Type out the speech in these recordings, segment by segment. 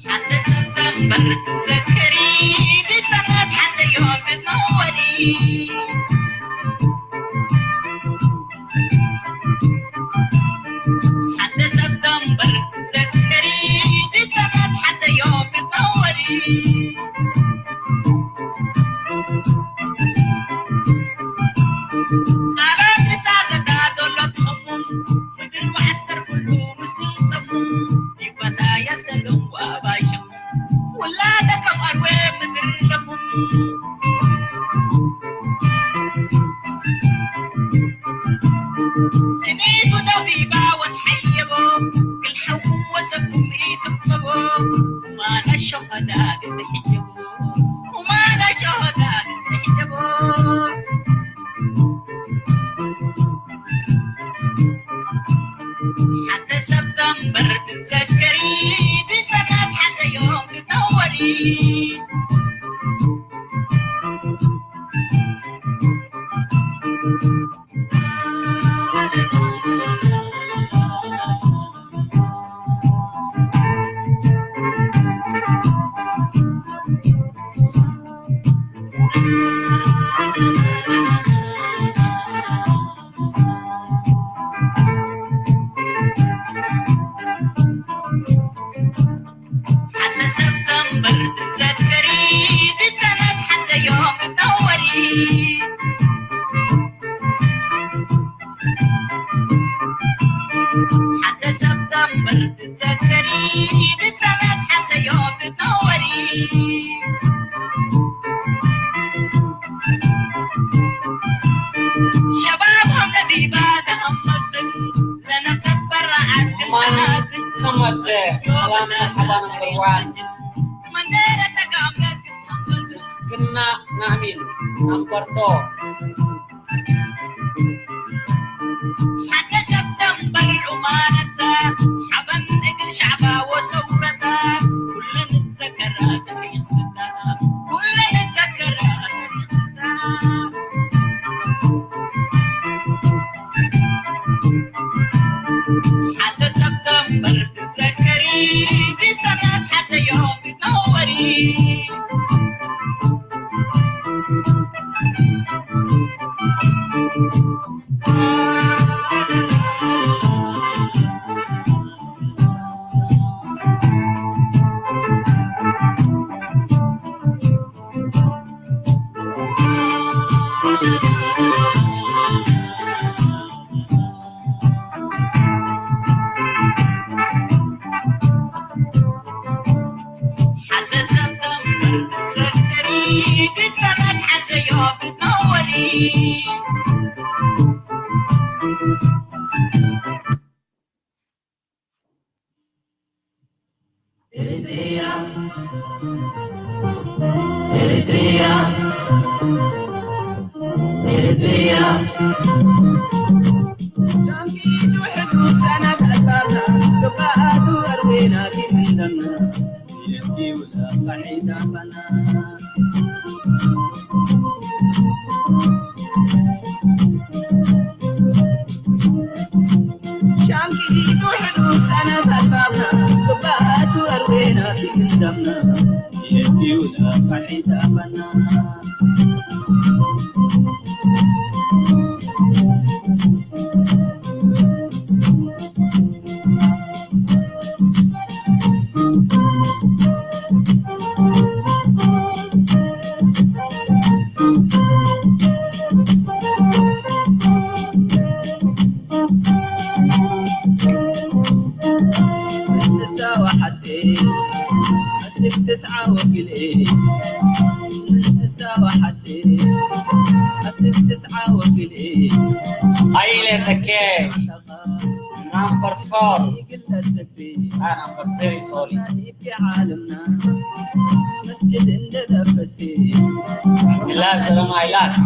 ሓንቲ ሰብተምበር ትዘከሪ፣ ብጸናት ሓንተ ዮም ክትነወሪ። ሓንቲ ሰብተምበር ትዘከሪ፣ ብጸናት ሓንተ ዮም ክትነወሪ። ቃላት ንሳዘታ ዘሎ ትኸሙ፣ ምድሪ ወዓስከር ኩሉ ምስል ሰሙ፣ ይፈታ የሰሎም ዋባይ ሸሙ፣ ውላደ ከም ኣርዌ ምድሪ ሰሙ። ስኒቱ ደው ዲባ ወትሓየቦ፣ ክልሓው ወሰኩም ኢትቅበቦ፣ ማና ሸኸዳ ልትሕየቦ። ሰላም፣ መርሓባ፣ ነምበር ዋን። ምስግና ናእሚን፣ ነምበር ቱ። Eritrea, Eritrea, Eritrea. ሃይለ ተኬ፣ number four። Ah, number three, sorry. Love, ሰላም፣ I love.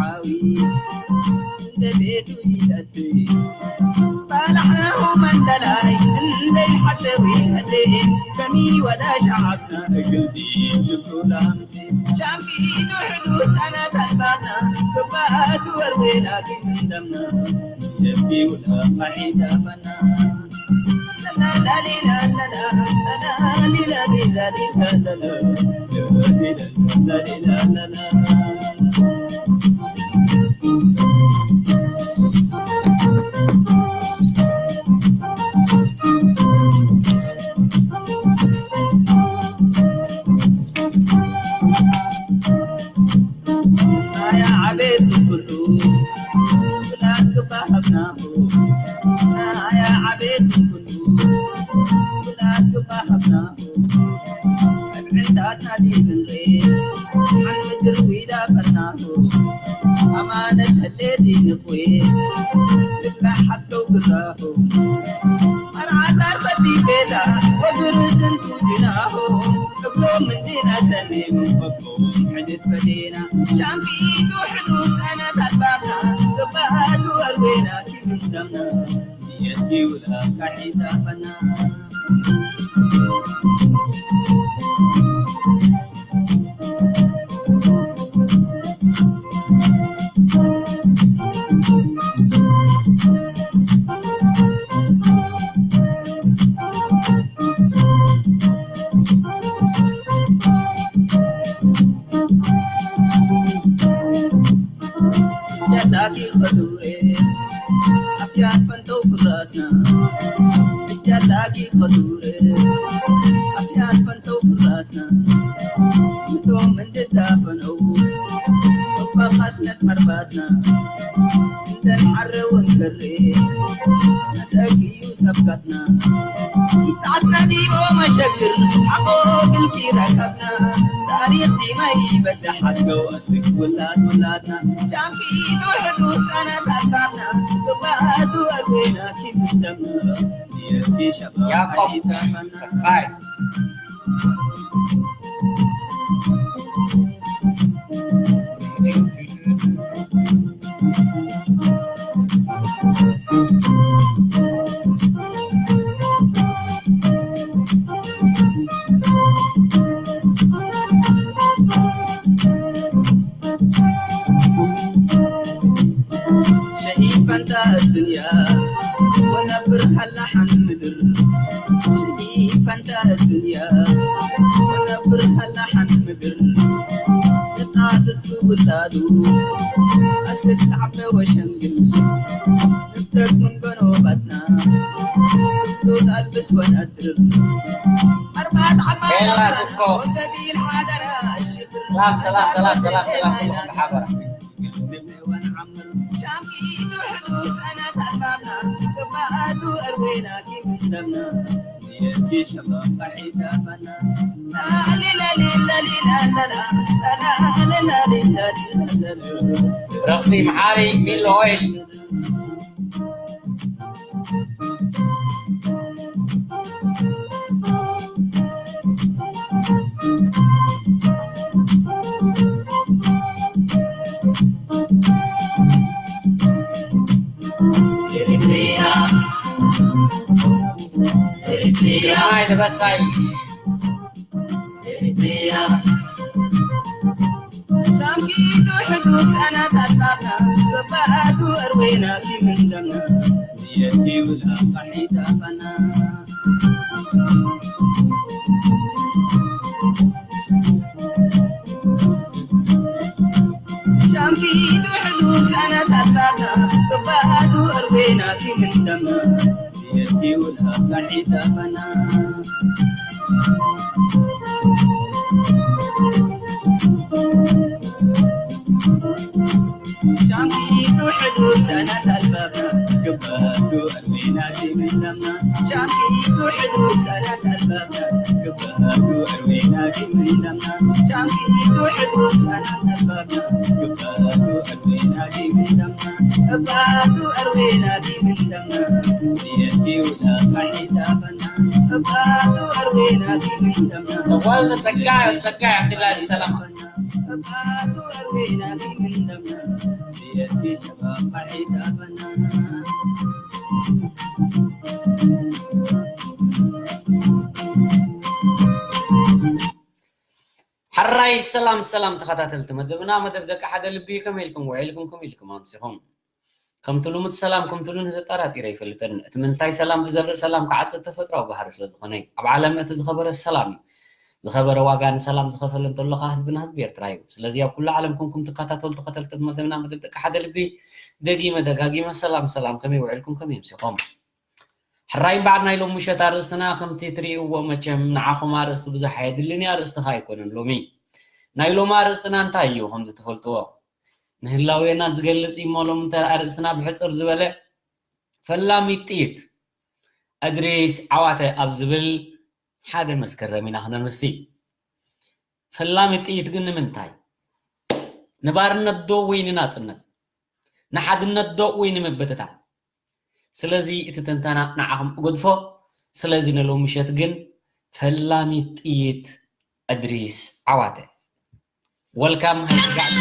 ኣያ ዓቤት ኩሉ ብላክ ባህብናሁ ኣያ ዓቤት ኩሉ ብላክ ባህብናሁ ዕንታት ናዲ ብንሬ ሓን ምድር ዊዳ ፈናሁ ኣማነት ህሌት ይንፍዌ ልብላ ሓተው ግራሁ መርዓታር ፈቲ ቤላ ወግር ዝንቱ ጅናሁ እብሎ ምንዲና ሰሚም ወቦም ሕድት ፈቴና ሻምፒቱ ሕዱስ ኣናታት ባብና ክባሃሉ ኣርዌና ኪምንተምና የዲውላ ካሒታ ፈና ያላኪ ኸዱሬ ኣፍያት ፈንተው ፍራስና ያላኪ ኸዱሬ ኣፍያት ፈንተው ፍራስና ምቶም እንድዳፈነው እባ ኻስነት መርባትና እንደን ዓረውን ክሬ መሰግዩ ሰብካትና ይጣስና ዲቦ መሸግር ሓቆ ግልኪ ረከብና ታሪኽ ዲማ ይበዳሕ ኣድገው ኣስግ ውላድ ውላድና ሻምኪ ትውሕዱ ሰነታታትና ክባቱ ኣርዌና ኪምንደም የፊ ሸባ ያዕቆብ ይታፈና ፋይፍ شهيفا الدنيا ونبر هلا حنمدر شهيفا الدنيا ونبر هلا حنمدر نتاسس ولادو أسد عبد وشنقل نبتك من بنوبتنا نبتك ألبس ونأدر أربعة عباد يلا تكو. والنبي الحاضر الشفر ሰላም ሰላም ሰላም ሰላም ሰላም ኩልኩም ብሓበራ ረኽቲ መሓሪ ሚሎ ኦይል Eritrea, Eritrea, Ay, de Basay. Eritrea. ሻምኪቱ ሕዱስ ኣናታታና ገባቱ ኣርዌና ኪምንደምና የዲውላ ቃሒታፈና ሻምኪቱ ሕዱስ ኣናታታና ገባቱ ኣርዌና ኪምንደምና ሻምኪቱ ሕዱስ ኣናት ኣልባብና ግባቱ ኣርሜናቲ ምንደምና ሻምኪቱ ሕዱስ ኣናት ኣልባብና ግባቱ ኣርሜናቲ ምንደምና ሻምኪቱ ሕዱስ ኣናት ኣልባብና ግባቱ ኣርሜናቲ ምንደምና እባቱ ኣርዌናቲ ምንደምና የዲውላ ካሒታፈና እባቱ ኣርዌናቲ ምንደምና ተጓል ጸጋ ጸጋ ዓብድላ ብሰላም እባቱ ኣርዌናቲ ምንደምና የዲ ሸባ ካሒታፈና ሕራይ ሰላም ሰላም ተኸታተልቲ መደብና፣ መደብ ደቂ ሓደ ልቢ፣ ከመይ ኢልኩም ውዒልኩም፣ ከመይ ኢልኩም ኣምሲኹም? ከምቲ ልሙድ ሰላም ከምቲ ልሙድ ተጠራጢረ ኣይፈልጥን። እቲ ምንታይ ሰላም ዝዘርእ ሰላም ክዓጽድ ተፈጥሮኣዊ ባህሪ ስለ ዝኾነ እዩ። ኣብ ዓለም እቲ ዝኸበረ ሰላም እዩ። ዝኸበረ ዋጋ ንሰላም ዝኸፈለ እንተሎ ኸኣ ህዝብና ህዝቢ ኤርትራ እዩ። ስለዚ ኣብ ኩሉ ዓለም ኮንኩም ትከታተሉ ተኸተልቲ መደብና መደብ ደቂ ሓደ ልቢ ደጊመ ደጋጊመ ሰላም ሰላም፣ ከመይ ውዒልኩም ከመይ ኣምሲኹም? ሕራይ እምበኣር ናይ ሎሚ ምሸት ኣርእስትና ከምቲ ትርእይዎ መቸም ንዓኹም ኣርእስቲ ብዙሕ ኣየድልን እዩ፣ ኣርእስትኻ ኣይኮነን ሎሚ። ናይ ሎሚ ኣርእስትና እንታይ እዩ ከምዚ ትፈልጥዎ? ንህላዌና ዝገልጽ እዩ እሞ ሎሚ እንተ ኣርእስትና ብሕጽር ዝበለ ፈላሚት ጥይት እድሪስ ዓዋተ ኣብ ዝብል ሓደ መስከረም ኢና ክነምሲ። ፈላሚት ጥይት ግን ንምንታይ? ንባርነት ዶ ወይ ንናጽነት? ንሓድነት ዶ ወይ ንምብትታን? ስለዚ እቲ ትንተና ንዓኹም እገድፎ። ስለዚ ንሎሚ ምሸት ግን ፈላሚት ጥይት እድሪስ ዓዋተ። ወልካም ሃይስጋዕ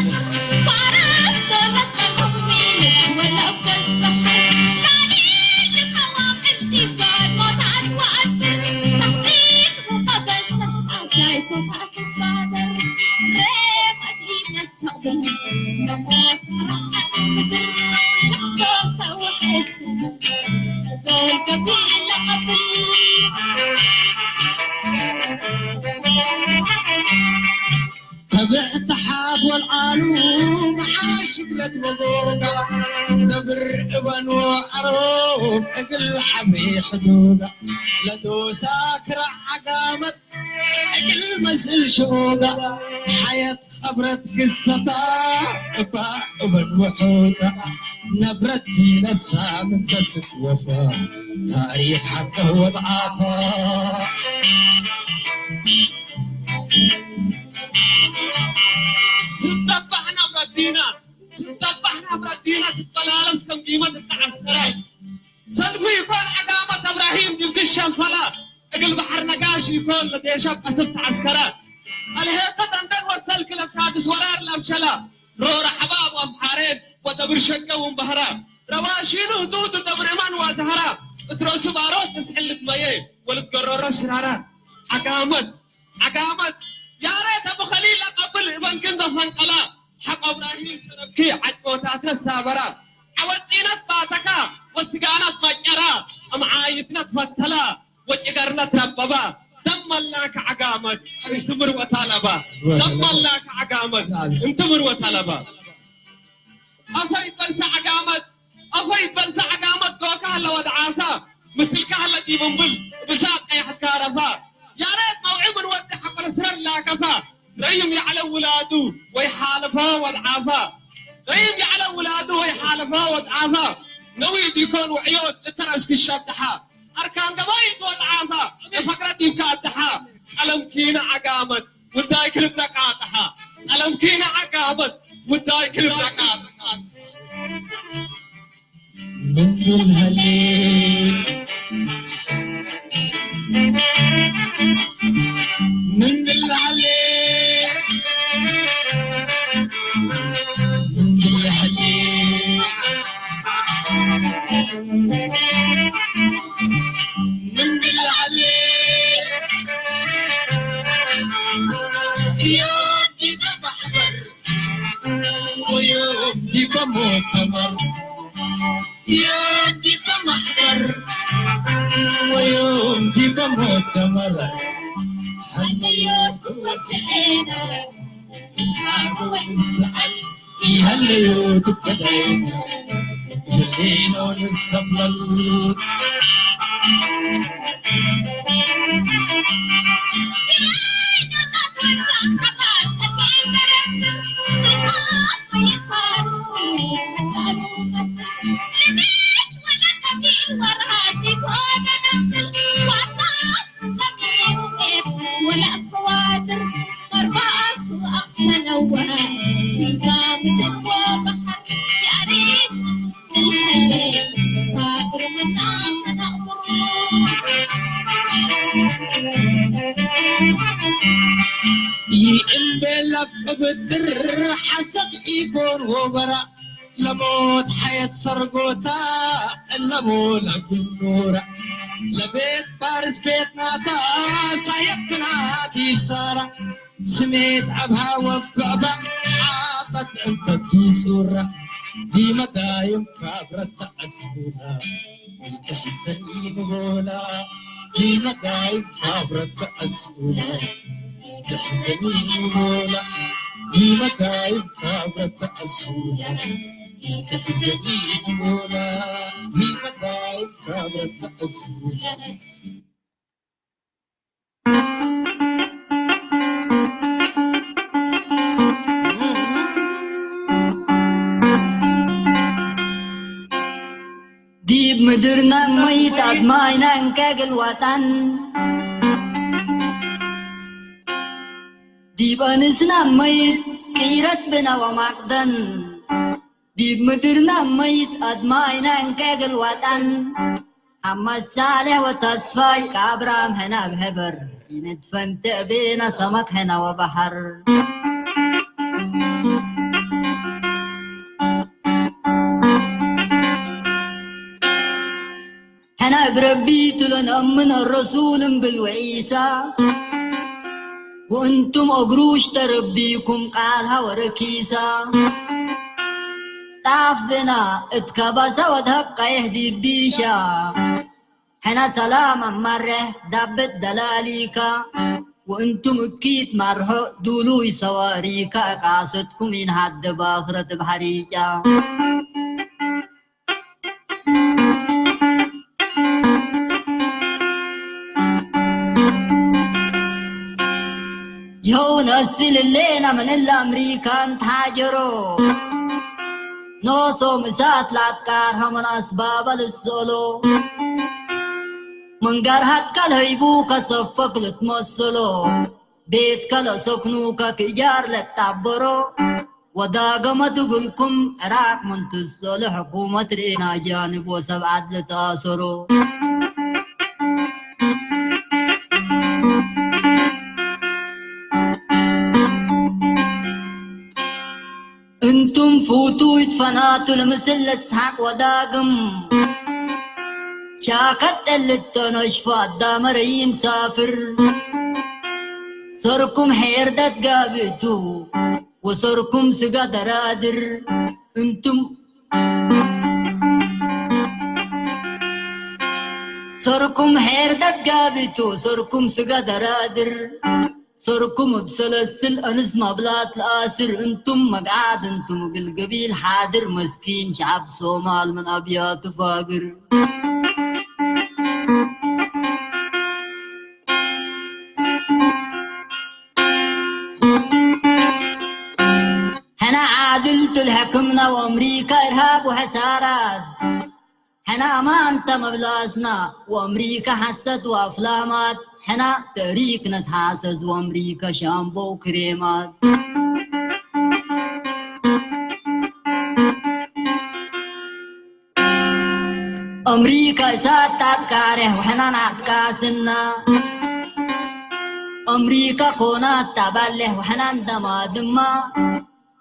ተብዕቲ ሓፍ ወልዓሉ መዓሽ ግለት መጎጋ ተብር እበን ወዕሮ እግል ሓብሪ ሕዱጋ ለዶሳ ክራዕ ዓጋመት እግል መስል ሽኦጋ ሓየት ቐብረት ግሰታ እባ እበን ውሑሳ ነብረት ዲነሳ ምንተስት ወፋ ታሪኽ ሓቀ ወድዓፋ ትጠባሕ ናብ ረዲና ትጠባሕ ናብ ረዲና ትበላለስ ከም ጊመት እተዓስከራይ ሰልፊ ይኮን ዓጋመት እብራሂም ድብድሽ ሸንፈላ እግል ባሕር ነጋሽ ይኮን ለዴሸብ ቀስብ ተዓስከራ ኣልሄተ ጠንጠን ወሰልክ ለሳድስ ወራር ለብሸላ ሮር ኣሕባብ ኣምሓሬን ወደብር ሸቀ ውንባህራ ረዋሺኑ ህጡቱ ደብር እማን ዋዛህራ እትረሱ ባሮት እስሕልት መየ ወልትገረሮ ሽራራ ዓጋመት ዓጋመት ያሬት ኣቡ ኸሊል ኣቀብል እበንክን ዘፈንቀላ ሓቆ እብራሂም ሸረብኪ ዓጭቦታት ነሳበራ ዓወፂነት ባተካ ወስጋናት ማጨራ እምዓይትነት ፈተላ ወጭገርነት ረበባ ደመላክ ዓጋመት እንትምር ወታለባ ደመላክ ዓጋመት እንትምር ወታለባ ኣፈይ በልሳ ዓጋመት ኣፈይ በልሳ ዓጋመት ዶካ ኣለወ ደዓሳ ምስልካ ኣለዲብንብል ብሳቅ ቀያሕካ ረፋ ያሬት መውዒ ምን ወዲ ሓቆር ስረር ላከፋ ረይም ያዕለ ውላዱ ወይ ሓለፋ ወድዓፋ ረይም ያዕለ ውላዱ ወይ ሓለፋ ወድዓፋ ነዊ ዲኮን ውዕዮት እተረስኪ ሸብድሓ ኣርካን ገባይት ወድዓፋ ንፈቅረ ዲብካ ኣድሓ ቀለም ኪነ ዓጋመት ውዳይ ክልብ ደቃጥሓ ቀለም ኪነ ዓጋመት ውዳይ ክልብ ደቃጥሓ ምንድልሃሌ ምንድልሃሌ ምንድልሃሌ ምንድልሃሌ ይእምበላ ቅብጥር ሓሰብ ኢጎን ወበራ ለሞት ሓየት ሰርጎታ እለሞ ለግኑራ ለቤት ባርስ ቤት ናታ ሳየብና ዲሳራ ስሜት ኣብ ሃወብ ባዕባዕ ዓቐት ዕንፈት ይሱራ። ዲመዳይም ካብ ረታ ዕስቡና። ኢልካ ሕሰኒ ንቦላ። ዲመዳይም ካብ ረታ ዕስቡና። ኢልካ ሕሰኒ ንቦላ። ዲመዳይም ካብ ረታ ዕስቡና። ኢልካ ሕሰኒ ንቦላ። ዲመዳይም ካብ ረታ ዕስቡና። ዲብ ምድርና መይት ኣድማይና እንከ ግልዋጣን፣ ዲብ ኣንስና መይት ቅይረት ብና ወማቅደን፣ ዲብ ምድርና መይት ኣድማይና እንከ ግልዋጣን፣ ሓማድ ሳልሕ ወተስፋይ ከኣብርሃም ሕና ብሕብር ይንድፈን ትዕቤና ሰመክ ሕና ወባሕር። ሕና ብረቢ ትሎ ንእምን ኣረሱል እምብል ወዒሳ፣ ወእንቱም እግሩ ሽተረቢኩም ቃልሃ ወረኪሳ። ጣፍ ብና እትከባሳ ወድሃብ ቀይሕ ዲቢሻ። ሕና ሰላም ኣማርሕ ዳብት ደላሊካ፣ ወእንቱም እኪት ማርሖ ዱሉይ ሰዋሪካ፣ ቃሰትኩም ኢንሃደ ባኽረት ብሓሪጫ። ይኸው ነስል እሌና ምን እለ ኣምሪካን ተሓጀሮ፣ ኖሶም እሳት ላትቃር ሃመን ኣስባባ ልሰሎ። መንጋር ሃትካ ለህይቡ ከሰፈክ ልትመሰሎ፣ ቤትካ ለሰክኑከ ክእጃር ለጣበሮ። ወዳገመ ትግልኩም ዕራቅ ምን ትሰሎ፣ ሕኩመት ርኤና ጃንብ ወሰብ ዓድ ለተኣሰሮ። እንቱም ፉቱ ይትፈናቱ ለምስል ለስሓቅ ወዳግም፣ ሻከት ጠልቶ ነሽፎ ኣዳመረ ይምሳፍር። ሰርኩም ሄርደት ጋብእቱ ወሰርኩም ስጋ ደራድር። እንቱም ሰርኩም ሄርደት ጋብእቱ ወሰርኩም ስጋ ደራድር። ሰርኩም እብ ሰለስል ኣንስ ማብላት ለኣስር። እንቱም መግዓድ እንቱም እግል ገቢል ሓድር መስኪን ሸዓብ ሶማል ምን ኣብያቱ ፋግር። ሕና ዓድልቱ ለሕክምና ወኣምሪካ ኢርሃብ ወሐሳራት። ሕና ኣማንታ መብላስና ወኣምሪካ ሐሰት ወኣፍላማት። ሕና ተእሪክ ነትሓሰስ ወኣምሪካ ሻምቦ ክሬማት። ኣምሪካ እሳት ታትቃሬሕ ወሕና ናትቃስና። ኣምሪካ ኮናት ታባሌሕ ወሕና እንደማ ድማ።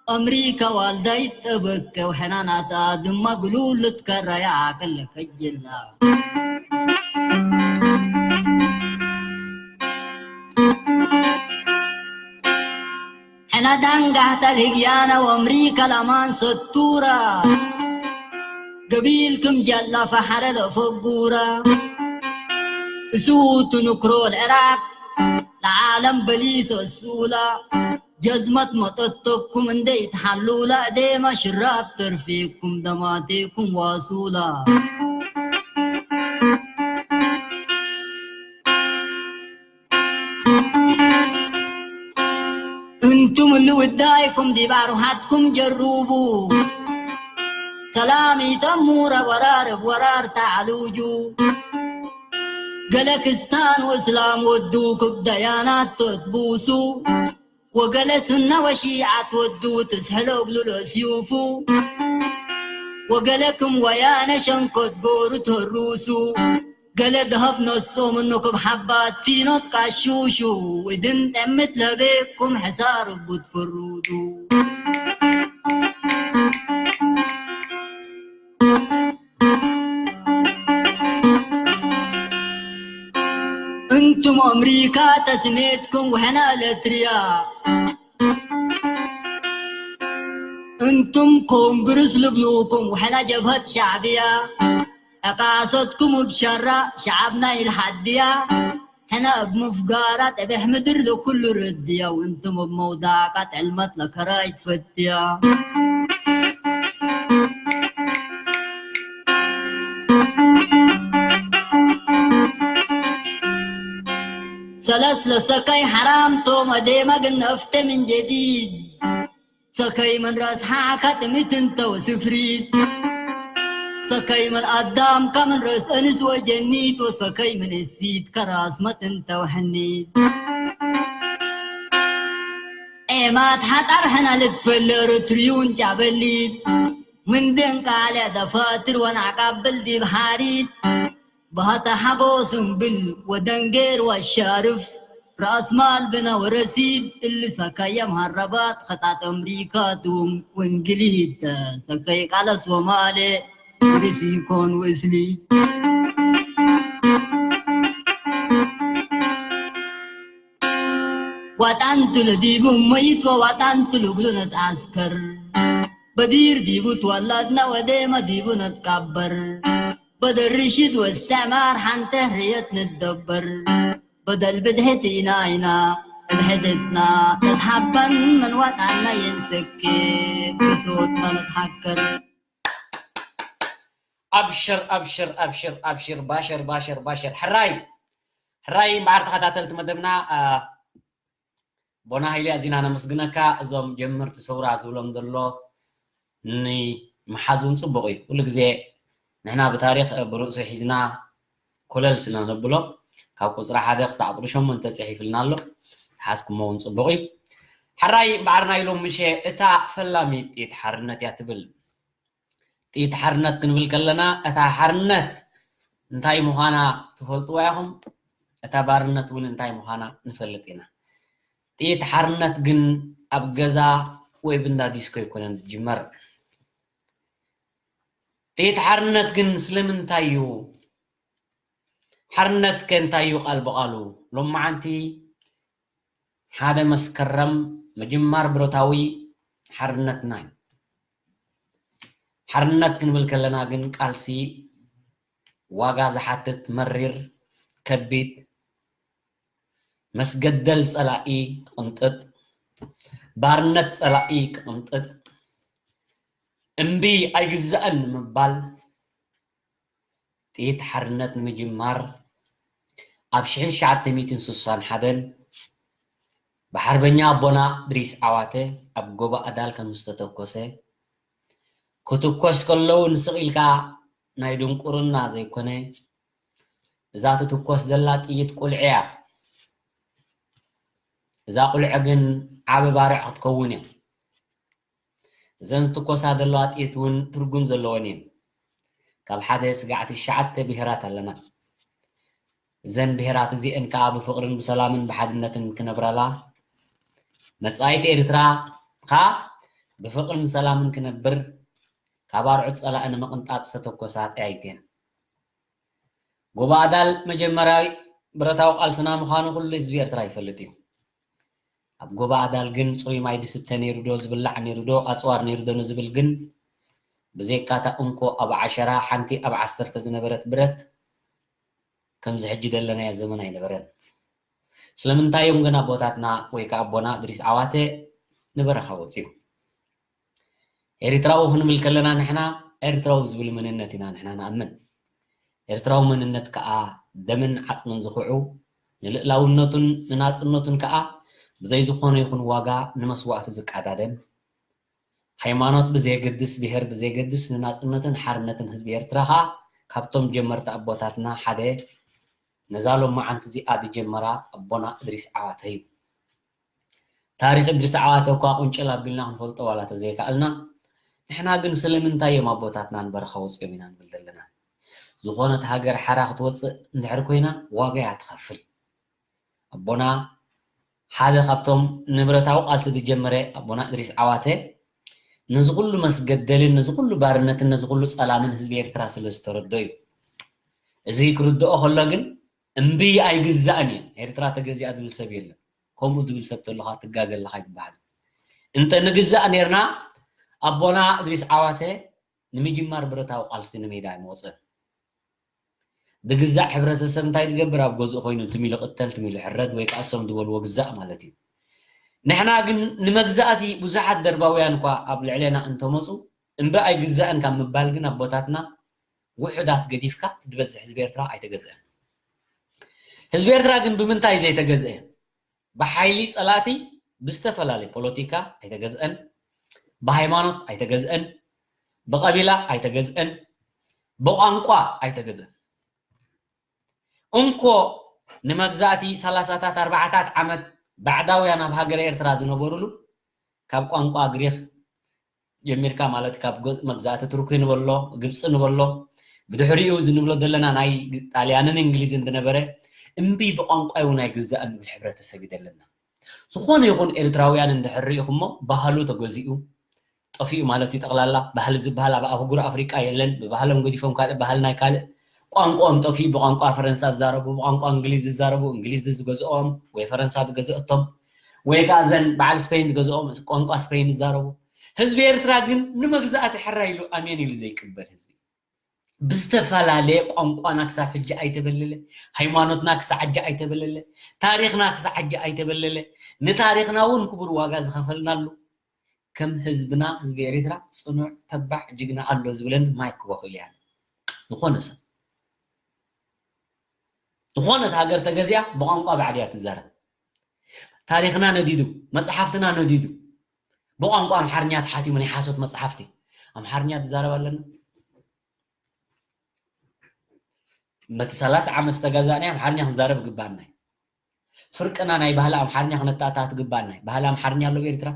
ኣምሪካ ዋልዳይ ጠበከ ወሕና ናታ ድማ ግሉል ልትከረያ ዓቅል ከጅላ። ሕና ዳንጋሕታ ልህግያና ወኣምሪካ ለኣማን ሰቱራ። ገቢልክም ጀላ ፈሐረ ለፈጉራ። እሱቱ ንክሮ ለዕራቅ ለዓለም በሊሶ እሱላ። ጀዝመት መጠተኩም እንደ ይትሓሉላ። እዴማ ሽራብ ተርፌኩም ደማቴኩም ዋሱላ። እንቱም እሊ ውዳይኩም ዲብ ኣርውሓትኩም ጀሩቡ። ሰላም ኢተሙረ ወራር እብ ወራር ተዓሉጁ። ገለ ክስታን ወእስላም ወዱ ክብ ደያናት ተትቡሱ። ወገለ ሱና ወሺዓት ወዱ ትስሕሎ እግሉ ለስዩፉ። ወገለ ክም ወያነ ሸንኮት ጎሩ ተሩሱ። ገለ ደሀብ ነሶ ምኑ ክብ ሓባት ሲኖት ቃሹሹ። እድን ጠምት ለቤኩም ሕሳር እቡ ትፍሩዱ። እንቱም ኣምሪካ ተስሜትኩም ውሕና ኤለትርያ። እንቱም ኮንግርስ ልብሉኩም ውሕና ጀብሀት ሻዕብያ። ዕቃሶትኩም እብ ሸራ ሸዓብና ኢልሓድያ። ሕነ እብ ምፍጋራ ጠቤሕ ምድር ለኩሉ ርድያ። ወእንቱም እብ መውዳቃ ጥዕልመት ለከራይ ትፈትያ። ሰለስ ለሰከይ ሐራም ቶም ኣዴመ ግን ነፍተ ምን ጀዲድ። ሰከይ ምን ረስሓ ከጥሚት እንተ ወስፍሪት። ሰከይ ምን ኣዳም ከምን ረስ እንስ ወጀኒት ወሰከይ ምን እሲት ከራስመት እንተ ወሕኒት። ኤማት ሓጣር ሕና ልትፈለሩ ትርዩን ጫበሊት። ምን ደንቃለ ደፋትር ወናዕቃብል ዲብ ሓሪት። ባህታ ሓጎ ስምብል ወደንጌር ወሻርፍ። ራእስ ማል ብና ወረሲድ እሊ ሰካየ መሃረባት ኸጣጥ ኣምሪካ ትውም ወንግሊዝ ሰካይ ቃለስ ወማሌ ርስ ይኮን ወእስሊ። ዋጣንቱ ለዲቡ መይት ወዋጣንቱ ልግሉ ነትዓስከር። በዲር ዲቡ ትወላድና ወዴመ ዲቡ ነትቃበር። በደር ርሽድ ወእስትዕማር ሓንተ ሕርየት ንደበር። በደል ብድሕት ኢና ኢና እብ ሕድትና ነትሓበን ምን ዋጣና የንሰኬ ብሶትና ነትሓከር። ኣብሽር ኣብሽር ኣብሽር ኣብሽር ባሽር ባሽር ባሽር ሕራይ ሕራይ እምበዓር ተኸታተልቲ መደብና ኣቦና ሃይለ ኣዚና ነመስግነካ። እዞም ጀመርቲ ሰውራ ዝብሎም ዘሎ ንምሓዝ እውን ፅቡቕ እዩ። ኩሉ ግዜ ንሕና ብታሪክ ብርእሱ ሒዝና ኮለል ስለ ነብሎ ካብ ቁፅሪ ሓደ ክሳዕ ቁፅሪ ሸሞንተ ፅሒፍልና ኣሎ። ተሓዝኩሞ እውን ፅቡቕ እዩ። ሕራይ እምበዓር ናይ ሎም ምሸ እታ ፈላሚት ጥይት ሓርነት እያ ትብል። ጥይት ሓርነት ክንብል ከለና እታ ሓርነት እንታይ ምዃና ትፈልጥዋ ኢኹም። እታ ባርነት እውን እንታይ ምዃና ንፈልጥ ኢና። ጥይት ሓርነት ግን ኣብ ገዛ ወይ ብንዳ ዲስኮ ኣይኮነን ዝጅመር። ጥይት ሓርነት ግን ስለምንታይ እዩ? ሓርነት ከ እንታይ እዩ? ቃል ብቓሉ ሎማዓንቲ ሓደ መስከረም ምጅማር ብረታዊ ሓርነትና እዩ። ሓርነት ክንብል ከለና ግን ቃልሲ ዋጋ ዝሓትት መሪር ከቢድ መስገደል ጸላኢ ክቕንጥጥ ባርነት ጸላኢ ክቕንጥጥ እምቢ ኣይግዛእን ንምባል ጥይት ሓርነት ንምጅማር ኣብ ሽሕን ትሽዓተ ሚእትን ስሳን ሓደን ብሓርበኛ ኣቦና ድሪስ ዓዋተ ኣብ ጎባ ኣዳል ከም ዝተተኮሰ ክትኮስ ከለውን ስቕ ኢልካ ናይ ድንቁርና ዘይኮነ እዛ ትትኮስ ዘላ ጥይት ቁልዒ እያ። እዛ ቁልዒ ግን ዓቢ ባርዕ ክትከውን እያ። እዘን ዝትኮሳ ዘለዋ ጥይት እውን ትርጉም ዘለወን እየን። ካብ ሓደ ስጋዕ ትሽዓተ ብሄራት ኣለና። እዘን ብሄራት እዚአን ከዓ ብፍቕርን ብሰላምን ብሓድነትን ክነብራላ መጻኢት ኤርትራ ከዓ ብፍቕርን ሰላምን ክነብር ካብ ኣርዑት ጸላኢ ንምቕንጣጥ ዝተተኮሳ ጠያይት እየን። ጎባ ኣዳል መጀመርያዊ ብረታዊ ቃልስና ምዃኑ ኩሉ ህዝቢ ኤርትራ ይፈልጥ እዩ። ኣብ ጎባ ኣዳል ግን ጽሩይ ማይ ዝስተ ነይሩ ዶ ዝብላዕ ነይሩ ዶ ኣጽዋር ነይሩ ዶ ንዝብል ግን ብዘይካ እታ እንኮ ኣብ ዓሸራ ሓንቲ ኣብ ዓሰርተ ዝነበረት ብረት ከምዚ ሕጂ ዘለናዮ ዘመን ኣይነበረን። ስለምንታይ እዮም ግን ኣቦታትና ወይ ከዓ ኣቦና እድሪስ ዓዋተ ንበረኻ ወፂኡ? ኤርትራዊ ክንብል ከለና ንሕና ኤርትራዊ ዝብል መንነት ኢና ንሕና ንኣምን። ኤርትራዊ መንነት ከዓ ደምን ዓፅምን ዝኽዑ ንልእላውነቱን ንናፅነቱን ከዓ ብዘይ ዝኾነ ይኹን ዋጋ ንመስዋእቲ ዝቃዳደም ሃይማኖት ብዘየገድስ ብሄር ብዘየገድስ ንናፅነትን ሓርነትን ህዝቢ ኤርትራ ከዓ ካብቶም ጀመርቲ ኣቦታትና ሓደ ነዛ ሎማዓንቲ እዚኣ ዝጀመራ ኣቦና እድሪስ ዓዋተ እዩ። ታሪክ እድሪስ ዓዋተ እኳ ቁንጭል ኣቢልና ክንፈልጦ ዋላ ተዘይከኣልና ንሕና ግን ስለምንታይ እዮም ኣቦታትና ንበረኻ ወፂኦም ኢና ንብል ዘለና። ዝኾነት ሃገር ሓራ ክትወፅእ እንድሕር ኮይና ዋጋ እያ ትኸፍል። ኣቦና ሓደ ካብቶም ንብረታዊ ቃልሲ ዝጀመረ ኣቦና እድሪስ ዓዋተ ነዚ ኩሉ መስገደልን ነዚ ኩሉ ባርነትን ነዚ ኩሉ ፀላምን ህዝቢ ኤርትራ ስለ ዝተረዶ እዩ። እዚ ክርድኦ ከሎ ግን እምቢ ኣይግዛእን እየን። ኤርትራ ተገዚኣ ዝብል ሰብ የለን። ከምኡ ዝብል ሰብ ተለኻ ትጋገ ኣለኻ ኣይትበሃል። እንተ ንግዛእ ነርና ኣቦና እድሪስ ዓዋተ ንምጅማር ብረታዊ ቃልሲ ንሜዳ ኣይመወፀን። ዝግዛእ ሕብረተሰብ እንታይ ዝገብር? ኣብ ገዝኡ ኮይኑ ትም ኢሉ ቅተል፣ ትም ኢሉ ሕረድ፣ ወይ ከዓ እሶም ዝበልዎ ግዛእ ማለት እዩ። ንሕና ግን ንመግዛእቲ ብዙሓት ደርባውያን እኳ ኣብ ልዕሌና እንተመፁ እምቢ ኣይግዛእን ካብ ምባል ግን ኣቦታትና ውሑዳት ገዲፍካ እቲ ዝበዝሕ ህዝቢ ኤርትራ ኣይተገዝአን። ህዝቢ ኤርትራ ግን ብምንታይ ዘይተገዝአ? ብሓይሊ ጸላእቲ ብዝተፈላለየ ፖለቲካ ኣይተገዝአን፣ ብሃይማኖት ኣይተገዝአን፣ ብቐቢላ ኣይተገዝአን፣ ብቋንቋ ኣይተገዝአን። እንኮ ንመግዛእቲ ሰላሳታት ኣርባዓታት ዓመት ባዕዳውያን ኣብ ሃገረ ኤርትራ ዝነበሩሉ ካብ ቋንቋ ግሪኽ ጀሚርካ ማለት ካብ ጎ- መግዛእቲ ቱርኪ ንበሎ፣ ግብፂ ንበሎ፣ ብድሕሪኡ እዚ ንብሎ ዘለና ናይ ጣልያንን እንግሊዝን ዝነበረ እምቢ ብቋንቋ እውን ኣይግዛእን ዝብል ሕብረተሰብ እዩ ዘለና። ዝኾነ ይኹን ኤርትራውያን እንድሕር ሪኢኹሞ ባህሉ ተገዚኡ ጠፊኡ ማለት እዩ። ጠቕላላ ባህሊ ዝበሃል ኣብ ኣህጉር ኣፍሪቃ የለን። ብባህሎም ገዲፎም ካልእ ባህሊ ናይ ካልእ ቋንቋኦም ጠፊኡ ብቋንቋ ፈረንሳ ዝዛረቡ፣ ብቋንቋ እንግሊዝ ዝዛረቡ፣ እንግሊዝ ዝገዝኦም ወይ ፈረንሳ ዝገዝአቶም ወይ ከዓ እዘን በዓል ስፔን ዝገዝኦም ቋንቋ ስፔን ዝዛረቡ። ህዝቢ ኤርትራ ግን ንመግዛእቲ ሕራይ ኢሉ ኣሜን ኢሉ ዘይቅበል ህዝቢ። ብዝተፈላለየ ቋንቋና ክሳብ ሕጂ ኣይተበለለ፣ ሃይማኖትና ክሳብ ሕጂ ኣይተበለለ፣ ታሪኽና ክሳብ ሕጂ ኣይተበለለ፣ ንታሪኽና እውን ክቡር ዋጋ ዝኸፈልናሉ ከም ህዝብና ህዝቢ ኤርትራ ጽኑዕ ተባዕ ጅግና ኣሎ ዝብለን ማይክ ክበኽል እያ። ዝኾነ ሰብ ዝኾነት ሃገር ተገዚኣ ብቋንቋ ባዕድያ ትዛረብ። ታሪኽና ነዲዱ፣ መጽሓፍትና ነዲዱ፣ ብቋንቋ ኣምሓርኛ ተሓቲሙ ናይ ሓሶት መጽሓፍቲ ኣምሓርኛ ትዛረብ ኣለና። በቲ ሰላሳ ዓመት ዝተጋዛእናይ ኣምሓርኛ ክንዛረብ ግባና እዩ። ፍርቅና ናይ ባህሊ ኣምሓርኛ ክነተኣታቱ ግባና እዩ። ባህሊ ኣምሓርኛ ኣሎ ብኤርትራ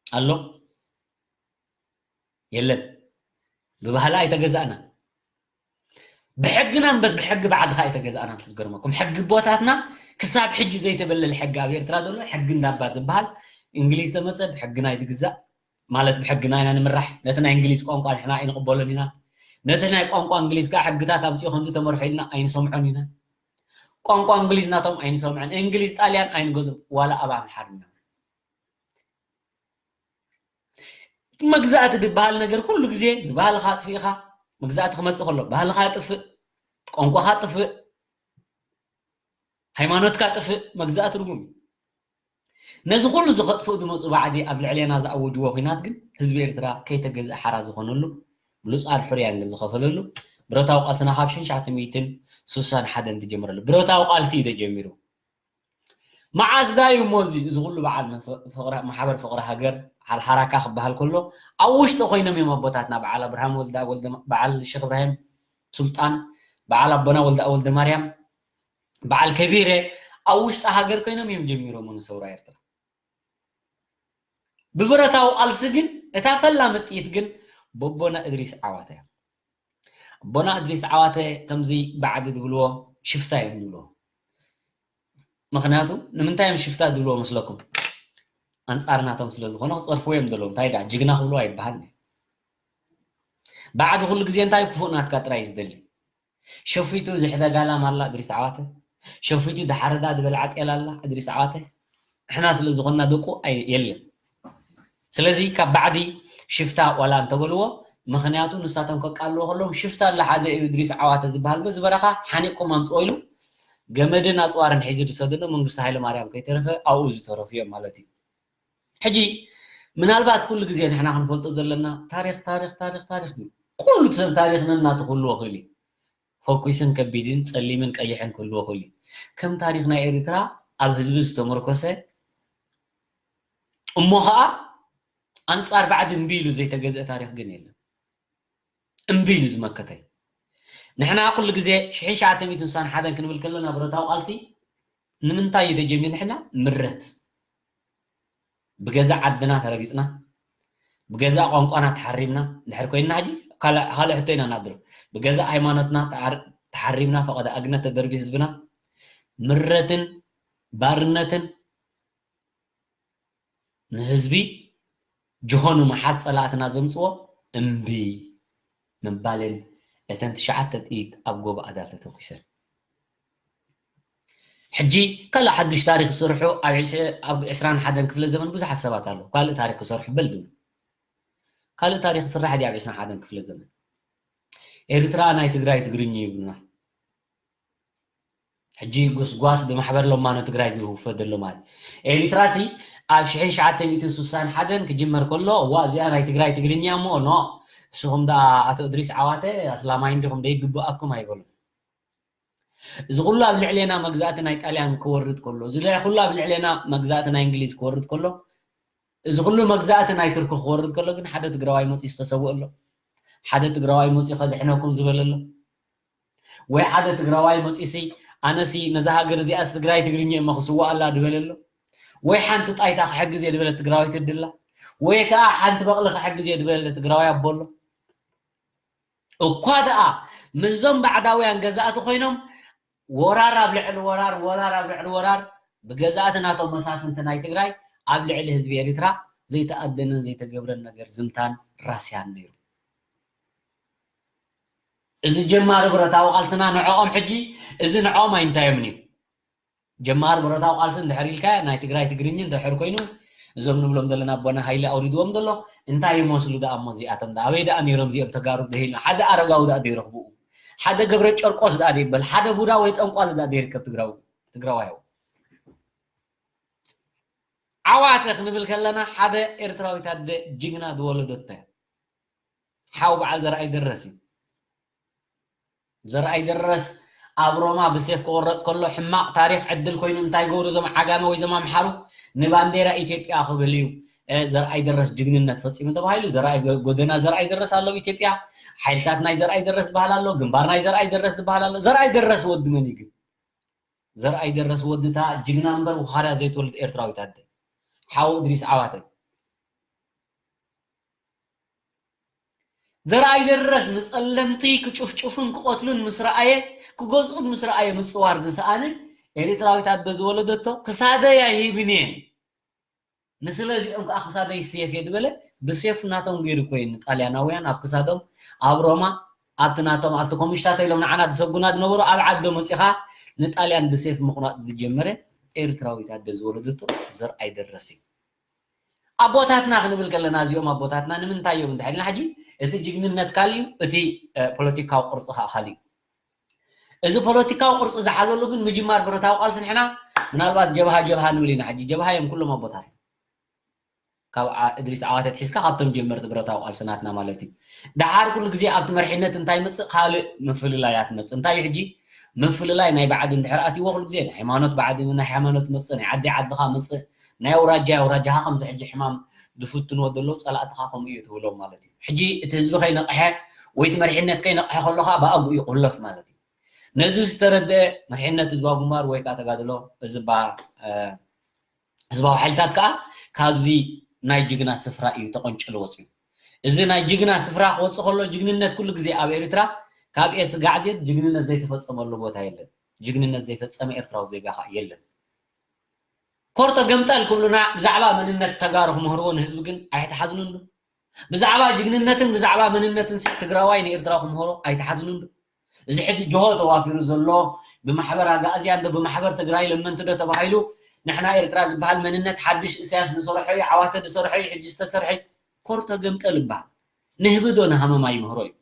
ኣሎ የለን። ብባህሊ ኣይተገዛእና። ብሕግና እምበር ብሕጊ ባዕድኻ ኣይተገዛእና። ትዝገርመኩም ሕጊ ቦታትና ክሳብ ሕጂ ዘይተበለለ ሕጊ ኣብ ኤርትራ ዘሎ ሕጊ እንዳባ ዝበሃል እንግሊዝ ተመፀ ብሕግና ይትግዛእ ማለት ብሕግና ኢና ንምራሕ። ነቲ ናይ እንግሊዝ ቋንቋ ንሕና ኣይንቕበሎን ኢና። ነቲ ናይ ቋንቋ እንግሊዝ ከዓ ሕግታት ኣምፅኡ ከምዚ ተመርሑ ኢልና ኣይንሰምዖን ኢና። ቋንቋ እንግሊዝ ናቶም ኣይንሰምዖን። እንግሊዝ ጣልያን ኣይንገዝኦም ዋላ ኣብ ኣምሓርኛ። መግዛእቲ ዝበሃል ነገር ኩሉ ግዜ ንባህልኻ ኣጥፊእኻ መግዛእቲ ክመፅእ ከሎ ባህልኻ ጥፍእ፣ ቋንቋኻ ጥፍእ፣ ሃይማኖትካ ጥፍእ መግዛእቲ ርጉም እዩ። ነዚ ኩሉ ዝኸጥፍኡ ዝመፁ ባዕዲ ኣብ ልዕሌና ዝኣወጅዎ ኲናት ግን ህዝቢ ኤርትራ ከይተገዝእ ሓራ ዝኾነሉ ብሉፃን ሕሩያን ግን ዝኸፈለሉ ብረታዊ ቃልስና ካብ ሽሕን ትሽዓተ ሚእትን ስሳን ሓደን ዝጀመረሉ ብረታዊ ቃልሲ እዩ ተጀሚሩ። መዓስ ዳዩ እሞ እዚ እዚ ኩሉ በዓል መፈ- ፍቕረ- ማሕበር ፍቕሪ ሃገር ሓልሓራካ ክበሃል ከሎ ኣብ ውሽጢ ኮይኖም እዮም ኣቦታትና በዓል ኣብርሃም ወልደ ወልደ በዓል ሸክ እብራሂም ሱልጣን በዓል ኣቦና ወልደ ወልደ ማርያም በዓል ከቢረ ኣብ ውሽጢ ሃገር ኮይኖም እዮም ጀሚሮም ንሰውራ ኤርትራ። ብብረታዊ ቃልሲ ግን እታ ፈላሚ ጥይት ግን በቦና እድሪስ ዓዋተ እያ። ኣቦና እድሪስ ዓዋተ ከምዚ ባዕዲ ዝብልዎ ሽፍታ እዮም ዝብልዎ። ምክንያቱ ንምንታይ እዮም ሽፍታ ዝብልዎ መስለኩም? ኣንፃር ናቶም ስለ ዝኾነ ክፀርፍዎ እዮም ዘለዉ። እንታይ ዳ ጅግና ክብልዎ ኣይበሃል። ባዕዲ ኩሉ ግዜ እንታይ ክፉእ ናትካ ጥራይ እዩ ዝደሊ። ሸፊቱ ዝሕደጋ ላም ኣላ እድሪስ ዓዋተ፣ ሸፊቱ ዝሓረዳ ዝበልዓ ጤል ኣላ እድሪስ ዓዋተ። ንሕና ስለ ዝኾንና ደቁ ኣይ- የለን። ስለዚ ካብ ባዕዲ ሽፍታ ዋላ እንተበልዎ፣ ምኽንያቱ ንሳቶም ከቃልዎ ከለዎም ሽፍታ ኣለ ሓደ እዩ እድሪስ ዓዋተ ዝበሃል በዚ በረኻ ሓኒቕኩም ኣምፅኦ ኢሉ ገመድን ኣፅዋርን ሒዙ ዝሰደዶ መንግስቱ ሃይለ ማርያም ከይተረፈ ኣብኡ ዝተረፉ እዮም ማለት እዩ። ሕጂ ምናልባት ኩሉ ግዜ ንሕና ክንፈልጦ ዘለና ታሪኽ ታሪኽ ታሪኽ ታሪኽ እዩ። ኩሉ ሰብ ታሪኽ ነናቱ ክህልዎ ክእል እዩ። ፈኲስን ከቢድን ጸሊምን ቀይሕን ክህልዎ ክእል እዩ። ከም ታሪኽ ናይ ኤርትራ ኣብ ህዝቢ ዝተመርኮሰ እሞ ኸኣ ኣንጻር ባዕዲ እምቢ ኢሉ ዘይተገዝአ ታሪኽ ግን የለን። እምቢ ኢሉ ዝመከተ እዩ። ንሕና ኩሉ ግዜ ሽሕን ትሽዓተ ሚእትን ስሳን ሓደን ክንብል ከለና ብረታዊ ቃልሲ ንምንታይ እዩ ተጀሚሩ? ንሕና ምረት ብገዛእ ዓድና ተረጊጽና፣ ብገዛእ ቋንቋና ተሓሪምና እንድሕር ኮይንና፣ ሕጂ ካልእ ካልእ ሕቶ ኢና ናድሮ። ብገዛእ ሃይማኖትና ተዓር- ተሓሪምና፣ ፈቐዶ ኣግነት ተደርብዩ ህዝብና፣ ምረትን ባርነትን ንህዝቢ ጅሆኑ ምሓዝ ጸላእትና ዘምጽዎ እምቢ ምባልን እተን ትሽዓተ ጥይት ኣብ ጎቦ ኣዳል ተተኩሰን። ሕጂ ካልእ ሓዱሽ ታሪኽ ዝሰርሑ ኣብ ዕስ- ኣብ ዕስራን ሓደን ክፍለ ዘመን ብዙሓት ሰባት ኣለዉ። ካልእ ታሪኽ ክሰርሑ በል ዝብሉ። ካልእ ታሪኽ ክስራሕ ድዩ ኣብ ዕስራን ሓደን ክፍለ ዘመን? ኤርትራ ናይ ትግራይ ትግርኛ ይብሉና። ሕጂ ጉስጓስ ብማሕበር ለማኖ ትግራይ ዝውፈ ዘሎ ማለት። ኤርትራ ሲ ኣብ ሽሕን ትሽዓተ ሚእትን ስሳን ሓደን ክጅመር ከሎ፣ እዋ እዚኣ ናይ ትግራይ ትግርኛ እሞ ኖ፣ ንስኹም ደኣ ኣቶ እድሪስ ዓዋተ ኣስላማይ እንዲኹም ደይግብኣኩም ኣይበሉን። እዚ ኩሉ ኣብ ልዕሌና መግዛእቲ ናይ ጣልያን ክወርድ ከሎ፣ እዚ ኩሉ ኣብ ልዕሌና መግዛእቲ ናይ እንግሊዝ ክወርድ ከሎ፣ እዚ ኩሉ መግዛእቲ ናይ ቱርኪ ክወርድ ከሎ ግን ሓደ ትግራዋይ መፂኡ ዝተሰውእ ኣሎ። ሓደ ትግራዋይ መፂኡ ከድሕነኩም ዝበለ ኣሎ። ወይ ሓደ ትግራዋይ መፂኡሲ ኣነሲ ነዛ ሃገር እዚኣስ ትግራይ ትግርኛ እሞ ክስዋኣላ ድበለ ኣሎ። ወይ ሓንቲ ጣይታ ክሕግዝ እየ ድበለ ትግራዋይ ትድላ። ወይ ከዓ ሓንቲ በቕሊ ክሕግዝ እየ ድበለ ትግራዋይ ኣቦ ኣሎ። እኳ ደኣ ምስዞም ባዕዳውያን ገዛእቲ ኮይኖም ወራር ኣብ ልዕሊ ወራር፣ ወራር ኣብ ልዕሊ ወራር ብገዛእቲ ናቶም መሳፍንቲ ናይ ትግራይ ኣብ ልዕሊ ህዝቢ ኤርትራ ዘይተኣደነን ዘይተገብረን ነገር ዝምታን ራስያን ነይሩ። እዚ ጀማሪ ብረታዊ ቃልስና ንዕኦም ሕጂ፣ እዚ ንዕኦም ኣይንታዮምን እዩ። ጀማሪ ብረታዊ ቃልሲ እንድሕር ኢልካ ናይ ትግራይ ትግርኛ እንድሕር ኮይኑ፣ እዞም ንብሎም ዘለና ኣቦና ሃይለ ኣውሪድዎም ዘሎ እንታይ ይመስሉ ደኣ እሞ እዚኣቶም ደኣ ኣበይ ደኣ ነይሮም እዚኦም ተጋሩ ደሂልና ሓደ ኣረጋዊ ደኣ ዘይረኽብኡ ሓደ ገብረ ጨርቆስ ደኣ ዘይበል ሓደ ቡዳ ወይ ጠንቋል ደኣ ዘይርከብ ትግራዊ ትግራዋይ ዓዋተ ክንብል ከለና ሓደ ኤርትራዊት ኣደ ጅግና ዝወለደቶ ሓው በዓል ዘርኣይ ደረስ እዩ። ዘርኣይ ደረስ ኣብ ሮማ ብሴፍ ክቑረፅ ከሎ ሕማቕ ታሪኽ ዕድል ኮይኑ እንታይ ገብሩ እዞም ዓጋመ ወይ እዞም ኣምሓሩ ንባንዴራ ኢትዮጵያ ክብል እዩ ዘርኣይ ደረስ ጅግንነት ፈፂሙ ተባሂሉ። ዘርኣይ ጎደና ዘርኣይ ደረስ ኣሎ ኣብ ኢትዮጵያ። ሓይልታት ናይ ዘርኣይ ደረስ ዝበሃል ኣሎ። ግንባር ናይ ዘርኣይ ደረስ ዝበሃል ኣሎ። ዘርኣይ ደረስ ወዲ መን እዩ ግን? ዘርኣይ ደረስ ወድታ ጅግና እምበር ውኻርያ ዘይትወልድ ኤርትራዊት ኣደ ሓው እድሪስ ዓዋተ። ዘርኣይ ደረስ ንፀለምቲ ክጭፍጭፉን ክቐትሉን ምስ ረኣየ ክገዝኡን ምስ ረኣየ ምፅዋር ዝሰኣነ ኤርትራዊት ኣደ ዝወለደቶ ክሳደይ ኣይህብን እየ። ንስለ እዚኦም ከዓ ክሳደይ ሴፍ እየ ዝበለ ብሴፍ ናቶም ገይሩ ኮይኑ ጣልያናውያን ኣብ ክሳዶም ኣብ ሮማ ኣብቲ ናቶም ኣብቲ ኮሚሽታ ተይሎም ንዓና ዝሰጉና ዝነበሩ ኣብ ዓዶ መፂኻ ንጣልያን ብሴፍ ምቑናጥ ዝጀመረ ኤርትራዊት ኣደ ዝወለደቶ ዘርኣይ ደረስ እዩ። ኣቦታትና ክንብል ከለና እዚኦም ኣቦታትና ንምንታይ እዮም እንድሕልና ሕጂ እቲ ጅግንነት ካልእ እዩ እቲ ፖለቲካዊ ቅርፂ ከዓ ካልእ እዩ። እዚ ፖለቲካዊ ቅርፂ ዝሓዘሉ ግን ምጅማር ብረታዊ ቃልሲ ንሕና ምናልባት ጀብሃ ጀብሃ ንብል ኢና ሕጂ ጀብሃ እዮም ኩሎም ኣቦታት ካብ እድሪስ ዓዋተ ትሒዝካ ካብቶም ጀመርቲ ብረታዊ ቃልሲ ናትና ማለት እዩ። ደሓር ኩሉ ግዜ ኣብቲ መርሒነት እንታይ መፅእ ካልእ ምፍልላያት መፅእ እንታይ እዩ ሕጂ ምፍልላይ ናይ ባዕዲ እንድሕር ኣትይዎ ኩሉ ግዜ ናይ ሃይማኖት ባዕዲ ናይ ሃይማኖት መፅእ ናይ ዓዲ ዓድኻ መፅእ ናይ ኣውራጃ ኣውራጃኻ ከምዚ ሕጂ ሕማም ዝፍትንዎ ዘለዉ ፀላእትኻ ከምኡ እዩ ትብሎም ማለት እዩ። ሕጂ እቲ ህዝቢ ከይነቕሐ ወይ እቲ መርሒነት ከይነቕሐ ከሎ ከዓ ብኣግኡ እዩ ክህለፍ ማለት እዩ። ነዚ ዝተረደአ መርሒነት ህዝባዊ ግንባር ወይ ከዓ ተጋድሎ እዚ ባ ህዝባዊ ሓይልታት ከዓ ካብዚ ናይ ጅግና ስፍራ እዩ ተቐንጭሉ ወፅዩ። እዚ ናይ ጅግና ስፍራ ክወፅእ ከሎ ጅግንነት ኩሉ ግዜ ኣብ ኤርትራ ካብ ኤ ስጋዕ ዜድ ጅግንነት ዘይተፈፀመሉ ቦታ የለን። ጅግንነት ዘይፈፀመ ኤርትራዊ ዜጋ ከዓ የለን። ኮርቶ ገምጠል ክብሉና ብዛዕባ መንነት ተጋሩ ክምህርዎ ንህዝቢ ግን ኣይተሓዝኑን ዶ? ብዛዕባ ጅግንነትን ብዛዕባ መንነትን ሲ ትግራዋይ ንኤርትራ ክምህሮ ኣይተሓዝኑን ዶ? እዚ ሕጂ ጆሆ ተዋፊሩ ዘሎ ብማሕበር ኣጋእዝያን ዶ ብማሕበር ትግራይ ለመንቲ ዶ ተባሂሉ ንሕና ኤርትራ ዝበሃል መንነት ሓድሽ እሳያስ ዝሰርሖ እዩ ዓዋተ ዝሰርሖ እዩ ሕጂ ዝተሰርሐ እዩ ኮርቶ ገምጠል ይበሃል። ንህቢ ዶ ንሃመማ ይምህሮ እዩ?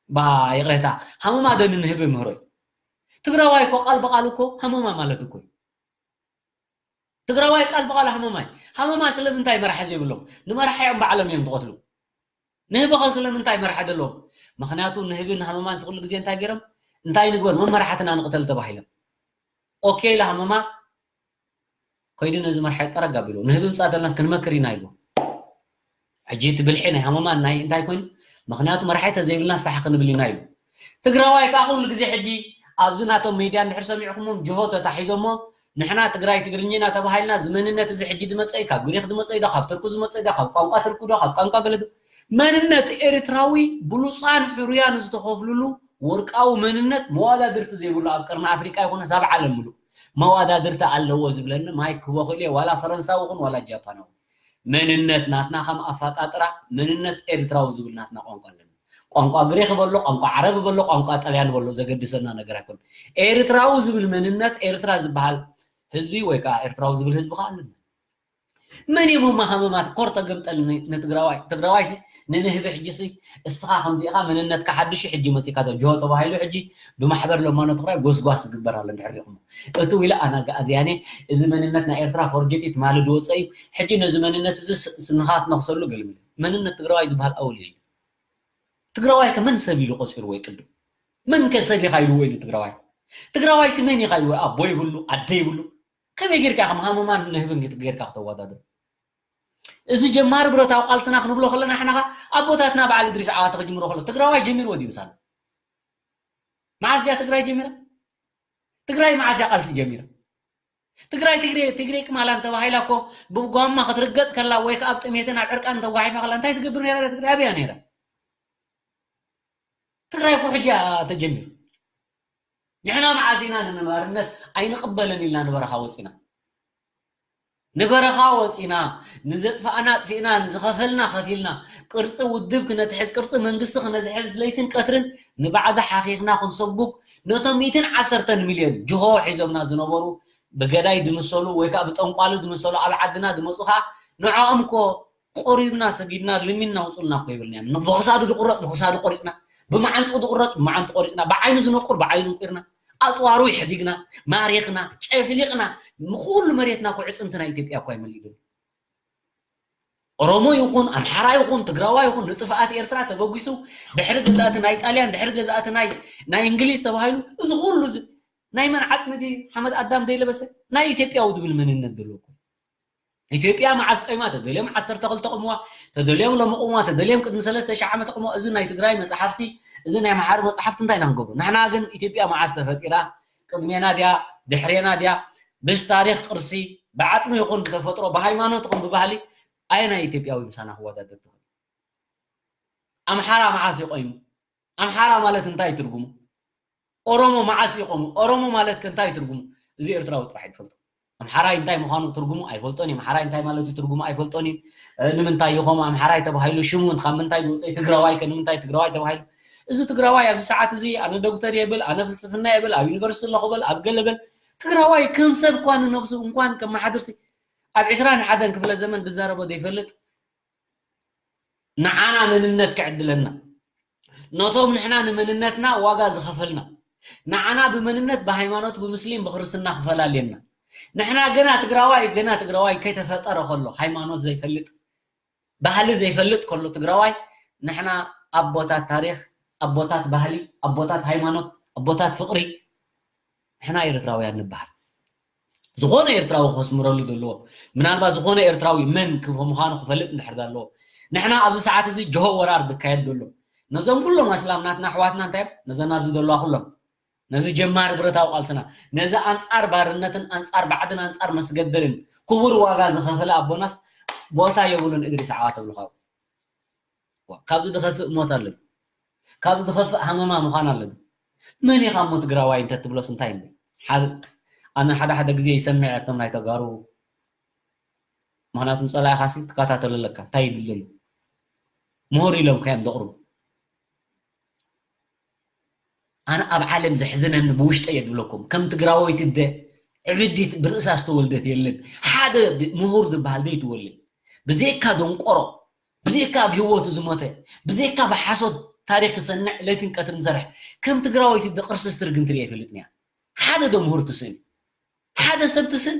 ባ ይቕሬታ ሃመማ ዶ ንንህቢ ይምህሮ እዩ? ትግራዋይ እኮ ቃል ብቓል እኮ ሃመማ ማለት እኮ እዩ። ትግራዋይ ቃል ብቓል ሃመማይ ሃመማ ስለምንታይ መራሒ ዘይብሎም ንመራሒ እዮም ባዕሎም እዮም ትቐትሉ ንህቢ ኸ ስለምንታይ መራሒ ዘለዎም ምክንያቱ ንህቢ ንሃመማን ስኩሉ ግዜ እንታይ ገይሮም እንታይ ንግበር መመራሕትና ንቕተል ተባሂሎም ኦኬ ኢለ ሃመማ ከይዱ ነዚ መራሒ ጠረግ ኣቢሉ ንህቢ ምፃእ ተለናስ ክንመክር ኢና ኢሉ ሕጂ እቲ ብልሒ ናይ ሃመማን ናይ እንታይ ኮይኑ ምክንያቱ መራሒ ተዘይብልና ስራሕ ክንብል ኢና ኢሉ ትግራዋይ ከዓ ኩሉ ግዜ ሕጂ ኣብዚ ናቶም ሜድያ እንድሕር ሰሚዕኩሞም ጅሆ ተታሒዞሞ ንሕና ትግራይ ትግርኛ ኢና ተባሂልና እዚ መንነት እዚ ሕጂ ዝመፀ እዩ ካብ ግሪክ ዝመፀ እዩ ካብ ቱርኩ ዝመፀ እዩ ካብ ቋንቋ ቱርኩ ዶ ካብ ቋንቋ ገለ መንነት ኤርትራዊ ብሉፃን ሕሩያን ዝተኸፍልሉ ወርቃዊ መንነት መዋዳድርቲ ዘይብሉ ኣብ ቀርኒ ኣፍሪቃ ይኮነስ ኣብ ዓለም ምሉእ መዋዳድርቲ ኣለዎ ዝብለኒ ማይክ ክቦ ክእል እየ ዋላ ፈረንሳዊ ይኹን ዋላ ጃፓናዊ መንነት ናትና ከም ኣፋጣጥራ መንነት ኤርትራዊ ዝብል ናትና ቋንቋ ኣለና ቋንቋ ግሪክ በሎ፣ ቋንቋ ዓረብ በሎ፣ ቋንቋ ጣልያን በሎ፣ ዘገድሰና ነገር ኣይኮን። ኤርትራዊ ዝብል መንነት፣ ኤርትራ ዝበሃል ህዝቢ ወይ ከዓ ኤርትራዊ ዝብል ህዝቢ ከዓ ኣለና። መን እዩ መማሃመማት ኮር ተገምጠል ን-፣ ንትግራዋይ? ትግራዋይ ሲ ንንህቢ ሕጂ ሲ እስኻ ከምዚኻ መንነትካ ሓድሽ ሕጂ መፂካ ተ-፣ ጆ ተባሂሉ ሕጂ ብማሕበር ለማኖ ትግራይ ጎስጓስ ዝግበር ኣሎ። እንድሕር ሪኹሞ እቲ ዊለ ኣና ጋኣዝያኔ እዚ መንነት ናይ ኤርትራ ፎርጅቲት ማልድ ወፀ እዩ። ሕጂ ነዚ መንነት እዚ ስ-፣ ስንኻ ትነኽሰሉ ገልምል። መንነት ትግራዋይ ዝበሃል ኣውል የለ። ትግራዋይ ከ መን ሰብ ኢሉ ቆፂሩ ወይ ቅድም? መን ከ ሰብ ኢኻ ኢሉ ወይ ንትግራዋይ? ትግራዋይ ሲ መን ኢኻ ኢሉ ወይ ኣቦ ይብሉ፣ ኣደ ይብሉ? ከመይ ጌርካ ኢኻ መሃመማን ንህብን ጌት-፣ ጌርካ ክተወዳድር? እዚ ጀማሪ ብረታዊ ቃልስና ክንብሎ ከለና ንሕና ኸ ኣቦታትና በዓል እድሪስ ዓዋተ ክጅምሮ ከሎ ትግራዋይ ጀሚርዎ ድዩ ምሳና? መዓስ ድያ ትግራይ ጀሚራ? ትግራይ መዓስ እያ ቃልሲ ጀሚራ? ትግራይ ትግሬ፣ ትግሬ ቅማላን ተባሂላ እኮ ብጓማ ክትርገጽ ከላ ወይ ከኣ ኣብ ጥሜትን ኣብ ዕርቃን ተጓሒፋ ከላ እንታይ ትገብር ነይራ? ትግራይ ኣበያ ነይራ? ትግራይ እኮ ሕጂ እያ ተጀሚሩ። ንሕና መዓስ ኢና ንነባርነት ኣይንቕበልን ኢልና ንበረኻ ወፂና? ንበረኻ ወፂና፣ ንዘጥፋእና ኣጥፊእና፣ ንዝኸፈልና ከፊልና፣ ቅርፂ ውድብ ክነትሕዝ፣ ቅርፂ መንግስቲ ክነዝሕዝ ለይትን ቀትርን ንባዕዲ ሓኺኽና ክንሰጉግ ነቶም ሚእትን ዓሰርተን ሚልዮን ጅሆ ሒዞምና ዝነበሩ ብገዳይ ድምሰሉ ወይ ከዓ ብጠንቋሉ ድምሰሉ ኣብ ዓድና ድመፁ ከዓ ንዕኦም እኮ ቆሪብና ሰጊድና ልሚንና ውፁልና እኮ ይብልና እዮም። ብኽሳዱ ድቁረፅ ብኽሳዱ ቆሪፅና፣ ብመዓንጥኡ ድቁረፅ ብመዓንጡ ቆሪፅና፣ ብዓይኑ ዝነቁር ብዓይኑ እንቂርና፣ ኣፅዋሩ ይሕዲግና፣ ማሪኽና፣ ጨፍሊቕና፣ ንኩሉ መሬትና እኮ ዕፅምቲ ናይ ኢትዮጵያ እኮ ኣይመሊእሉን። ኦሮሞ ይኹን ኣምሓራ ይኹን ትግራዋይ ይኹን ንጥፍኣት ኤርትራ ተበጊሱ ድሕሪ ገዛእቲ ናይ ጣልያን ድሕሪ ገዛእቲ ናይ ናይ እንግሊዝ ተባሂሉ እዚ ኩሉ እዚ ናይ መን ዓፅሚ ድዩ ሓመድ ኣዳም ዘይለበሰ ናይ ኢትዮጵያዊ ዝብል መንነት ዘለዎ እኮ ኢትዮጵያ መዓስ ቆይማ ተደልዮም ዓሰርተ ክልተ ቆምዋ ተደልዮም ሎሚ ቆምዋ ተደልዮም ቅድሚ ሰለስተ ሺሕ ዓመት ቆምዋ እዚ ናይ ትግራይ መፅሓፍቲ እዚ ናይ ኣምሓሩ መፅሓፍቲ እንታይ ኢና ክንገብሮ ንሕና ግን ኢትዮጵያ መዓስ ተፈጢራ ቅድሜና ድያ ድሕሬና ድያ ብስ ታሪክ ቅርሲ ብዓፅሚ ይኹን ብተፈጥሮ ብሃይማኖት ይኹን ብባህሊ ኣየናይ ኢትዮጵያዊ ምሳና ክወዳደር ትኽእል ኣምሓራ መዓስ ይቆይሙ ኣምሓራ ማለት እንታይ ትርጉሙ ኦሮሞ መዓስ ይቆሙ ኦሮሞ ማለት ከ እንታይ ትርጉሙ እዚ ኤርትራዊ ጥራሕ ይፈልጦ ኣምሓራይ እንታይ ምዃኑ ትርጉሙ ኣይፈልጦን እዩ ኣምሓራይ እንታይ ማለት እዩ ትርጉሙ ኣይፈልጦን እዩ ንምንታይ ይኾሙ ኣምሓራይ ተባሂሉ ሽሙ ካብ ምንታይ ዝወፀ ትግራዋይ ከ ንምንታይ ትግራዋይ ተባሂሉ እዚ ትግራዋይ ኣብዚ ሰዓት እዚ ኣነ ዶክተር የብል ኣነ ፍልስፍና የብል ኣብ ዩኒቨርሲቲ ኣለኹ በል ኣብ ገለ በል ትግራዋይ ከም ሰብ እኳ ንነብሱ እንኳን ከመሓድርሲ ኣብ ዕስራን ሓደን ክፍለ ዘመን ዝዛረቦ ዘይፈልጥ ንዓና መንነት ክዕድለና ነቶም ንሕና ንመንነትና ዋጋ ዝኸፈልና ንዓና ብመንነት ብሃይማኖት ብሙስሊም ብክርስትና ክፈላልየና ንሕና ገና ትግራዋይ ገና ትግራዋይ ከይተፈጠረ ከሎ ሃይማኖት ዘይፈልጥ ባህሊ ዘይፈልጥ ከሎ ትግራዋይ ንሕና ኣቦታት ታሪክ ኣቦታት ባህሊ ኣቦታት ሃይማኖት ኣቦታት ፍቅሪ ንሕና ኤርትራውያን ንበሃል ዝኾነ ኤርትራዊ ከስምረሉ ዘለዎ ምናልባት ዝኾነ ኤርትራዊ መን ምዃኑ ክፈልጥ እንድሕር ኣለዎ ንሕና ኣብዚ ሰዓት እዚ ጅሆ ወራር ዝካየድ ዘሎ ነዞም ኩሎም ኣስላም ናትና ኣሕዋትና እንታይ ነዘን ኣብዚ ዘለዋ ኩሎም ነዚ ጀማሪ ብረታዊ ቃልስና ነዚ ኣንፃር ባርነትን ኣንፃር ባዕድን ኣንፃር መስገደልን ክቡር ዋጋ ዝኸፈለ ኣቦናስ ቦታ የብሉን እግሪ ሰዓዋ ተብልኻው ካብዚ ዝኸፍእ ሞት ኣሎ ካብዚ ዝኸፍእ ሃመማ ምዃን ኣሎ መን ኢኻ እሞ ትግራዋይ እንተ ትብሎስ እንታይ እሞ ሓደ ኣነ ሓደ ሓደ ግዜ ይሰምዕ እቶም ናይ ተጋሩ ምክንያቱም ፀላኢኻሲ ትከታተሎ ኣለካ እንታይ ይድለሉ ምሁር ኢሎም ከዮም ዘቕርቡ ኣነ ኣብ ዓለም ዘሕዝነኒ ብውሽጠ እየ ዝብለኩም ከም ትግራወይቲ ደ ዕብዲት ብርእሳ ዝተወልደት የለን ሓደ ምሁር ዝበሃል ዘይትወልድ ብዘይካ ደንቆሮ ብዘይካ ኣብ ህይወቱ ዝሞተ ብዘይካ ብሓሶት ታሪክ ክሰንዕ ለይትን ቀትርን ዝሰርሕ ከም ትግራወይቲ ደ ቅርሲ ስትርግም ትሪኦ ይፈልጥን እያ ሓደ ዶ ምሁር ትስእን ሓደ ሰብ ትስእን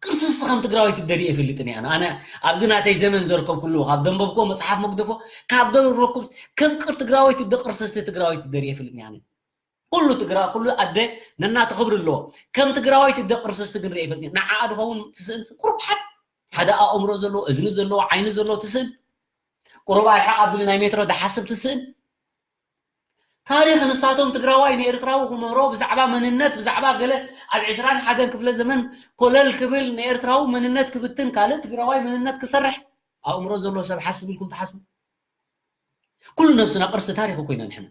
ቅርሲ እስኻ ከም ትግራዋይ ትደሪ የፈልጥን እያ ኣነ ኣብዚ ናተይ ዘመን ዘርከብኩሉ ካብ ደንበብኮ መፅሓፍ መግደፎ ካብ ደንበብኩም ከም ቅር ትግራዋይ ትደ ቅርሲ እስቲ ትግራዋይ ትደሪ የፈልጥን እያ ኩሉ ትግራ ኩሉ ኣደ ነናተ ክብሪ ኣለዎ ከም ትግራዋይ ትደ ቅርሲ እስቲ ግን ርእ ይፈልጥን ንዓኣ ድኸውን ትስእን ቁሩብ ሓደ ሓደ ኣእምሮ ዘለዎ እዝኒ ዘለዎ ዓይኒ ዘለዎ ትስእን ቁሩብ ኣይሓቕ ኣቢሉ ናይ ሜትሮ ድሓስብ ትስእን ታሪኽ ንሳቶም ትግራዋይ ንኤርትራዊ ክምህሮ ብዛዕባ መንነት ብዛዕባ ገለ ኣብ ዕስራን ሓደን ክፍለ ዘመን ኮለል ክብል ንኤርትራዊ መንነት ክብትን ካልእ ትግራዋይ መንነት ክሰርሕ ኣእምሮ ዘሎ ሰብ ሓስብ ኢልኩም ትሓስቡ ኩሉ ነብስና ቅርሲ ታሪኽ ኮይና ንሕና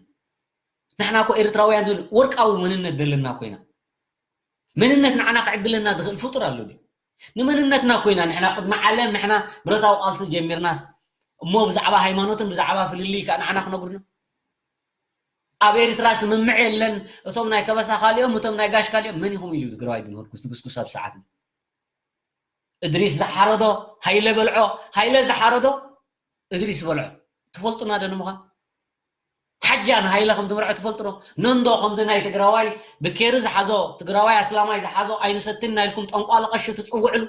ንሕና ኮ ኤርትራውያን ዝብል ወርቃዊ መንነት ዘለና ኮይና መንነት ንዓና ክዕድለና ዝኽእል ፍጡር ኣሎ ድዩ ንመንነትና ኮይና ንሕና ቅድሚ ዓለም ንሕና ብረታዊ ቃልሲ ጀሚርናስ እሞ ብዛዕባ ሃይማኖትን ብዛዕባ ፍልልይ ከኣ ንዓና ክነግሩና? ኣብ ኤርትራ ስምምዕ የለን፣ እቶም ናይ ከበሳ ካሊኦም፣ እቶም ናይ ጋሽ ካሊኦም። መን ኢኹም ኢሉ ትግራዋይ ዝምህር? ኩስቲ ጉስጉስ ኣብ ሰዓት እዚ እድሪስ ዝሓረዶ ሃይለ በልዖ፣ ሃይለ ዝሓረዶ እድሪስ በልዖ። ትፈልጡና ዶ ንምዃን? ሓጃ ንሃይለ ከም ትበልዖ ትፈልጡ ዶ? ነንዶ ከምዚ ናይ ትግራዋይ ብኬሪ ዝሓዞ፣ ትግራዋይ ኣስላማይ ዝሓዞ ኣይንሰትን ናይልኩም ጠንቋሊ ቀሺ ትጽውዕሉ፣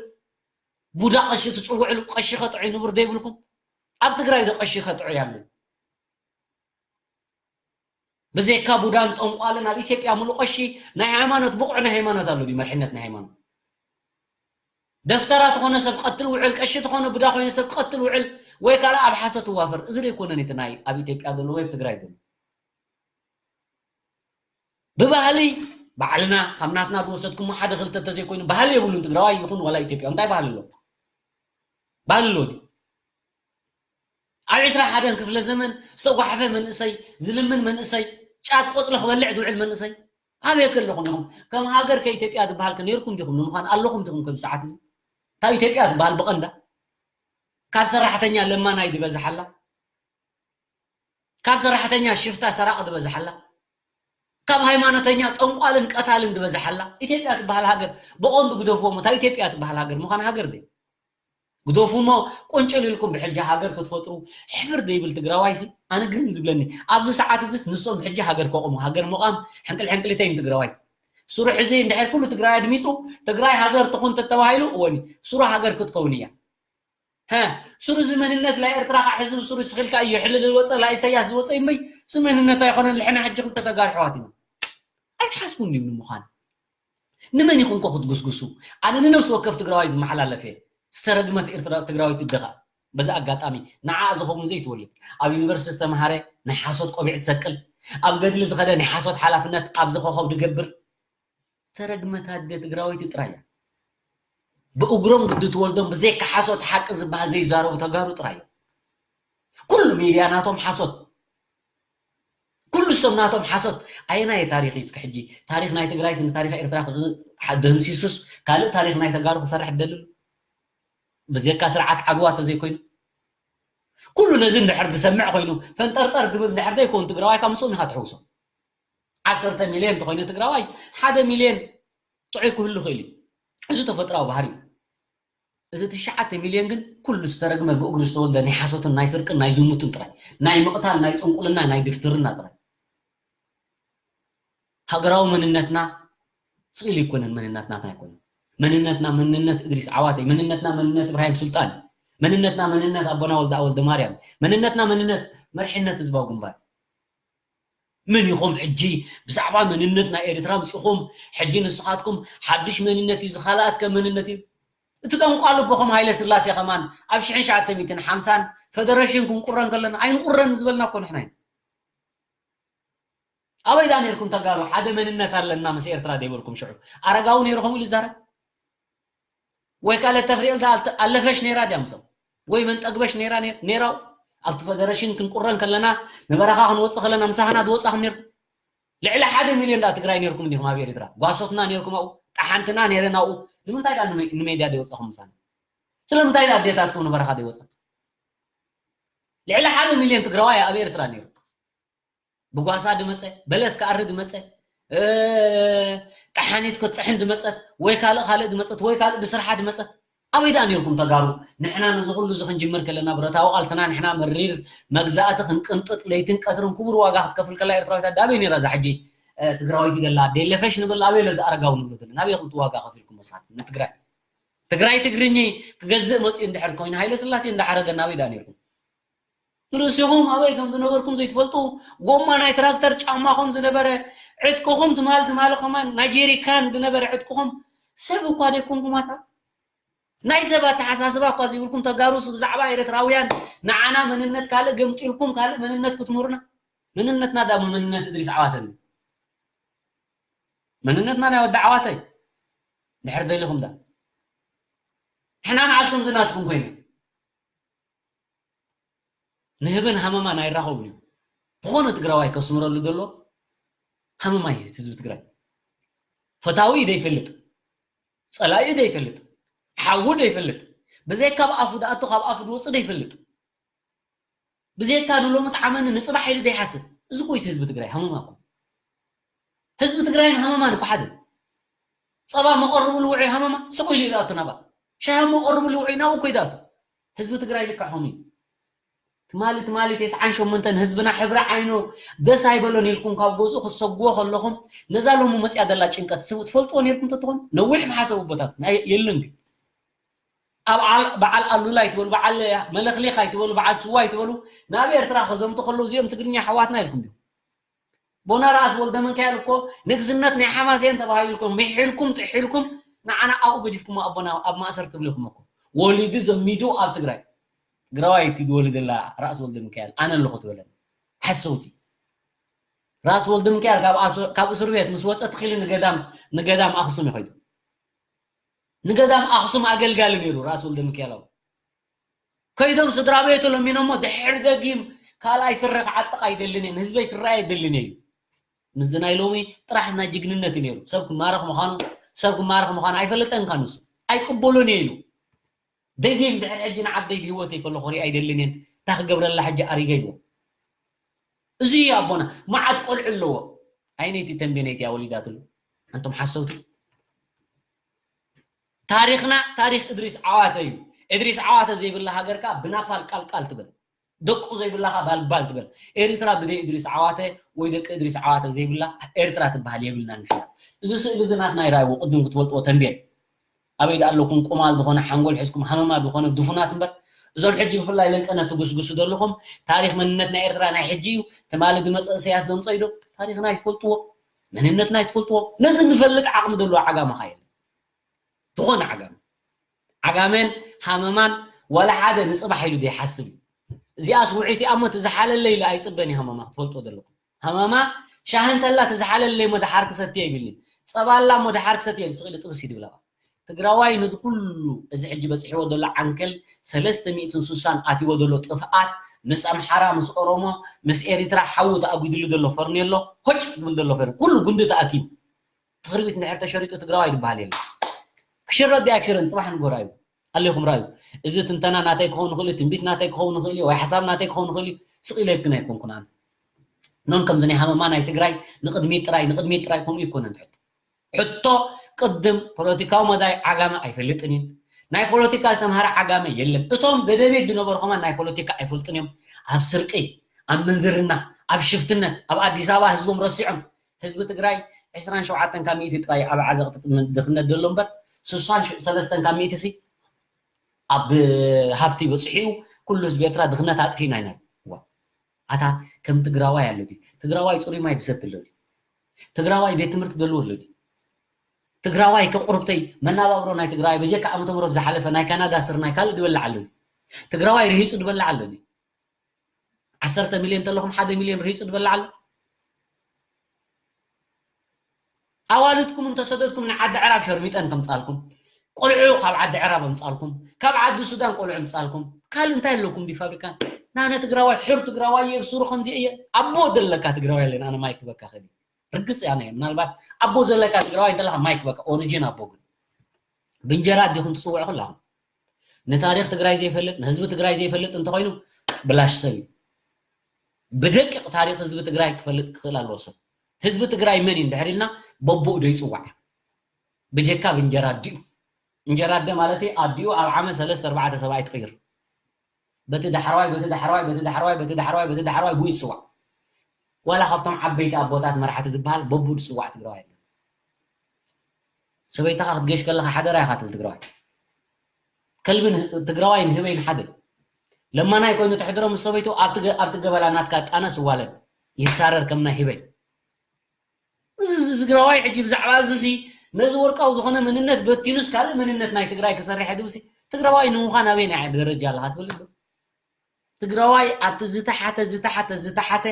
ቡዳ ቀሺ ትጽውዕሉ፣ ቀሺ ከጥዑ ንቡር ዘይብልኩም ኣብ ትግራይ ዶ ቀሺ ከጥዑ ያሉ? ብዘይካ ቡዳን ጠንቋልን ኣብ ኢትዮጵያ ሙሉእ ቀሺ ናይ ሃይማኖት፣ ብቑዕ ናይ ሃይማኖት ኣሎ ድዩ? መርሕነት ናይ ሃይማኖት ደፍተራ ትኾነ ሰብ ቀትል ውዕል፣ ቀሺ ትኾነ ቡዳ ኮይነ ሰብ ቀትል ውዕል፣ ወይ ካልእ ኣብ ሓሶት ትዋፈር። እዚ ዘይኮነን እቲ ናይ ኣብ ኢትዮጵያ ዘሎ ወይ ኣብ ትግራይ ዘሎ ብባህሊ ባዕልና ካብ ናትና ዝወሰድኩሞ ሓደ ክልተ ተዘይኮይኑ ባህሊ የብሉን። ትግራዋይ ይኹን ዋላ ኢትዮጵያ እንታይ ባህሊ ኣሎ? ባህሊ ኣሎ ድዩ? ኣብ ዕስራ ሓደን ክፍለ ዘመን ዝተጓሕፈ መንእሰይ፣ ዝልምን መንእሰይ፣ ጫት ቆፅሎ ክበልዕ ዝውዕል መንእሰይ ኣበይ ከለኹም ኢኹም? ከም ሃገር ከ ኢትዮጵያ ዝበሃል ከ ነይርኩም ዲኹም? ንምዃን ኣለኹም ዲኹም ከም ሰዓት እዚ? እታ ኢትዮጵያ ዝበሃል ብቐንዳ ካብ ሰራሕተኛ ለማናይ ዝበዝሓላ፣ ካብ ሰራሕተኛ ሽፍታ ሰራቂ ዝበዝሓላ፣ ካብ ሃይማኖተኛ ጠንቋልን ቀታልን ዝበዝሓላ ኢትዮጵያ ትበሃል ሃገር ብቐንዱ ግደፍዎም። እታ ኢትዮጵያ ትበሃል ሃገር ምዃን ሃገር ደ ግደፉ እሞ ቁንጭል ኢልኩም ብሕጂ ሃገር ክትፈጥሩ ሕፍር ዘይብል ትግራዋይ ሲ ኣነ ግርም ዝብለኒ ኣብዚ ሰዓት እዚስ ንሶም ብሕጂ ሃገር ከቑሙ ሃገር ምቋም ሕንቅል ሕንቅሊተይ ንትግራዋይ ስሩ ሕዚ እንድሕር ኩሉ ትግራይ ኣድሚፁ ትግራይ ሃገር ትኹን ተተባሂሉ እወኒ ስሩ ሃገር ክትከውን እያ ሀ ስሩ እዚ መንነት ላይ ኤርትራ ከዓ ሕዚ ስሩ ስኺልካ እዩ ሕልል ዝወፀ ላይ ኢሳያስ ዝወፀ እምበይ እዚ መንነት ኣይኮነን ልሕና ሕጂ ክልተ ተጋሩ ኣሕዋት ኢና ኣይትሓስቡ እንዲም ንምዃን ንመን ኢኹም ኮ ክትጉስጉሱ ኣነ ንነብሲ ወከፍ ትግራዋይ ዝመሓላለፍ እየ ዝተረግመት ኤርትራ ትግራዊት እደኻ በዚ ኣጋጣሚ ንዓ ዝኸውን ዘይትወልድ ኣብ ዩኒቨርሲቲ ዝተምሃረ ናይ ሓሶት ቆቢዕ ትሰቅል ኣብ ገድሊ ዝኸደ ናይ ሓሶት ሓላፍነት ኣብዚ ኮኸብ ድገብር ዝተረግመት ኣደ ትግራወይቲ ጥራይ እያ ብእግሮም ግዲ ትወልዶም ብዘይካ ሓሶት ሓቂ ዝበሃል ዘይዛረቡ ተጋሩ ጥራይ እዮም ኩሉ ሚድያ ናቶም ሓሶት ኩሉ ሰብ ናቶም ሓሶት ኣየናየ ታሪክ እዩ እስከ ሕጂ ታሪክ ናይ ትግራይ ስኒ ታሪክ ኤርትራ ደምሲሱስ ካልእ ታሪክ ናይ ተጋሩ ክሰርሕ ደልሉ ብዘካ ስርዓት ዓድዋ ተዘይኮይኑ ኩሉ ነዚ እንድሕር ዝሰምዕ ኮይኑ ፈንጠርጠር ዝብል እንድሕር ዘይኮን ትግራዋይ ካብ ምስኦም ኢካ ትሕውሶ ዓሰርተ ሚልዮን እንተኮይኑ ትግራዋይ ሓደ ሚልዮን ጥዑይ ክህሉ ይኽእል እዩ እዚ ተፈጥራዊ ባህሪ እዩ እዚ ትሽዓተ ሚልዮን ግን ኩሉ ዝተረግመ ብእግሩ ዝተወልደ ናይ ሓሶትን ናይ ስርቅን ናይ ዝሙትን ጥራይ ናይ ምቕታል ናይ ጥንቁልና ናይ ድፍትርና ጥራይ ሃገራዊ መንነትና ስኢሉ ይኮነን መንነትና ታይ ይኮነን መንነትና መንነት እድሪስ ዓዋተይ መንነትና መንነት እብራሂም ሱልጣን መንነትና መንነት ኣቦና ወልዳ ወልደ ማርያም መንነትና መንነት መርሕነት ህዝባዊ ግንባር ምን ኢኹም ሕጂ ብዛዕባ መንነት ናይ ኤርትራ ኣምፂኹም ሕጂ ንስኻትኩም ሓድሽ መንነት እዩ ዝኻልኣ እስከ መንነት እዩ እቲ ጠንቋል እቦኹም ሃይለ ስላሴ ከማን ኣብ ሽሕን ሸዓተ ሚእትን ሓምሳን ፈደረሽን ክንቁረን ከለና ኣይንቁረን ዝበልና እኮ ንሕና ኢና ኣበይ ዳ ነርኩም ተጋሩ ሓደ መንነት ኣለና ምስ ኤርትራ ደይበልኩም ሽዑ ኣረጋዊ ነይሩ ከምኡ ኢሉ ይዛረብ ወይ ካልእ ተፍሪኤል ኣለፈሽ ነይራ ድያ ምሶም ወይ መን ጠግበሽ ነይራ ነይራው ኣብቲ ፈደረሽን ክንቁረን ከለና ንበረኻ ክንወፅእ ከለና ምሳኽና ዝወፃኹም ነይርኩም ልዕሊ ሓደ ሚልዮን ዳ ትግራይ ነይርኩም እንዲኹም ኣብ ኤርትራ ጓሶትና ነይርኩም ኣብኡ ጠሓንትና ነይረን ኣብኡ ንምንታይ ዳ ንሜድያ ደይወፀኹም ምሳና ስለምንታይ ዳ ኣዴታትኩም ንበረኻ ደይወፀ ልዕሊ ሓደ ሚልዮን ትግራዋይ ኣብ ኤርትራ ነይሩ ብጓሳ ድመፀ በለስ ክኣሪ ድመፀ ጠሓኒት ክትጥሕን ድመፀት ወይ ካልእ ካልእ ድመፀት ወይ ካልእ ብስርሓ ድመፀት ኣበይ ደኣ ነርኩም ተጋሩ ንሕና ነዚ ኩሉ እዚ ክንጅምር ከለና ብረታዊ ቃልስና ንሕና መሪር መግዛእቲ ክንቅንጥጥ ለይትን ቀትርን ክቡር ዋጋ ክትከፍል ከላ ኤርትራዊት ኣደ ኣበይ ነራ እዛ ሕጂ ትግራወይቲ ደላ ደለፈሽ ንብል ኣበይ ለዚ ኣረጋዊ ንብሎ ዘለና ኣበይ ክምቲ ዋጋ ከፊልኩም መሳት ንትግራይ ትግራይ ትግርኚ ክገዝእ መፅኡ እንድሕር ኮይኑ ሃይለ ስላሴ እንዳሓረደ ናበይ ደኣ ነርኩም ንርእሲኹም ኣበይ ከም ዝነበርኩም ዘይትፈልጡ፣ ጎማ ናይ ትራክተር ጫማኹም ዝነበረ ዕጥቅኹም ትማል ትማል ከማን ናይ ጀሪካን ዝነበረ ዕጥቅኹም ሰብ እኳ ዘይኮንኩም ኣታ ናይ ሰብ ኣተሓሳስባ እኳ ዘይብልኩም ተጋሩስ ብዛዕባ ኤርትራውያን ንዓና መንነት ካልእ ገምጢልኩም ካልእ መንነት ክትምህሩና መንነትና ዳሞ መንነት እድሪስ ዓዋተን መንነትና ናይ ወዲ ዓዋተይ ድሕር ደሊኹም ዳ ንሕና ንዓስኩም ዝናትኩም ኮይነ ንህብን ሃመማን ኣይራኸቡን እዮም ዝኾነ ትግራዋይ ከስምረሉ ዘሎ ሃመማይ ህዝቢ ትግራይ ፈታዊ ደይፈልጥ ፀላኢ ደይፈልጥ ሓዉ ደይፈልጥ ብዘይ ካብ ኣፉ ድኣቱ ካብ ኣፉ ድወፅ ደይፈልጥ ብዘይካ ንሎሚ ጣዕመኒ ንፅባሕ ኢሉ ዘይሓስብ። እዚ እኮ እዩ ህዝቢ ትግራይ ሃመማ እኮ። ህዝቢ ትግራይን ሃመማን እኮ ሓደ። ፀባ መቐርቡ ልውዑ ሃመማ ስቕ ኢሉ ይኣቱ ናባ። ሻሂ መቐርቡ ልውዑ ናብኡ እኮ ይኣቱ። ህዝቢ ትግራይ ልክዕኹም እዩ። ትማሊ ትማሊ ተስዓን ሸሞንተን ህዝብና ሕብሪ ዓይኑ ደስ ኣይበሎን ኢልኩም ካብ ገዝኡ ክትሰግዎ ከለኹም ነዛ ሎሚ መፅያ ዘላ ጭንቀት ስብ ትፈልጥዎ ነርኩም ተትኾኑ ነዊሕ መሓሰብ ኣቦታት ናይ የለን ግን ኣብ ዓል- በዓል ኣሉላ ኣይትበሉ በዓል መለክሌክ ኣይትበሉ በዓል ስዋ ኣይትበሉ ናብ ኤርትራ ከዘምቱ ከለዉ እዚኦም ትግርኛ ኣሕዋትና ኢልኩም ዲኹም ቦና ራእሲ ወልደሚካኤል እኮ ንግስነት ናይ ሓማሴን ተባሂልኩም ምሒልኩም ጥሒልኩም ንዓና ኣብኡ ገዲፍኩም ኣቦና ኣብ ማእሰር ትብልኹም እኮ ወሊዱ ዘሚዱ ኣብ ትግራይ ትግራዋይ እቲ ዝወልደላ ራእሲ ወልደሚካኤል ኣነ ኣለኹ ትበለኒ ሓሰውቲ ራእሲ ወልደሚካኤል ካብ ኣስ- ካብ እስር ቤት ምስ ወፀ ትኺሉ ንገዳም ንገዳም ኣክሱም ይኸይዱ ንገዳም ኣክሱም ኣገልጋሊ ነይሩ ራእሲ ወልደሚካኤል ኣብ ከይዶም ስድራ ቤቱ ለሚኖሞ ድሕር ደጊም ካልኣይ ስረ ክዓጥቕ ኣይደልን እየ ንህዝበይ ክረኣይ ኣይደልን እየ እዩ ምዚ ናይ ሎሚ ጥራሕ ናይ ጅግንነት እዩ ነይሩ ሰብ ክማረኽ ምዃኑ ሰብ ክማረኽ ምዃኑ ኣይፈልጠን ካ ንሱ ኣይቅበሉን እየ ኢሉ ደጊም ድሕር ሕጂ ንዓደይ ብህይወተይ ከለኹ ሪኣ ኣይደልን እየን እንታይ ክገብረላ ሕጂ ኣሪገ ኢልዎ እዚ እዩ ኣቦና መዓት ቆልዑ ኣለዎ ዓይነይቲ ተንቤነይቲ እያ ወሊዳትሉ ኣንቶም ሓሰውቲ ታሪኽና ታሪኽ እድሪስ ዓዋተ እዩ። እድሪስ ዓዋተ ዘይብላ ሃገር ከዓ ብናፓል ቃልቃል ትበል። ደቁ ዘይብላ ከዓ ባልባል ትበል። ኤሪትራ ብደይ እድሪስ ዓዋተ ወይ ደቂ እድሪስ ዓዋተ ዘይብላ ኤርትራ ትበሃል የብልናን ንሕና። እዚ ስእሊ እዚ ናትና ይርኣይዎ ቅድም ክትፈልጥዎ ተንቤን። ኣበይ ደኣ ኣለኩም ቁማል ዝኾነ ሓንጎል ሒዝኩም ሃመማ ዝኾነ ድፉናት እምበር እዞም ሕጂ ብፍላይ ለንቀነ ትጉስጉሱ ዘለኹም ታሪኽ መንነት ናይ ኤርትራ ናይ ሕጂ እዩ ትማሊ ዝመፀ እሰያስ ደምፀ እዩ ዶ ታሪኽና ይትፈልጥዎ መንነትና ይትፈልጥዎ ነዚ ንፈልጥ ዓቕሚ ዘለዎ ዓጋመ ኸ የለን ዝኾነ ዓጋመ ዓጋመን ሃመማን ዋላ ሓደ ንፅባሕ ኢሉ ዘይሓስብ እዩ እዚኣስ ውዒቲ ኣሞ ትዝሓለለ ኢሉ ኣይፅበን እዩ ሃመማ ክትፈልጥዎ ዘለኩም ሃመማ ሻሂ እንተላ ትዝሓለለይ እሞ ደሓር ክሰትየ ይብልኒ ፀባ ኣላ እሞ ደሓር ክሰትየ ስቕ ኢሉ ጥብስ ይድብለባ ትግራዋይ ነዚ ኩሉ እዚ ሕጂ በፂሕዎ ዘሎ ዓንከል ሰለስተ ሚእትን ስሳን ኣትይዎ ዘሎ ጥፍኣት ምስ ኣምሓራ ምስ ኦሮሞ ምስ ኤሪትራ ሓዊ ተኣጒድሉ ዘሎ ፈርኔሎ ሆጭ ዝብል ዘሎ ፈር ኩሉ ጉንዲ ተኣኪቡ ትኽርቢት እንድሕር ተሸሪጡ ትግራዋይ ዝበሃል የለን ክሽረጥ ድያ ክሽረን ፅባሕ ንጎራ እዩ ኣለኹም ራዩ እዚ ትንተና ናተይ ክኸውን ይኽእል እዩ ትንቢት ናተይ ክኸውን ይኽእል እዩ ወይ ሓሳብ ናተይ ክኸውን ይኽእል እዩ ስቕ ኢለ ግን ኣይኮንኩን ኣነ ኖን ከምዚ ናይ ሃመማ ናይ ትግራይ ንቕድሚት ጥራይ ንቕድሚት ጥራይ ከምኡ ይኮነን ትሕት ሕቶ ቅድም ፖለቲካዊ መዳይ ዓጋመ ኣይፈልጥን እዩ ናይ ፖለቲካ ዝተምሃረ ዓጋመ የለን እቶም ደደቤት ዝነበሩ ከማን ናይ ፖለቲካ ኣይፈልጡን እዮም ኣብ ስርቂ ኣብ ምንዝርና ኣብ ሽፍትነት ኣብ ኣዲስ ኣበባ ህዝቦም ረሲዖም ህዝቢ ትግራይ ዕስራን ሸውዓተን ካብ ሚእቲ ጥራይ ኣብ ዓዘቕቲ ድኽነት ዘሎ እምበር ስሳን ሰለስተን ካብ ሚእቲ ሲ ኣብ ሃብቲ በፅሒኡ ኩሉ ህዝቢ ኤርትራ ድኽነት ኣጥፊእና ኢና ኣታ ከም ትግራዋይ ኣሎ ድዩ ትግራዋይ ፅሩይ ማይ ዝሰቲ ኣሎ ድዩ ትግራዋይ ቤት ትምህርቲ ዘለዎ ኣሎ ድዩ ትግራዋይ ከቁርብተይ መናባብሮ ናይ ትግራዋይ በጀካ ዓመተ ምህረት ዝሓለፈ ናይ ካናዳ ስርናይ ካልእ ዝበልዕ ኣሎ ድዩ ትግራዋይ ርሂፁ ዝበልዕ ኣሎ ድዩ ዓሰርተ ሚልዮን ተለኹም ሓደ ሚልዮን ርሂፁ ዝበልዕ ኣሎ ኣዋልድኩም እንተሰደድኩም ንዓዲ ዕራብ ሸርሚጠን ከምፃልኩም ቆልዑ ካብ ዓዲ ዕራብ ኣምፃልኩም ካብ ዓዲ ሱዳን ቆልዑ ምፃልኩም ካልእ እንታይ ኣለኩም ዲ ፋብሪካን ናነ ትግራዋይ ሕር ትግራዋይ እየ ብሱሩ ከምዚ እየ ኣቦ ዘለካ ትግራዋይ ኣለን ኣነ ማይክ በካ ከዲ ርግፅ ኣነ ምናልባት ኣቦ ዘለካ ትግራዋይ እንተለካ ማይክ በካ ኦሪጂን ኣቦ ግን ብእንጀራ ኣዲኹም ትፅውዑ ኩላኹም ንታሪኽ ትግራይ ዘይፈልጥ ንህዝቢ ትግራይ ዘይፈልጥ እንተኮይኑ ብላሽ ሰብ እዩ ብደቂቕ ታሪኽ ህዝቢ ትግራይ ክፈልጥ ክኽእል ኣለዎ ሰብ ህዝቢ ትግራይ መን እዩ እንድሕር ኢልና በቦኡ ዶ ይፅዋዕ ብጀካ ብእንጀራ ኣዲኡ እንጀራ ኣደ ማለት ኣዲኡ ኣብ ዓመት ሰለስተ ኣርባዕተ ሰብኣይ ትቕይር በቲ ዳሕረዋይ በቲ ዳሕረዋይ በቲ ዳሕረዋይ በቲ ዳሕረዋይ በቲ ዳሕረዋይ ብኡ ይፅዋዕ ዋላ ካብቶም ዓበይቲ ኣቦታት መራሕቲ ዝበሃል በቦኡ ዝፅዋዕ ትግራዋይ ኣሎ ሰበይትኻ ክትገሽ ከለኻ ሓደራ ኢኻ ትብል ትግራዋይ ከልቢ ትግራዋይ ንህበይ ንሓደ ለማናይ ኮይኑ ተሕድሮ ምስ ሰበይቱ ኣብቲ ገበላ ናትካ ጣነስ ይዋለድ ይሳረር ከም ናይ ህበይ እዚ ትግራዋይ ሕጂ ብዛዕባ እዚ ሲ ነዚ ወርቃዊ ዝኾነ መንነት በቲኑስ ካልእ መንነት ናይ ትግራይ ክሰርሕ ድብሲ ትግራዋይ ንምዃን ኣበይ ናይ ደረጃ ኣለካ ትብል ትግራዋይ ኣብቲ ዝተሓተ ዝተሓተ ዝተሓተ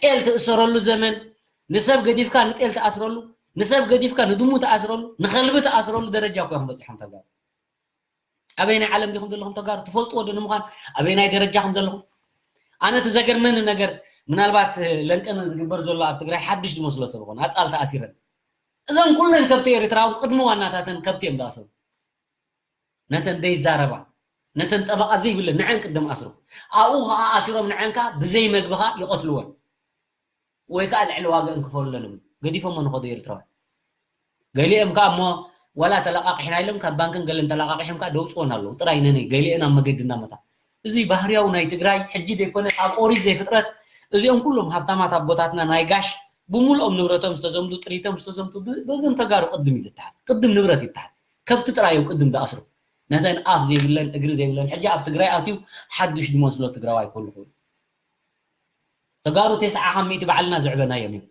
ጤል ትእሰረሉ ዘመን ንሰብ ገዲፍካ ንጤል ትኣስረሉ ንሰብ ገዲፍካ ንድሙ ትኣስረሉ ንኸልቢ ትኣስረሉ ደረጃ እኮ እዮም በፂሖም ተጋሩ ኣበይ ናይ ዓለም ዲኹም ዘለኹም ተጋሩ ትፈልጥዎ ዶ ንምዃን ኣበይ ናይ ደረጃ ከም ዘለኹም ኣነ እቲ ዘገርመኒ ነገር ምናልባት ለንቀነ ዝግበር ዘሎ ኣብ ትግራይ ሓድሽ ዝመስሎ ሰብ ኾነ ኣጣል ተኣሲረን እዘን ኩለን ከብቲ ኤርትራ ቅድሚ ዋናታተን ከብቲ እዮም ዝኣሰሩ ነተን ዘይዛረባ ነተን ጠበቓ ዘይብለን ንዐን ቅድም ኣስሩ። ኣብኡ ከዓ ኣሲሮም ንዐን ከዓ ብዘይ መግቢ ከዓ ይቐትልወን። ወይ ከዓ ልዕሊ ዋጋአን ክፈሉለን እዮም። ገዲፎሞ ንኸዱ ኤርትራውያን። ገሊኦም ከዓ እሞ ዋላ ተለቃቂሕና ኢሎም ካብ ባንክን ገለን ተለቃቂሖም ከዓ ደውፅወን ኣለዉ። ጥራይ ነነይ ገሊአን ኣብ መገዲ እናመታ። እዚ ባህርያዊ ናይ ትግራይ ሕጂ ዘይኮነ ካብ ኦሪት ዘይፍጥረት እዚኦም ኩሎም ሃብታማት ኣቦታትና ናይ ጋሽ ብምልኦም ንብረቶም ዝተዘምቱ ጥሪቶም ዝተዘምቱ ብ-፣ በዞም ተጋሩ ቅድም እዩ ዝተሓዝ። ቅድም ንብረት ይተሓዝ። ከብቲ ጥራይ እዮም ቅድም ዝኣስሩ። ነተን ኣፍ ዘይብለን እግሪ ዘይብለን ሕጂ ኣብ ትግራይ ኣትዩ ሓዱሽ ዝመስሎ ትግራዋይ ክህሉ ይኽእል። ተጋሩ ተስዓ ካብ ሚእቲ ባዕልና ዘዕበናዮም እዮም።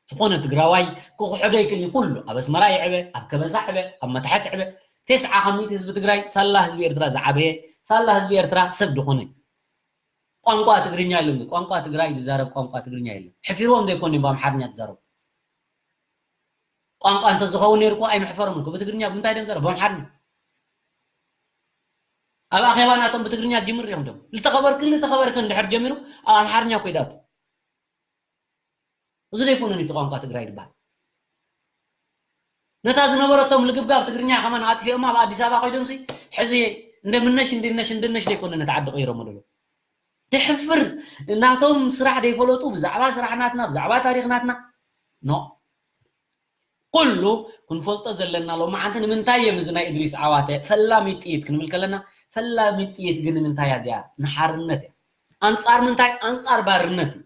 ዝኾነ ትግራዋይ ክኽሕዶ ይክእል እዩ። ኩሉ ኣብ ኣስመራ ይዕበ፣ ኣብ ከበሳ ዕበ፣ ኣብ መታሕት ዕበ፣ ተስዓ ካብ ሚእቲ ህዝቢ ትግራይ ሳላ ህዝቢ ኤርትራ ዝዓበየ፣ ሳላ ህዝቢ ኤርትራ ሰብ ዝኾነ ቋንቋ ትግርኛ የለን። ቋንቋ ትግራይ ዝዛረብ ቋንቋ ትግርኛ የለን። ሕፊርዎም ዘይኮኑ እዮም ብኣምሓርኛ ዝዛረቡ። ቋንቋ እንተዝኸውን ነይሩ እኮ ኣይምሕፈሮም እኮ። ብትግርኛ ብምንታይ ድዮም ዝዛረቡ? ብኣምሓርኛ። ኣብ ኣኼባ ናቶም ብትግርኛ ጅምር እዮም ዶም። ልተኸበርክን ልተኸበርክን እንድሕር ጀሚሩ ኣብ ኣምሓርኛ እኮ ይዳቱ። እዚ ዘይኮነን እቲ ቋንቋ ትግራይ ዝበሃል። ነታ ዝነበረቶም ልግብጋብ ትግርኛ ከማን ኣጥፊኦማ ኣብ ኣዲስ ኣበባ ኮይዶምሲ ሕዚ እንደምነሽ እንድነሽ እንድነሽ ዘይኮነ ነቲ ዓዲ ቀይሮሞ ደሎ። ደሕፍር ናቶም ስራሕ ደይፈለጡ ብዛዕባ ስራሕ ናትና ብዛዕባ ታሪኽ ናትና ኖ ኩሉ ክንፈልጦ ዘለና ሎማዓንቲ ንምንታይ እዮም እዚ ናይ እድሪስ ዓዋተ ፈላሚት ጥይት ክንብል ከለና ፈላሚት ጥይት ግን ንምንታይ እያ እዚኣ ንሓርነት እያ ኣንጻር ምንታይ ኣንጻር ባርነት እዩ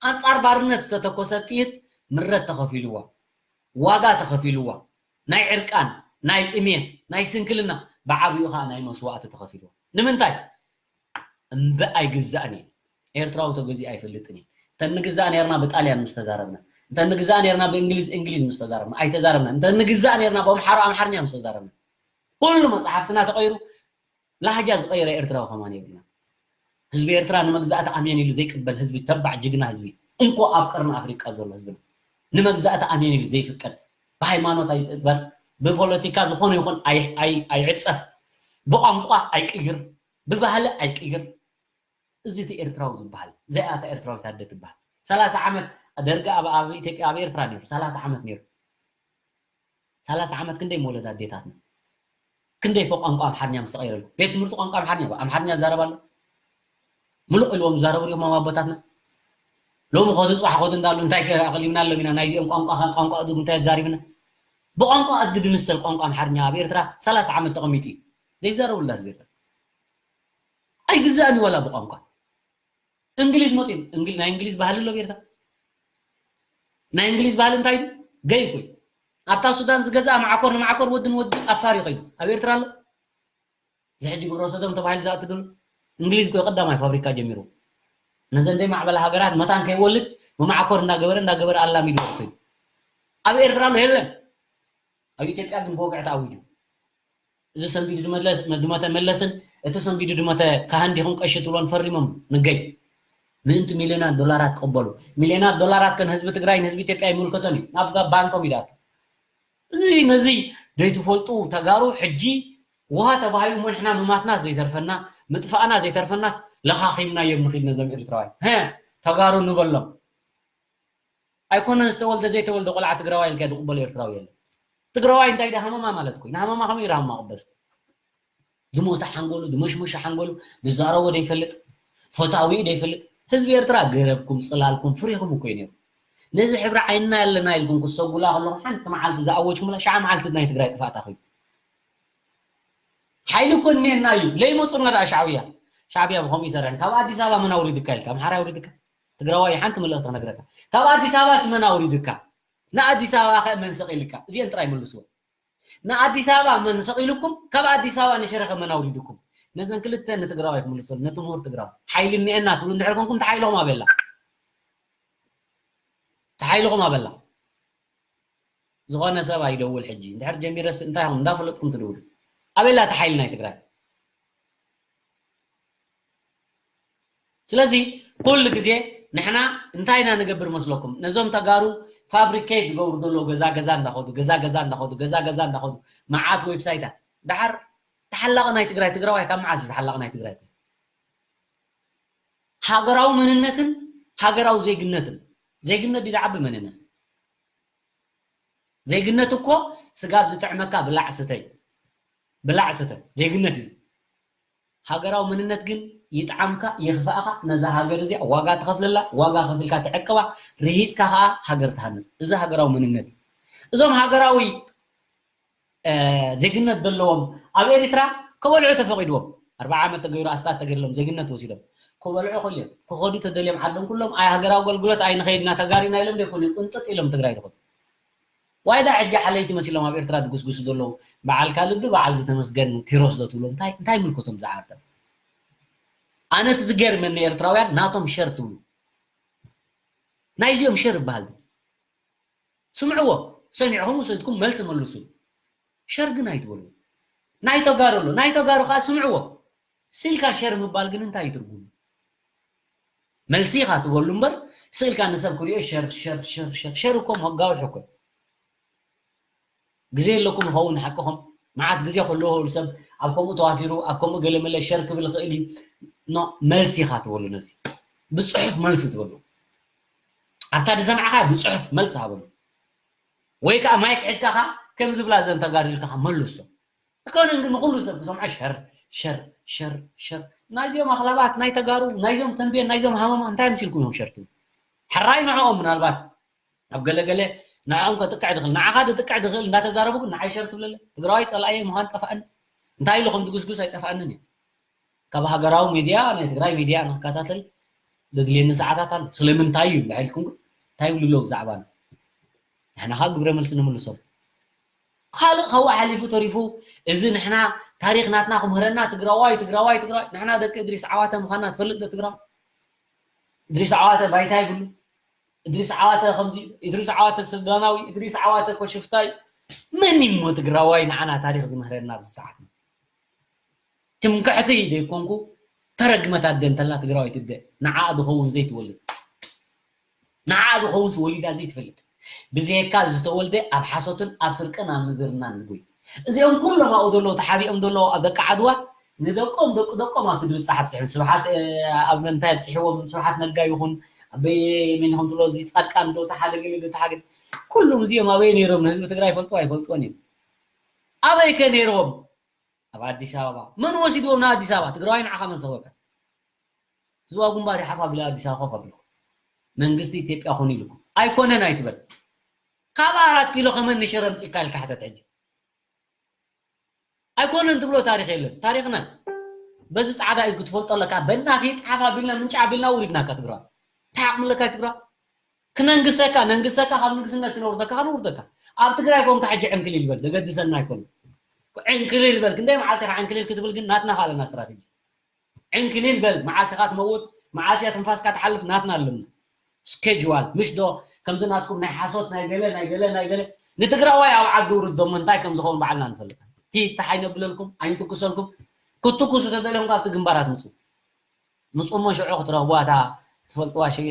ኣንጻር ባርነት ዝተተኮሰ ጥይት ምረት ተኸፊልዋ ዋጋ ተኸፊልዋ ናይ ዕርቃን ናይ ጥሜት ናይ ስንክልና ብዓብኡ ከዓ ናይ መስዋእቲ ተኸፊልዋ ንምንታይ እምበ ኣይግዛእን እየ ኤርትራዊ ተገዚኡ ኣይፈልጥን እየ እንተ ንግዛእ ነርና ብጣልያን ምስ ተዛረብና እንተ ንግዛእ ነርና ብእንግሊዝ እንግሊዝ ምስ ተዛረብና ኣይተዛረብና እንተ ንግዛእ ነርና ብኣምሓሩ ኣምሓርኛ ምስ ተዛረብና ኩሉ መፅሓፍትና ተቐይሩ ላህጃ ዝቐየረ ኤርትራዊ ከማን የብልና ህዝቢ ኤርትራ ንመግዛእቲ ኣሜን ኢሉ ዘይቅበል ህዝቢ ተባዕ ጅግና ህዝቢ እንኮ ኣብ ቀርኒ ኣፍሪቃ ዘሎ ህዝብና ንመግዛእቲ ኣሜን ኢሉ ዘይፍቀድ ብሃይማኖት ኣይበር ብፖለቲካ ዝኾነ ይኹን ኣይዕፀፍ ብቋንቋ ኣይቅይር ብባህሊ ኣይቅይር እዚ እቲ ኤርትራዊ ዝበሃል ዘይኣታ ኤርትራዊት ኣደ ትበሃል ሰላሳ ዓመት ደርጊ ኣብ ኢትዮጵያ ኣብ ኤርትራ ነይሩ ሰላሳ ዓመት ነይሩ ሰላሳ ዓመት ክንደይ መወለድ ኣዴታትና ክንደይ ኮ ቋንቋ ኣምሓርኛ ምስ ተቐይረሎም ቤት ትምህርቲ ቋንቋ ኣምሓርኛ ኣምሓርኛ ዝዛረብ ኣሎ ምሉቕ ኢልዎም ዝዛረቡ ሪኦም ኣቦታትና ሎሚ ኸዚ ፅባሕ ኸዚ እንዳሉ እንታይ ኣቕሊብና ኣሎም ኢና ናይዚኦም ቋንቋ ቋንቋ እዙ እንታይ ኣዛሪብና ብቋንቋ ኣዲ ድምሰል ቋንቋ ኣምሓርኛ ኣብ ኤርትራ ሰላሳ ዓመት ተቐሚጡ እዩ ዘይዛረቡላ ህዝቢ ኤርትራ ኣይግዛእን እዩ ዋላ ብቋንቋ እንግሊዝ መፅኡ እንግሊ- ናይ እንግሊዝ ባህሊ ኣሎ ቤርታ ናይ እንግሊዝ ባህሊ እንታይ እዩ ገይ እኮ እዩ ኣብታ ሱዳን ዝገዝኣ ማዕኮር ንማዕኮር ወዲ ንወዲ ኣፋር ይኸይዱ ኣብ ኤርትራ ኣሎ እዚ ሕጂ ግብረ ሰዶም ተባሂሉ ዝኣቱ ዘሎ እንግሊዝ እኮ ቀዳማይ ፋብሪካ ጀሚሩ ነዘን ደይ ማዕበላ ሃገራት መታን ከይወልድ ብማዕኮር እንዳገበረ እንዳገበረ ኣላሚዱ ኮይኑ ኣብ ኤርትራ ኣሎ የለን ኣብ ኢትዮጵያ ግን ብወግዒ ተኣዊጁ። እዚ ሰንቢዱ ድመለስ- ድመተ መለስን እቲ ሰንቢዱ ድመተ ካህን ዲኹም ቀሺ ትብሎን ፈሪሞም ንገይ ምእንቲ ሚልዮናት ዶላራት ክቕበሉ። ሚልዮናት ዶላራት ከ ንህዝቢ ትግራይ ንህዝቢ ኢትዮጵያ ይምልከቶም እዩ። ናብ ጋ- ባንኮም ይዳቱ። እዚ ነዚ ዘይትፈልጡ ተጋሩ ሕጂ ውሃ ተባሂሉ እሞ ንሕና ምማትና ዘይተርፈና ምጥፋእና ዘይተርፈናስ ለኻኺምናዮም ንኺድ ነዞም ኤርትራውያን። ሀ ተጋሩ ንበሎም። ኣይኮነን ዝተወልደ ዘይተወልደ ቆልዓ ትግራዋይ ኢልካ ዝቕበሎ ኤርትራዊ የለን። ትግራዋይ እንታይ ዳ ሃመማ ማለት እኮ እዩ። ንሃመማ ከመይ ኢሉ ሃመማ ቅበል? ዝሞተ ሓንጎሉ፣ ዝመሽመሸ ሓንጎሉ፣ ዝዛረቦ ዘይፈልጥ፣ ፈታዊኡ ዘይፈልጥ። ህዝቢ ኤርትራ ገረብኩም፣ ጽላልኩም፣ ፍሬኹም እኮ እዩ ነይሩ። ነዚ ሕብሪ ዓይንና ኣለና ኢልኩም ክሰጉላ ከለኹም ሓንቲ መዓልቲ ዝኣወጅኩምላ ሸዓ መዓልቲ ናይ ትግራይ ጥፋእታ ኮይኑ። ሓይሊ እኮ እኒኤና እዩ። ለይመፁና ደኣ ሻዕብያ። ሻዕብያ ብኸምኡ ይሰርሐን። ካብ ኣዲስ ኣበባ መን ኣውሪድካ ኢልካ? ኣምሓራ ኣውሪድካ? ትግራዋይ ሓንቲ መልእኽቲ ክነግረካ ካብ ኣዲስ ኣበባ ስመን ኣውሪድካ ንኣዲስ ኣበባ ከ መን ሰቂልካ እዚአን ጥራይ መልስዎ ንኣዲስ ኣበባ መን ሰቂልኩም ካብ ኣዲስ ኣበባ ንሽረ ከ መን ኣውሪድኩም ነዘን ክልተ ንትግራዋይ ክምልሰሉ ነቲ ምሁር ትግራዋይ ሓይሊ እኒአና ትብሉ እንድሕር ኮንኩም ተሓይልኹም ኣበላ ተሓይልኹም ኣበላ ዝኾነ ሰብ ኣይደውል ሕጂ እንድሕር ጀሚረስ እንታይ ኹም እንዳፈለጥኩም ትድውሉ ኣበላ እቲ ሓይሊ ናይ ትግራይ ስለዚ ኩሉ ግዜ ንሕና እንታይ ኢና ንገብር መስለኩም ነዞም ተጋሩ ፋብሪኬት ዝገብሩ ዘለዉ ገዛ ገዛ እንዳኸዱ ገዛ ገዛ እንዳኸዱ ገዛ ገዛ እንዳኸዱ መዓት ዌብሳይታት ደሓር ተሓላቂ ናይ ትግራይ ትግራዋይ ካብ መዓልቲ ተሓላቂ ናይ ትግራይ ሃገራዊ መንነትን ሃገራዊ ዜግነትን ዜግነት ድዩ ዝዓቢ መንነት ዜግነት እኮ ስጋብ ዝጥዕመካ ብላዕ ስተይ ብላዕ ስተ ዜግነት እዩ ሃገራዊ መንነት ግን ይጥዓምካ ይኽፋእካ፣ ነዛ ሃገር እዚኣ ዋጋ ትኸፍለላ፣ ዋጋ ከፊልካ ትዕቅባ፣ ርሂፅካ ከዓ ሃገር ትሃንፅ። እዚ ሃገራዊ መንነት እዩ። እዞም ሃገራዊ ዜግነት ዘለዎም ኣብ ኤሪትራ ክበልዑ ተፈቒድዎም፣ ኣርባዓ ዓመት ተገይሩ ኣስታት ተገይርሎም ዜግነት ወሲዶም ክበልዑ ክልዮም ክኸዱ ተደልዮም ዓዶም ኩሎም ኣይ ሃገራዊ ኣገልግሎት ኣይ ንኸይድና ተጋሪና ኢሎም ደይኮኑ ቅንጥጥ ኢሎም ትግራይ ድኹም ዋይዳ ሕጂ ሓለይቲ መሲሎም ኣብ ኤርትራ ድጉስጉሱ ዘለዉ በዓል ካልድ በዓል ዝተመስገን ኪሮስ ዶ ትብሎም እንታይ እንታይ ምልከቶም ዝዓርተ ኣነ እቲ ዝገርመኒ ኤርትራውያን ናቶም ሸር ትብሉ ናይዚኦም ሸር ይበሃል ስምዕዎ ሰሚዕኹም ውሰድኩም መልሲ መልሱ ሸር ግን ኣይትበሉ ናይ ተጋሩ ኣሎ ናይ ተጋሩ ከዓ ስምዕዎ ስልካ ሸር ምባል ግን እንታይ ትርጉም መልሲ ኢኻ ትበሉ እምበር ስእልካ ንሰብ ክሪኦ ሸር ሸር ሸር ሸር ሸር እኮ መጋውሒ እኮ ግዜ የለኩም ይኸውን ሓቅኹም መዓት ግዜ ከለዎ ሰብ ኣብ ከምኡ ተዋፊሩ ኣብ ከምኡ ገለመለ ሸር ክብል ይኽእል እዩ ኖ መልሲ ኢኻ ትበሉ ነዚ ብፅሑፍ መልሲ ትበሉ ኣብታ ዝሰማዕኻ ብፅሑፍ መልሲ ሃበሉ ወይ ከዓ ማይክ ሒዝካ ኻ ከም ዝብላ ዘን ተጋሩ ኢልካ ኻ መልሶ ኣይኮነን ግን ንኩሉ ሰብ ክሰምዖ ሸር ሸር ሸር ሸር ናይዞም ኣኽላባት ናይ ተጋሩ ናይዞም ተንቤን ናይዞም ሃመማ እንታይ ምሲልኩም እዮም ሸር ትብሉ ሕራይ ንዕኦም ምናልባት ኣብ ገለገለ ንዕኦም ከጥቅዕ ድኽእል ንዓኻ ድጥቅዕ ድኽእል እንዳተዛረቡ ግን ንዓይ ሸር ትብለለ ትግራዋይ ፀላእየ ምዃን ጠፋእኒ እንታይ ኢሉ ከም ድጉስጉስ ኣይጠፋእንን እዩ ካብ ሃገራዊ ሚድያ ናይ ትግራይ ሚድያ ንክከታተል ዘድልየኒ ሰዓታት ኣሎ ስለምንታይ እዩ እንዳሒልኩም እንታይ ይብሉ ኣለዉ ብዛዕባና ንሕና ከዓ ግብረ መልሲ ንምልሶም ካልእ ካብኡ ሓሊፉ ተሪፉ እዚ ንሕና ታሪክ ናትና ክምህረና ትግራዋይ ትግራዋይ ትግራዋይ ንሕና ደቂ እድሪስ ዓዋተ ምዃንና ትፈልጥ ዶ ትግራዋይ እድሪስ ዓዋተ ባይታ ይብሉ እድሪስ ዓዋተ ከምዚ እድሪስ ዓዋተ ስዳናዊ እድሪስ ዓዋተ ኮሽፍታይ መን እሞ ትግራዋይ ንዓና ታሪክ ዝምህረና ኣብዚ ሰዓት እዚ ትምክሕቲ ዘይኮንኩ ተረግመት ኣደ እንተላ ትግራዋይ ትደ ንዓኣ ዝኸውን ዘይትወልድ ንዓኣ ዝኸውን ወሊዳ ዘይትፈልጥ ብዘየካ ዝተወልደ ኣብ ሓሶትን ኣብ ስርቅን ኣብ ምዝርናን ዝጎይ እዚኦም ኩሎም ኣብኡ ዘለዉ ተሓቢኦም ዘለዉ ኣብ ደቂ ዓድዋ ንደቆም ደቂ ደቆም ኣብቲ ድብፃሕ ኣብፅሖም ስብሓት ኣብ ምንታይ ኣብፅሕዎም ስብሓት ነጋ ይኹን ኣበይ መን ይኹም ትብሎ እዚ ፃድቃን ዶ ተሓደ ገለ ዶ ተሓደ ኩሎም እዚኦም ኣበይ ነይሮም ንህዝቢ ትግራይ ይፈልጥዎ ኣይፈልጥዎን እዮም ኣበይ ከ ነይሮም ኣብ ኣዲስ ኣበባ መን ወሲድዎም ናብ ኣዲስ ኣበባ ትግራዋይ ንዓኻ መን ሰበካ ዝዋ ጉንባር ሓፍ ኣቢለ ኣዲስ ኣበባ ኮፍ ኣቢልኩም መንግስቲ ኢትዮጵያ ኮኑ ኢልኩም ኣይኮነን ኣይትበል ካብ ኣራት ኪሎ ከመን ንሽረ ምፅእካ ኢልካ ሕተት ሕጂ ኣይኮነን ትብሎ ታሪክ የለን ታሪክና በዚ ፃዕዳ ኢድ ክትፈልጦ ኣለካ በናኺ ጣፍ ኣቢልና ምንጫ ኣቢልና ውሪድናካ ትግራዋይ እንታይ ዓቕሚ ኣለካ ትግራዋይ ክነንግሰካ ነንግሰካ ካብ ንግስነት ክነውርደካ ከነውርደካ ኣብ ትግራይ ኮንካ ሕጂ ዕንክሊል በል ዘገድሰና ኣይኮነ ዕንክሊል በል ክንደይ መዓልቲ ኢኻ ዕንክሊል ክትብል ግን ናትና ካልና ስትራቴጂ ዕንክሊል በል መዓስ ኢኻ ትመውት መዓስ እያ ትንፋስካ ትሓልፍ ናትና ኣለና ስኬጅዋል ምሽ ዶ ከምዚ ናትኩም ናይ ሓሶት ናይ ገለ ናይ ገለ ናይ ገለ ንትግራዋይ ኣብ ዓዲ ውርድ ዶ እንታይ ከም ዝኸውን ባዕልና ንፈልጥ ቲ ተሓይ ነብለልኩም ኣይንትኩሰልኩም ክትኩሱ ተደለኹም ካብቲ ግንባራት ምፁ ምፁ እሞ ሽዑ ክትረኽቡዋ እታ ትፈልጥዋ ሽግ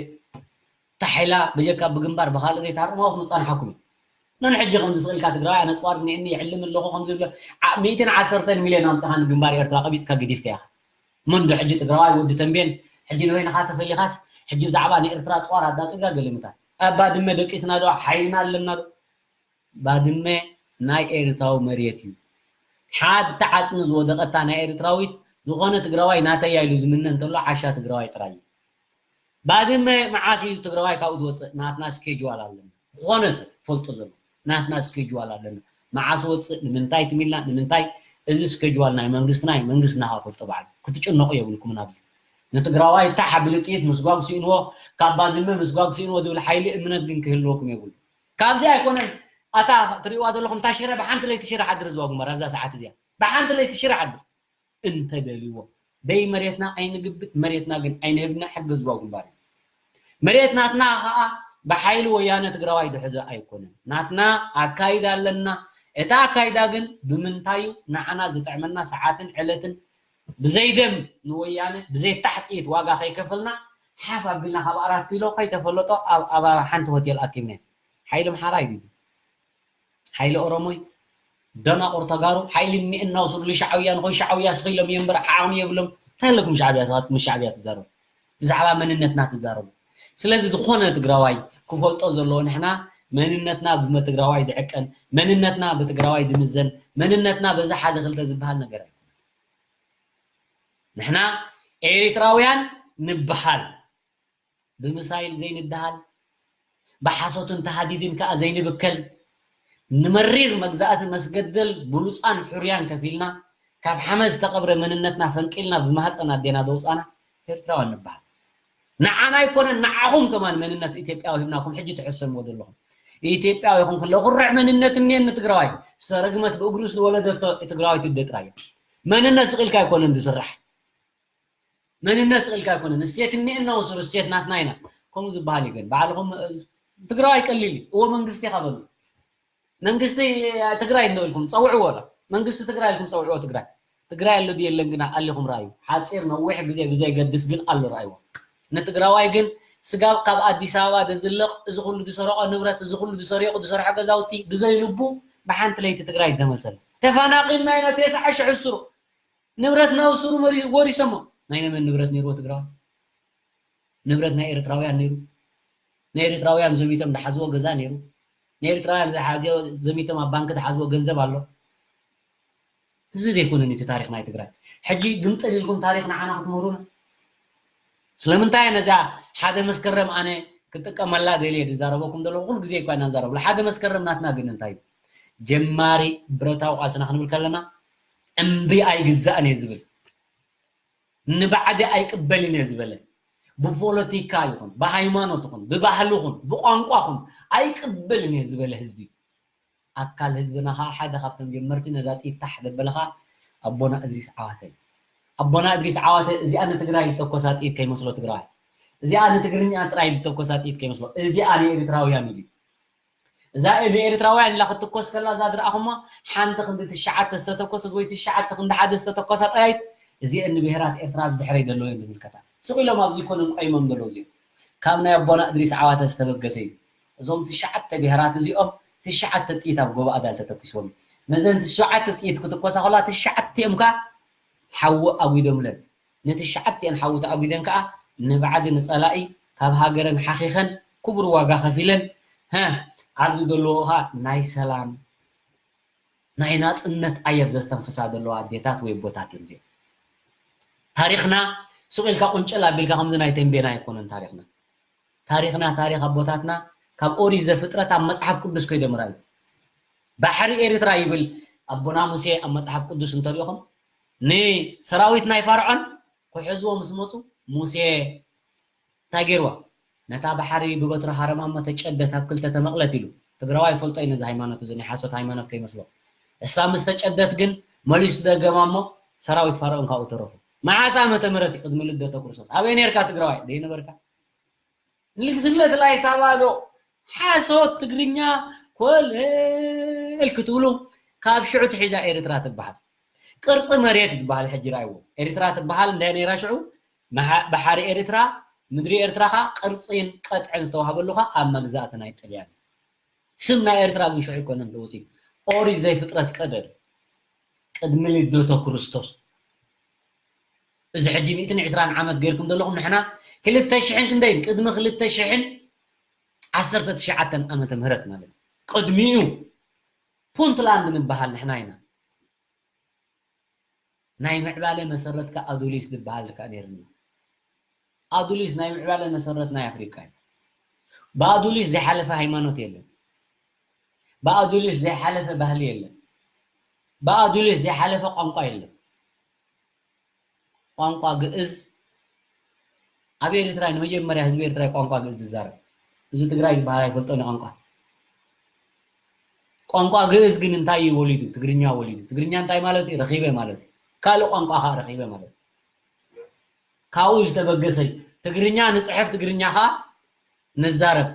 ታሒላ ብጀካ ብግንባር ብካልእ ዘይትሃርምዋ ክምፃንሓኩም እዩ ነንሕጂ ከምዚ ስእልካ ትግራዋይ ኣነ ፅዋር እኒአኒ ይዕልም ኣለኹ ከምዚ ብሎ ሚእትን ዓሰርተን ሚልዮን ኣምፅኻ ንግንባር ኤርትራ ቀቢፅካ ገዲፍካ ኢኻ መን ዶ ሕጂ ትግራዋይ ወዲ ተንቤን ሕጂ ንበይንኻ ተፈሊኻስ ሕጂ ብዛዕባ ንኤርትራ ፅዋር ኣዳቂጋ ገለምታት ኣብ ባድመ ደቂስና ዶ ሓይልና ኣለና ዶ ባድመ ናይ ኤርትራዊ መሬት እዩ። ሓንቲ ዓፅሚ ዝወደቐታ ናይ ኤርትራዊት ዝኾነ ትግራዋይ ናተይ እያ ኢሉ ዝምነ እንተሎ ዓሻ ትግራዋይ ጥራይ እዩ። ባድመ መዓስ እዩ ትግራዋይ ካብኡ ዝወፅእ? ናትና ስኬጅዋል ኣለና። ዝኾነ ሰብ ፈልጦ ዘሎ ናትና ስኬጅዋል ኣለና። መዓስ ወፅእ ንምንታይ ትም ኢልና ንምንታይ እዚ ስኬጅዋል ናይ መንግስትና እዩ። መንግስትና ከኣ ፈልጦ ባዕሉ ክትጭነቑ የብልኩምን ኣብዚ ንትግራዋይ ታሕ ኣቢሉ ጥይት ምስጓግ ስኢንዎ ካብ ባድመ ምስጓግ ስኢንዎ ዝብል ሓይሊ እምነት ግን ክህልወኩም የብሉ። ካብዚ ኣይኮነን ኣታ ትሪእዋ ዘለኹም እታ ሽረ ብሓንቲ ለይቲ ሽረ ሓድር ዝዋ ግንባር ኣብዛ ሰዓት እዚኣ ብሓንቲ ለይቲ ሽረ ሓድር እንተደልይዎ በይ መሬትና ኣይንግብት መሬትና ግን ኣይንህብና ሕገ ዝዋ ግንባር እዩ መሬት ናትና ከዓ ብሓይሊ ወያነ ትግራዋይ ድሕዞ ኣይኮነን ናትና ኣካይዳ ኣለና እታ ኣካይዳ ግን ብምንታዩ ንዓና ዝጥዕመና ሰዓትን ዕለትን ብዘይ ደም ንወያነ ብዘይ ታሕጥኢት ዋጋ ከይከፈልና ሓፍ ኣቢልና ካብ ኣራት ኪሎ ከይተፈለጦ ኣብ ሓንቲ ሆቴል ኣኪብና ሓይሊ ኣምሓራ እዩ ሓይሊ ኦሮሞይ ደናቁር ተጋሩ ሓይሊ እኒኤ እናወሰዱ ልሻዕብያ ንኾይ ሻዕብያ ስኺሎም እዮም እምበር ዓቕሚ የብሎም እንታይ ኣለኩም ሻዕብያ ስኻትኩም ሻዕብያ ትዛረቡ ብዛዕባ መንነትና ትዛረቡ ስለዚ ዝኾነ ትግራዋይ ክፈልጦ ዘለዎ ንሕና መንነትና ብትግራዋይ ድዕቀን መንነትና ብትግራዋይ ድምዘን መንነትና በዚ ሓደ ክልተ ዝበሃል ነገር ኣይኮነ ንሕና ኤሪትራውያን ንበሃል፣ ብምሳይል ዘይንደሃል፣ ብሓሶትን ተሃዲድን ከኣ ዘይንብከል፣ ንመሪር መግዛእቲ መስገደል ብሉጻን ሕሩያን ከፊልና፣ ካብ ሓመድ ዝተቐብረ መንነትና ፈንቂልና ብማህጸን ኣዴና ዘውጻና ኤርትራውያን ንበሃል። ንዓና ኣይኮነን ንዓኹም ከማን መንነት ኢትዮጵያዊ ሂብናኩም ሕጂ ትሕሰምዎ ዘለኹም። ኢትዮጵያዊ ይኹን ክለ ኩርዕ መንነት እኒኤኒ ትግራዋይ። ሰረግመት ብእግሩ ዝወለደቶ ትግራዋይ ትደ ጥራይ። መንነት ስቕ ኢልካ ኣይኮነን ዝስራሕ። መንነት ስቕ ኢልካ ኣይኮነን። ስቴት እኒኤና ወስሩ ስቴት ናትና ኢና። ከምኡ ዝበሃል እዩ ግን ባዕልኹም ትግራዋይ ቀሊል እዩ። እዎ መንግስቲ ኢኻ በሉ። መንግስቲ ትግራይ እንዶ ኢልኩም ጸውዕዎ ላ መንግስቲ ትግራይ ኢልኩም ጸውዕዎ ትግራይ ትግራይ ኣሎ ድየለን ግና ኣሊኹም ረኣዩ ሓፂር ነዊሕ ግዜ ብዘይገድስ ግን ኣሎ ረኣይዎ ንትግራዋይ ግን ስጋብ ካብ ኣዲስ ኣበባ ደዝለቕ እዚ ኩሉ ዝሰረቆ ንብረት እዚ ኩሉ ዝሰሪቁ ዝሰርሖ ገዛውቲ ብዘይ ልቡ ብሓንቲ ለይቲ ትግራይ ተመልሰል ተፈናቂልና ኢና ተስዓ ሽሕ ስሩ ንብረት ናብ ስሩ ወሪሶሞ ናይ ነመን ንብረት ነይርዎ ትግራዋይ ንብረት ናይ ኤርትራውያን ነይሩ ንኤርትራውያን ዘሚቶም ዝሓዝዎ ገዛ ነይሩ ንኤርትራውያን ዝሓዝዎ ዘሚቶም ኣብ ባንክ ዝሓዝዎ ገንዘብ ኣሎ እዚ ዘይኮነን እቲ ታሪክ ናይ ትግራይ ሕጂ ግምጥል ኢልኩም ታሪክ ንዓና ክትምህሩና ስለምንታይ ነዚኣ ሓደ መስከረም ኣነ ክጥቀመላ ደልየ ዝዛረበኩም ዘለኹ ኩሉ ግዜ እኳ ኢና ንዛረብሉ ሓደ መስከረም ናትና ግን እንታይ እዩ ጀማሪ ብረታዊ ቃልስና ክንብል ከለና እምቢ ኣይግዛእን እየ ዝብል ንባዕዲ ኣይቅበልን እየ ዝበለ ብፖለቲካ ይኹን ብሃይማኖት ይኹን ብባህሊ ይኹን ብቋንቋ ይኹን ኣይቅበልን እየ ዝበለ ህዝቢ ኣካል ህዝብና ከዓ ሓደ ካብቶም ጀመርቲ ነዛ ጥይት ታሕ ዘበለ ከዓ ኣቦና እድሪስ ዓዋተ እዩ ኣቦና እድሪስ ዓዋተ እዚኣ ንትግራይ ዝተኮሳ ጥይት ከይመስሎ ትግራዋይ እዚኣ ንትግርኛ ጥራይ ዝተኮሳ ጥይት ከይመስሎ እዚኣ ንኤርትራውያን ኢሉ እዛ ንኤርትራውያን ኢላ ክትኮስ ከላ እዛ ዝረኣኹማ ሓንቲ ክንዲ ትሽዓተ ዝተተኮሰት ወይ ትሽዓተ ክንዲ ሓደ ዝተተኮሳ ጠያይት እዚአን ንብሄራት ኤርትራ ብድሕረይ ዘለዎ እየን ዝምልከታ። ስቕ ኢሎም ኣብዚ ኮነን ቆይሞም ዘለዉ እዚኦም። ካብ ናይ ኣቦና እድሪስ ዓዋተ ዝተበገሰ እዩ። እዞም ትሽዓተ ብሄራት እዚኦም ትሽዓተ ጥይት ኣብ ጎባኣ ዳል ተተኪስዎም እዩ። ነዘን ትሽዓተ ጥይት ክትኮሳ ከላ ትሽዓቲኦም ከኣ ሓዊ ኣጒዶምለን። ነቲ ሸዓቲኤን ሓዊ ተኣጒደን ከኣ ንባዕዲ ንጸላኢ ካብ ሃገረን ሓኺኸን ክቡር ዋጋ ከፊለን ሀ ኣብዚ ዘለዎ ከኣ ናይ ሰላም ናይ ናጽነት ኣየር ዘስተንፍሳ ዘለዋ ኣዴታት ወይ ኣቦታት እዮም እዚኦም። ታሪኽና ሱቕ ኢልካ ቁንጭል ኣቢልካ ከምዚ ናይ ተንቤን ኣይኮነን ታሪኽና። ታሪኽና ታሪኽ ኣቦታትና ካብ ኦሪት ዘፍጥረት ኣብ መጽሓፍ ቅዱስ ከይዶም ርኣዩ። ባሕሪ ኤርትራ ይብል ኣቦና ሙሴ ኣብ መጽሓፍ ቅዱስ እንተሪኢኹም ንሰራዊት ናይ ፋርዖን ክሕዝዎ ምስ መጹ ሙሴ እንታይ ገይርዋ? ነታ ባሕሪ ብበትሪ ሃረማ እሞ ተጨደት ኣብ ክልተ ተመቕለት ኢሉ። ትግራዋይ ይፈልጦ እዩ ነዚ ሃይማኖት እዚ ናይ ሓሶት ሃይማኖት ከይመስሎ። እሳ ምስ ተጨደት ግን መሊሱ ደገማ እሞ ሰራዊት ፋርዖን ካብኡ ተረፉ። መዓስ ዓመተ ምህረት እዩ ቅድሚ ልደተ ክርስቶስ? ኣበይ ነርካ ትግራዋይ? ደይነበርካ? ንግስነት ላይ ሳባ ዶ ሓሶት ትግርኛ ኮለል ክትብሉ ካብ ሽዑ ትሒዛ ኤርትራ ትበሃል ቅርፂ መሬት ትበሃል ሕጂ ራይዎ ኤርትራ ትበሃል እንታይ ነይራ ሽዑ ባሓሪ ኤርትራ ምድሪ ኤርትራ ካ ቅርፂን ቀጥዕን ዝተዋሃበሉ ካ ኣብ መግዛእቲ ናይ ጥልያን ስም ናይ ኤርትራ ግን ሽዑ ይኮነን ለውፂ ኦሪት ዘይፍጥረት ቀደም ቅድሚ ልደቶ ክርስቶስ እዚ ሕጂ ሚእትን ዕስራን ዓመት ገይርኩም ዘለኹም ንሕና ክልተ ሽሕን ክንደይን ቅድሚ ክልተ ሽሕን ዓሰርተ ትሽዓተ ዓመተ ምህረት ማለት እዩ። ቅድሚኡ ፑንትላንድ ንበሃል ንሕና ኢና። ናይ ምዕባለ መሰረት ከ ኣዱሊስ ዝበሃል ከ ነይርና። ኣዱሊስ ናይ ምዕባለ መሰረት ናይ ኣፍሪቃ እዩ። ብኣዱሊስ ዝሓለፈ ሃይማኖት የለን። ብኣዱሊስ ዝሓለፈ ባህሊ የለን። ብኣዱሊስ ዝሓለፈ ቋንቋ የለን። ቋንቋ ግእዝ ኣብ ኤርትራ ንመጀመርያ ህዝቢ ኤርትራ ቋንቋ ግእዝ ዝዛረብ እዚ ትግራይ ዝበሃል ኣይፈልጦን ቋንቋ ቋንቋ ግእዝ ግን እንታይ እዩ ወሊዱ ትግርኛ ወሊዱ ትግርኛ እንታይ ማለት እዩ ረኺበ ማለት እዩ ካልእ ቋንቋ ከዓ ረኺበ ማለት እዩ ካብኡ ዝተበገሰ እዩ ትግርኛ ንፅሕፍ ትግርኛ ከዓ ንዛረብ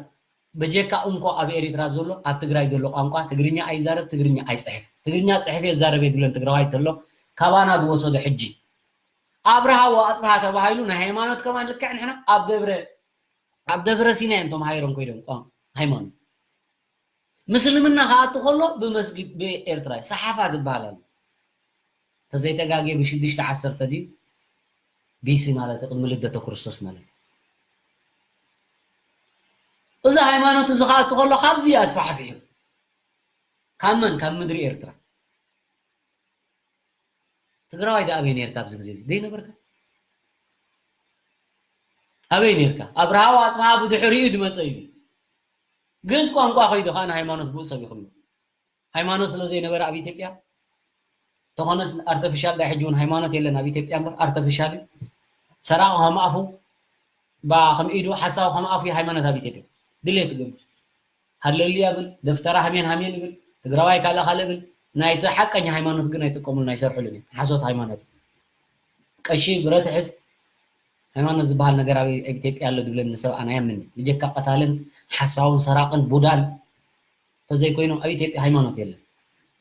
በጀካ እንኮ ኣብ ኤሪትራ ዘሎ ኣብ ትግራይ ዘሎ ቋንቋ ትግርኛ ኣይዛረብ ትግርኛ ኣይፅሕፍ ትግርኛ ፅሕፍ የዛረብ የብለን ትግራዋይ ተሎ ካባና ዝወሰዶ ሕጂ ኣብርሃ ወኣፅብሃ ተባሂሉ ናይ ሃይማኖት ከማን ልክዕ ንሕና ኣብ ደብረ ኣብ ደብረ ሲና እዮም ተማሃይሮም ኮይዶም ቋም ሃይማኖት ምስልምና ከኣቱ ከሎ ብመስጊድ ብኤርትራ ሰሓፋ ዝበሃል ኣሎ ተዘይተጋጌ ብሽዱሽተ ዓሰርተ ድዩ ቢሲ ማለት ቅድሚ ልደተ ክርስቶስ ማለት እዚ ሃይማኖት እዚ ከኣቱ ከሎ ካብዚ ኣስፋሕፊሑ ካብ መን ካብ ምድሪ ኤርትራ ትግራዋይ ደኣ ኣበይ ነርካ ኣብዚ ግዜ እዚ? ደይ ነበርካ? ኣበይ ነርካ ኣብርሃ ኣፅብሃ ብድሕሪኡ ዝመፀ እዩ። ግእዝ ቋንቋ ከይዱ ከዓ ንሃይማኖት ብኡ ሰብ ይኽብሉ። ሃይማኖት ስለ ዘይነበረ ኣብ ኢትዮጵያ ተኾነ ኣርተፊሻል ዳይ ሕጂ እውን ሃይማኖት የለን ኣብ ኢትዮጵያ እምበር ኣርተፊሻል እዩ። ሰራቂ ከም ኣፉ ባ ከም ኢዱ ሓሳዊ ከም ኣፉ እዩ ሃይማኖት ኣብ ኢትዮጵያ ድሌት ትገብር። ሃለሉ ያብል ደፍተራ ሃሜን ሃሜን ይብል ትግራዋይ ካልእ ካልእ ብል ናይቲ ሓቀኛ ሃይማኖት ግን ኣይጥቀሙሉ ናይ ሰርሕሉን እዮም ሓሶት ሃይማኖት። ቀሺ ብረት ሕዝ ሃይማኖት ዝበሃል ነገር ኣብ ኢትዮጵያ ኣሎ ድብለኒ ሰብ ኣነ ኣያምንን ብጀካ ቀታልን ሓሳውን ሰራቅን ቡዳን ተዘይኮይኑ ኣብ ኢትዮጵያ ሃይማኖት የለን።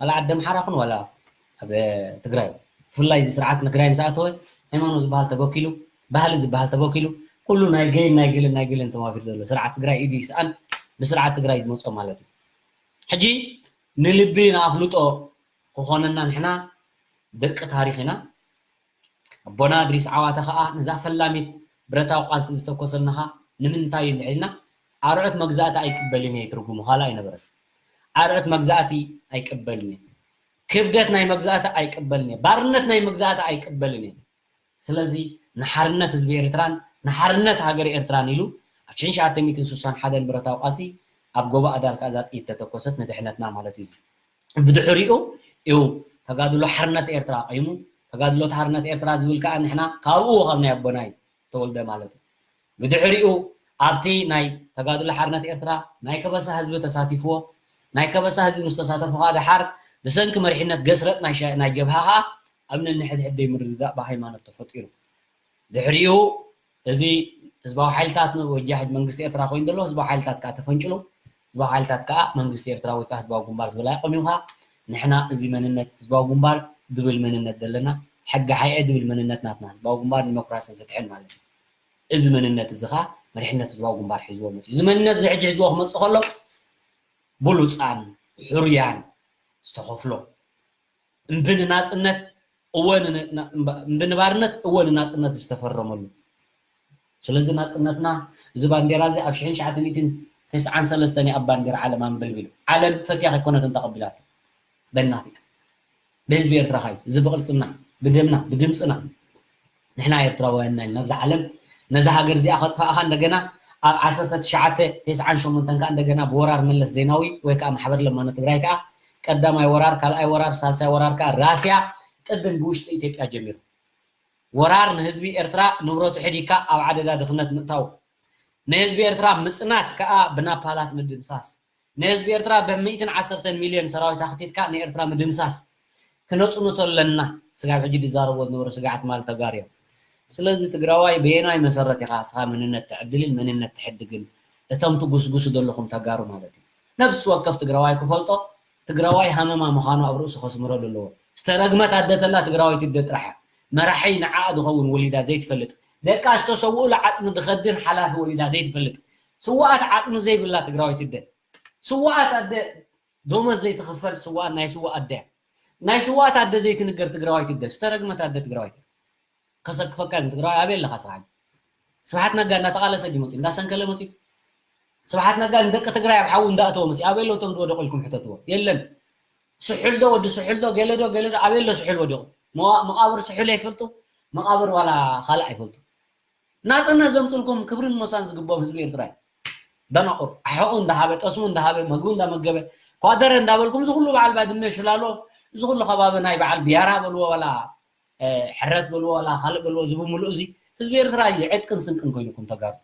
ዋላ ዓዲ ኣምሓራ ኹን ዋላ ኣብ ትግራይ ብፍላይ እዚ ስርዓት ንትግራይ ምስ ኣተወ ሃይማኖት ዝበሃል ተበኪሉ ባህሊ ዝበሃል ተበኪሉ ኩሉ ናይ ገይን ናይ ግልን ናይ ግልን ተማፊር ዘሎ ስርዓት ትግራይ ኢዱ ይስኣን ብስርዓት ትግራይ ዝመፅኦ ማለት እዩ። ሕጂ ንልቢ ንኣፍልጦ ክኾነና ንሕና ደቂ ታሪኽ ኢና። ኣቦና እድሪስ ዓዋተ ኸኣ ነዛ ፈላሚት ብረታዊ ቃልሲ ዝተኮሰልና ኸኣ ንምንታይ እዩ እንድሕር ኢልና ኣርዑት መግዛእቲ ኣይቅበልን እየ ትርጉሙ ካልእ ኣይነበረን። ኣርዑት መግዛእቲ ኣይቅበልን እየ። ክብደት ናይ መግዛእቲ ኣይቅበልን እየ። ባርነት ናይ መግዛእቲ ኣይቅበልን እየ። ስለዚ ንሓርነት ህዝቢ ኤርትራን ንሓርነት ሃገር ኤርትራን ኢሉ ኣብ ሽሕን ትሽዓተ ሚእትን ስሳን ሓደን ብረታዊ ቃልሲ ኣብ ጎቦ ኣዳል ከኣ እዛ ጥይት ተተኮሰት ንድሕነትና ማለት እዩ። ብድሕሪኡ እዩ ተጋድሎ ሓርነት ኤርትራ ቀይሙ። ተጋድሎ ሓርነት ኤርትራ ዝብል ከኣ ንሕና ካብኡ ካብ ናይ ኣቦናይ ተወልደ ማለት እዩ። ብድሕሪኡ ኣብቲ ናይ ተጋድሎ ሓርነት ኤርትራ ናይ ከበሳ ህዝቢ ተሳቲፍዎ። ናይ ከበሳ ህዝቢ ምስ ተሳተፉ ከኣ ደሓር ብሰንኪ መሪሕነት ገስረጥ ናይ ሸ- ናይ ጀብሃ ከኣ ኣብ ነንሕድሕድ ዘይምርድዳእ ብሃይማኖት ተፈጢሩ። ድሕሪኡ እዚ ህዝባዊ ሓይልታት ንወጃ ሕጂ መንግስቲ ኤርትራ ኮይኑ ዘሎ ህዝባዊ ሓይልታት ከኣ ተፈንጭሉ። ህዝባዊ ሓይልታት ከኣ መንግስቲ ኤርትራ ወይ ከኣ ህዝባዊ ግንባር ዝበላ ቆሚምካ ንሕና እዚ መንነት ህዝባዊ ግንባር ዝብል መንነት ዘለና ሕጊ ሓይዐ ዝብል መንነት ናትና ህዝባዊ ግንባር ዲሞክራስን ፍትሕን ማለት እዩ። እዚ መንነት እዚ ኸዓ መሪሕነት ህዝባዊ ግንባር ሒዝዎ መፅኡ። እዚ መንነት እዚ ሕጂ ሒዝዎ ክመፅእ ከሎ ብሉፃን ሕሩያን ዝተኸፍሎ እምቢ ንናፅነት እወ ን- ን- እምቢ ንባርነት እወ ንናፅነት ዝተፈረመሉ። ስለዚ ናፅነትና እዚ ባንዴራ እዚ ኣብ ሽሕን ትሽዓተ ሚእትን ተስዓን ሰለስተን እዩ ኣብ ባንዴራ ዓለም ኣንበልቢሉ። ዓለም ፈትያ ከይኮነትን ተቐቢላቶ። በናፊት ብህዝቢ ኤርትራ ኻዩ እዚ ብቕልፅና ብደምና ብድምፅና ንሕና ኤርትራውያን ኢና ኢልና ኣብዚ ዓለም ነዛ ሃገር እዚኣ ከጥፋእኻ እንደገና ኣብ ዓሰርተ ትሽዓተ ተስዓን ሸሞንተን ከዓ እንደገና ብወራር መለስ ዜናዊ ወይ ከዓ ማሕበር ለማኖ ትግራይ ከዓ ቀዳማይ ወራር ካልኣይ ወራር ሳልሳይ ወራር ከዓ ራስያ ቅድም ብውሽጢ ኢትዮጵያ ጀሚሩ ወራር ንህዝቢ ኤርትራ ንብረቱ ሕዲግካ ኣብ ዓደዳ ድኽነት ምእታው ንህዝቢ ኤርትራ ምፅናት ከዓ ብናፓላት ምድምሳስ ንህዝቢ ኤርትራ ብሚእትን ዓሰርተን ሚልዮን ሰራዊት ኣኽቲትካ ንኤርትራ ምድምሳስ ክነፅንቶ ኣለና። ስጋብ ሕጂ ዝዛረብዎ ዝነበሩ ስግኣት ማለት ተጋሩ እዮም። ስለዚ ትግራዋይ በየናይ መሰረት ኢኻ እስኻ መንነት ትዕድልን መንነት ትሕድግን እቶም ትጉስጉሱ ዘለኹም ተጋሩ ማለት እዩ። ነብሲ ወከፍ ትግራዋይ ክፈልጦ ትግራዋይ ሃመማ ምዃኑ ኣብ ርእሱ ከስምረሉ ኣለዎ። ዝተረግመት ኣደ ተላ ትግራወይቲ ኣደ ጥራሕ እያ። መራሒ ንዓኣ ዝኸውን ወሊዳ ዘይትፈልጥ ደቃ ዝተሰውኡሉ ዓፅሚ ዝኸድን ሓላፊ ወሊዳ ዘይትፈልጥ ስዋኣት ዓፅሚ ዘይብላ ትግራወይቲ ኣደ ስዋኣት ኣደ ዶሞዝ ዘይትኽፈል ስዋኣት ናይ ስዋኣት ኣደ ናይ ስዋኣት ኣደ ዘይትንገር ትግራዋይቲ ኣደ ዝተረግመት ኣደ ትግራዋይቲ ከሰክፈካ እዩ ትግራዋይ ኣበይ ኣለኻ ስሓ ስብሓት ነጋ እንዳተቓለሰ ድዩ መፅኡ እንዳሰንከለ መፅኡ ስብሓት ነጋ ንደቂ ትግራይ ኣብ ሓዊ እንዳእተወ መፅኡ ኣበይ ኣለዉ እቶም ዝወደቑ ኢልኩም ሕተትዎ የለን ስሑል ዶ ወዲ ስሑል ዶ ገለ ዶ ገለ ዶ ኣበይ ኣሎ ስሑል ወዲቑ መቓብር ስሑል ኣይፈልጡ መቓብር ዋላ ካልእ ኣይፈልጡ ናፅነት ዘምፅልኩም ክብርን ሞሳን ዝግብኦም ህዝቢ ኤርትራ እዩ። ደናቑር ኣሕቑ እንዳሃበ ጠስሙ እንዳሃበ መግቡ እንዳመገበ ኳደረ እንዳበልኩም እዚ ኩሉ በዓል ባድመ ሽላሎ እዚ ኩሉ ከባቢ ናይ በዓል ቢያራ በልዎ ዋላ ሕረት በልዎ ዋላ ካልእ በልዎ እዚ ብምሉእ እዚ ህዝቢ ኤርትራ እዩ ዕጥቅን ስንቅን ኮይኑኩም ተጋሩ።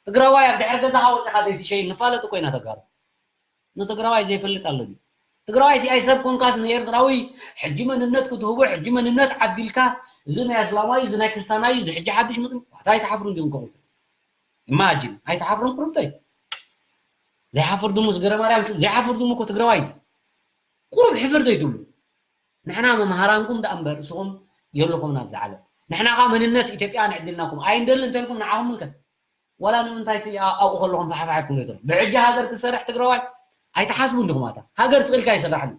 ትግራዋይ ኣብ ድሕሪ ገዛኻ ወፂኻ ዘይትሸይን ንፋለጥ እኮ ኢና ተጋሩ። ንትግራዋይ ዘይፈልጥ ኣሎ ድዩ? ትግራዋይ ሲ ኣይሰብ ኮንካስ ንኤርትራዊ ሕጂ መንነት ክትህቦ ሕጂ መንነት ዓዲልካ እዚ ናይ ኣስላማይ እዚ ናይ ክርስታናይ እዚ ሕጂ ሓድሽ ምጥን ዋታ ኣይትሓፍሩን ዲኹም ከቑ ኢማጂን ኣይትሓፍሩን ቁርብተይ ዘይሓፍር ድሙስ ገረ ማርያም ዘይሓፍር ድሙ እኮ ትግራዋይ ቁሩብ ሕፍር ዘይትብሉ ንሕና መምሃራንኩም ደኣ እምበር እስኹም የለኹም ናብዚ ዓለም ንሕና ኻ መንነት ኢትዮጵያ ንዕድልናኩም ኣይንደልን እንተልኩም ንዓኹም ምልከት ዋላ ንምንታይ ሲ ኣብኡ ከለኹም ፋሕፋሕኩም ዘይትርፉ ብሕጂ ሃገር ክሰርሕ ትግራዋይ ኣይትሓስቡ እንዲኹም ኣታ ሃገር ስቕልካ ኣይስራሕን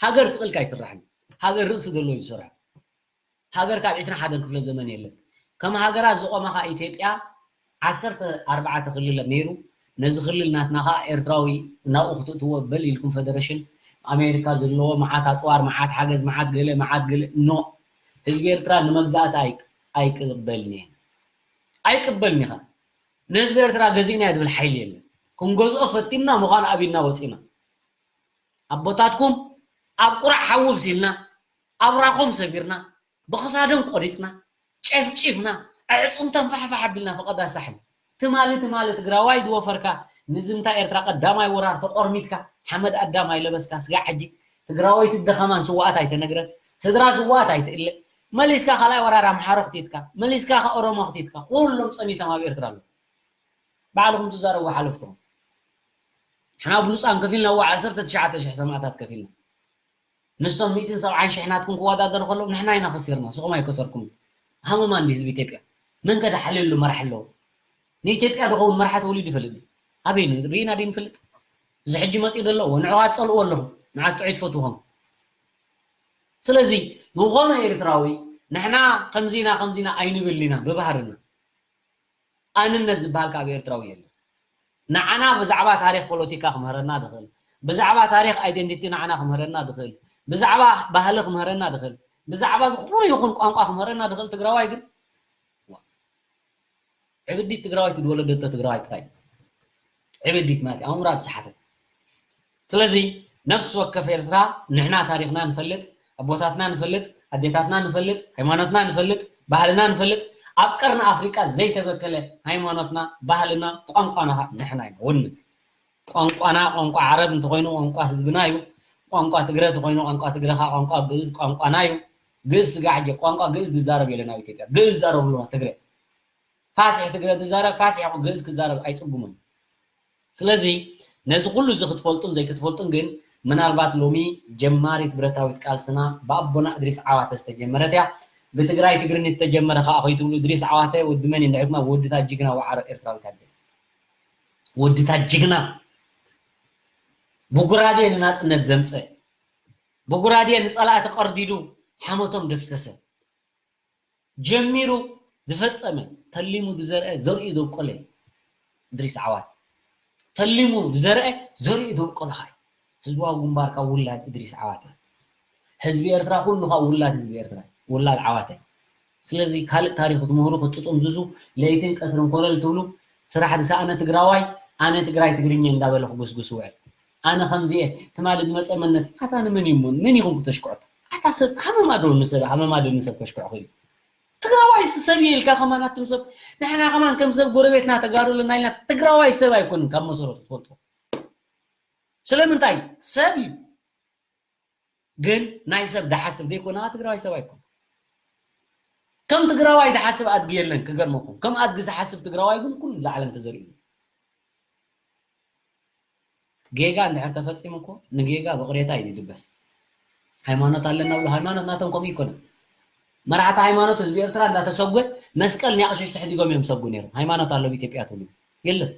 ሃገር ስቕልካ ኣይስራሕን ሃገር ርእሲ ዘለዎ እዩ ዝስራሕ ሃገር ካብ ዕስራን ሓደን ክፍለ ዘመን የለን ከም ሃገራት ዝቆማ ኸዓ ኢትዮጵያ ዓሰርተ ኣርባዕተ ክልል ነይሩ ነዚ ክልል ናትና ኸዓ ኤርትራዊ ናብኡ ክትእትዎ በል ኢልኩም ፈደረሽን ኣሜሪካ ዘለዎ መዓት ኣፅዋር መዓት ሓገዝ መዓት ገለ መዓት ገለ ኖ ህዝቢ ኤርትራ ንመግዛእቲ ኣይቅበልን እየ ኣይቅበልን ኢኻ። ንህዝቢ ኤርትራ ገዚእና ድብል ሓይሊ የለን። ክንገዝኦ ፈቲንና ምዃን ኣቢና ወፂና። ኣቦታትኩም ኣብ ቁራዕ ሓዊ ብሲልና፣ ኣብራኾም ሰቢርና፣ ብኽሳዶም ቆሪፅና፣ ጨፍጪፍና፣ ኣዕፁምቶም ፋሕፋሕ ኣቢልና ፈቐዳ ሳሕል። ትማሊ ትማሊ ትግራዋይ ዝወፈርካ፣ ንዝምታ ኤርትራ ቀዳማይ ወራር ተቆርሚትካ፣ ሓመድ ኣዳም ኣይለበስካ፣ ስጋዕ ሕጂ ትግራወይቲ ደኸማን ስዋኣት ኣይተነግረ፣ ስድራ ስዋኣት ኣይትእለ፣ መሊስካ ካልኣይ ወራር ኣምሓሮ ክቲትካ፣ መሊስካ ከ ኦሮሞ ክቲትካ፣ ኩሎም ፀኒቶም ኣብ ኤርትራ ኣለዉ። ባዕልኹም ትዛረቡ ሓለፍትኹም። ንሕና ብሉፃን ከፊልና፣ እዋ ዓሰርተ ትሽዓተ ሽሕ ሰማእታት ከፊልና። ምስቶም ሚእትን ሰብዓን ሽሕ ናትኩም ክወዳደሩ ከለዉ ንሕና ኢና ከሲርና፣ ንስኹም ኣይከሰርኩም። ሃመማ እንዲ ህዝቢ ኢትዮጵያ። መን ከ ደሓልየሉ መራሕ ኣለዎ? ንኢትዮጵያ ድኸውን መራሕ ተወሊዱ ይፈልጥ ድዩ? ኣበይ ን-፣ ርኢና ድዩ ንፈልጥ? እዚ ሕጂ መፂኡ ዘሎ እዎ፣ ንዕኡ ኣትፀልእዎ ኣለኹም። ንዓስ ጥዑይ ትፈትዉ ኾንኩም። ስለዚ ዝኾነ ኤርትራዊ ንሕና ከምዚና ከምዚና ኣይንብል ኢና ብባህርና። ኣንነት ዝበሃል ካብ ኤርትራዊ የለን። ንዓና ብዛዕባ ታሪኽ ፖለቲካ ክምህረና ድኽእል፣ ብዛዕባ ታሪኽ ኣይደንቲቲ ንዓና ክምህረና ድኽእል፣ ብዛዕባ ባህሊ ክምህረና ድኽእል፣ ብዛዕባ ዝኾነ ይኹን ቋንቋ ክምህረና ድኽእል ትግራዋይ ግን፣ ዋ፣ ዕብዲት ትግራዋይ ትወለደቶ ትግራዋይ ጥራይ። ዕብዲት ማለት ኣእምራ ዝሰሓተ። ስለዚ ነፍሲ ወከፍ ኤርትራ ንሕና ታሪኽና ንፈልጥ፣ ኣቦታትና ንፈልጥ፣ ኣዴታትና ንፈልጥ፣ ሃይማኖትና ንፈልጥ፣ ባህልና ንፈልጥ፣ ኣብ ቀርኒ ኣፍሪቃ ዘይተበከለ ሃይማኖትና፣ ባህልና፣ ቋንቋና ኸዓ ንሕና ኢና። ወንነት ቋንቋና ቋንቋ ዓረብ እንተኾይኑ ቋንቋ ህዝብና እዩ። ቋንቋ ትግረ እንተኾይኑ ቋንቋ ትግረ ኸዓ ቋንቋ ግእዝ ቋንቋና እዩ። ግእዝ ስጋ ሕጂ ቋንቋ ግእዝ ዝዛረብ የለን ኣብ ኢትዮጵያ። ግእዝ ዝዛረብሉ ትግረ። ፋስሒ ትግረ ዝዛረብ ፋስሒ ግእዝ ክዛረብ ኣይጽጉምን። ስለዚ ነዚ ኩሉ እዚ ክትፈልጡን ዘይክትፈልጡን ግን ምናልባት ሎሚ ጀማሪት ብረታዊት ቃልስና ብኣቦና እድሪስ ዓዋተ ዝተጀመረት እያ። ብትግራይ ትግርኒ ዝተጀመረ ኸዓ ከይትብሉ እድሪስ ዓዋተ ወዲ መን እዩ እንድሕር ድማ ወድታ ጅግና ወዓሮ ኤርትራዊት ኣደ። ወድታ ጅግና ብጉራዴ ንናጽነት ዘምጸ፣ ብጉራዴ ንጸላእቲ ቀርዲዱ ሓሞቶም ደፍሰሰ። ጀሚሩ ዝፈጸመ፣ ተሊሙ ዝዘርአ ዘርእዩ ዘብቆለ እድሪስ ዓዋተ። ተሊሙ ዝዘርአ ዘርእዩ ዘብቆለ ኸኣ ህዝባዊ ግንባር ካብ ውላድ እድሪስ ዓዋተ። ህዝቢ ኤርትራ ኩሉ ካብ ውላድ ህዝቢ ኤርትራ፣ ውላድ ዓዋተ። ስለዚ ካልእ ታሪኽ ክትምህሩ ክትጥምዝዙ ለይትን ቀትርን ኮለል ትብሉ ስራሕ ዝሰኣነ ትግራዋይ ኣነ ትግራይ ትግርኛ እንዳበለ ክጉስጉስ ውዕል። ኣነ ከምዚ እየ፣ ትማሊ ዝመፀ መነት፣ ኣታ ንመን እዩ እሞ? መን ኢኹም ክተሽክዖ? ኣታ ሰብ ሃመማ ዶ ንሰብ፣ ሃመማ ዶ ንሰብ ከሽክዖ ክኢሉ? ትግራዋይ ሰብ እዩ ኢልካ ከማን ኣቱም ሰብ፣ ንሕና ከማን ከም ሰብ ጎረቤትና ተጋሩ ኣለና ኢልና፣ ትግራዋይ ሰብ ኣይኮንን ካብ መሰረቱ ትፈልጦ። ስለምንታይ? ሰብ እዩ። ግን ናይ ሰብ ዝሓስብ ዘይኮነ ትግራዋይ ሰብ ኣይኮን። ከም ትግራዋይ ዝሓስብ ኣድጊ የለን ክገርመኩም። ከም ኣድጊ ዝሓስብ ትግራዋይ ግን ኩሉ እዛ ዓለም ተዘሪኡ። ጌጋ እንድሕር ተፈጺሙ እኮ ንጌጋ ብቕሬታ እዩ ዝድበስ። ሃይማኖት ኣለና ብሎ ሃይማኖት ናቶም ከምኡ ይኮነ። መራሕቲ ሃይማኖት ህዝቢ ኤርትራ እንዳተሰጎ መስቀል ናይ ኣቕሽሽቲ ሕዲጎም እዮም ሰጉ ነይሮም። ሃይማኖት ኣሎ ኣብ ኢትዮጵያ ትብሉ የለን።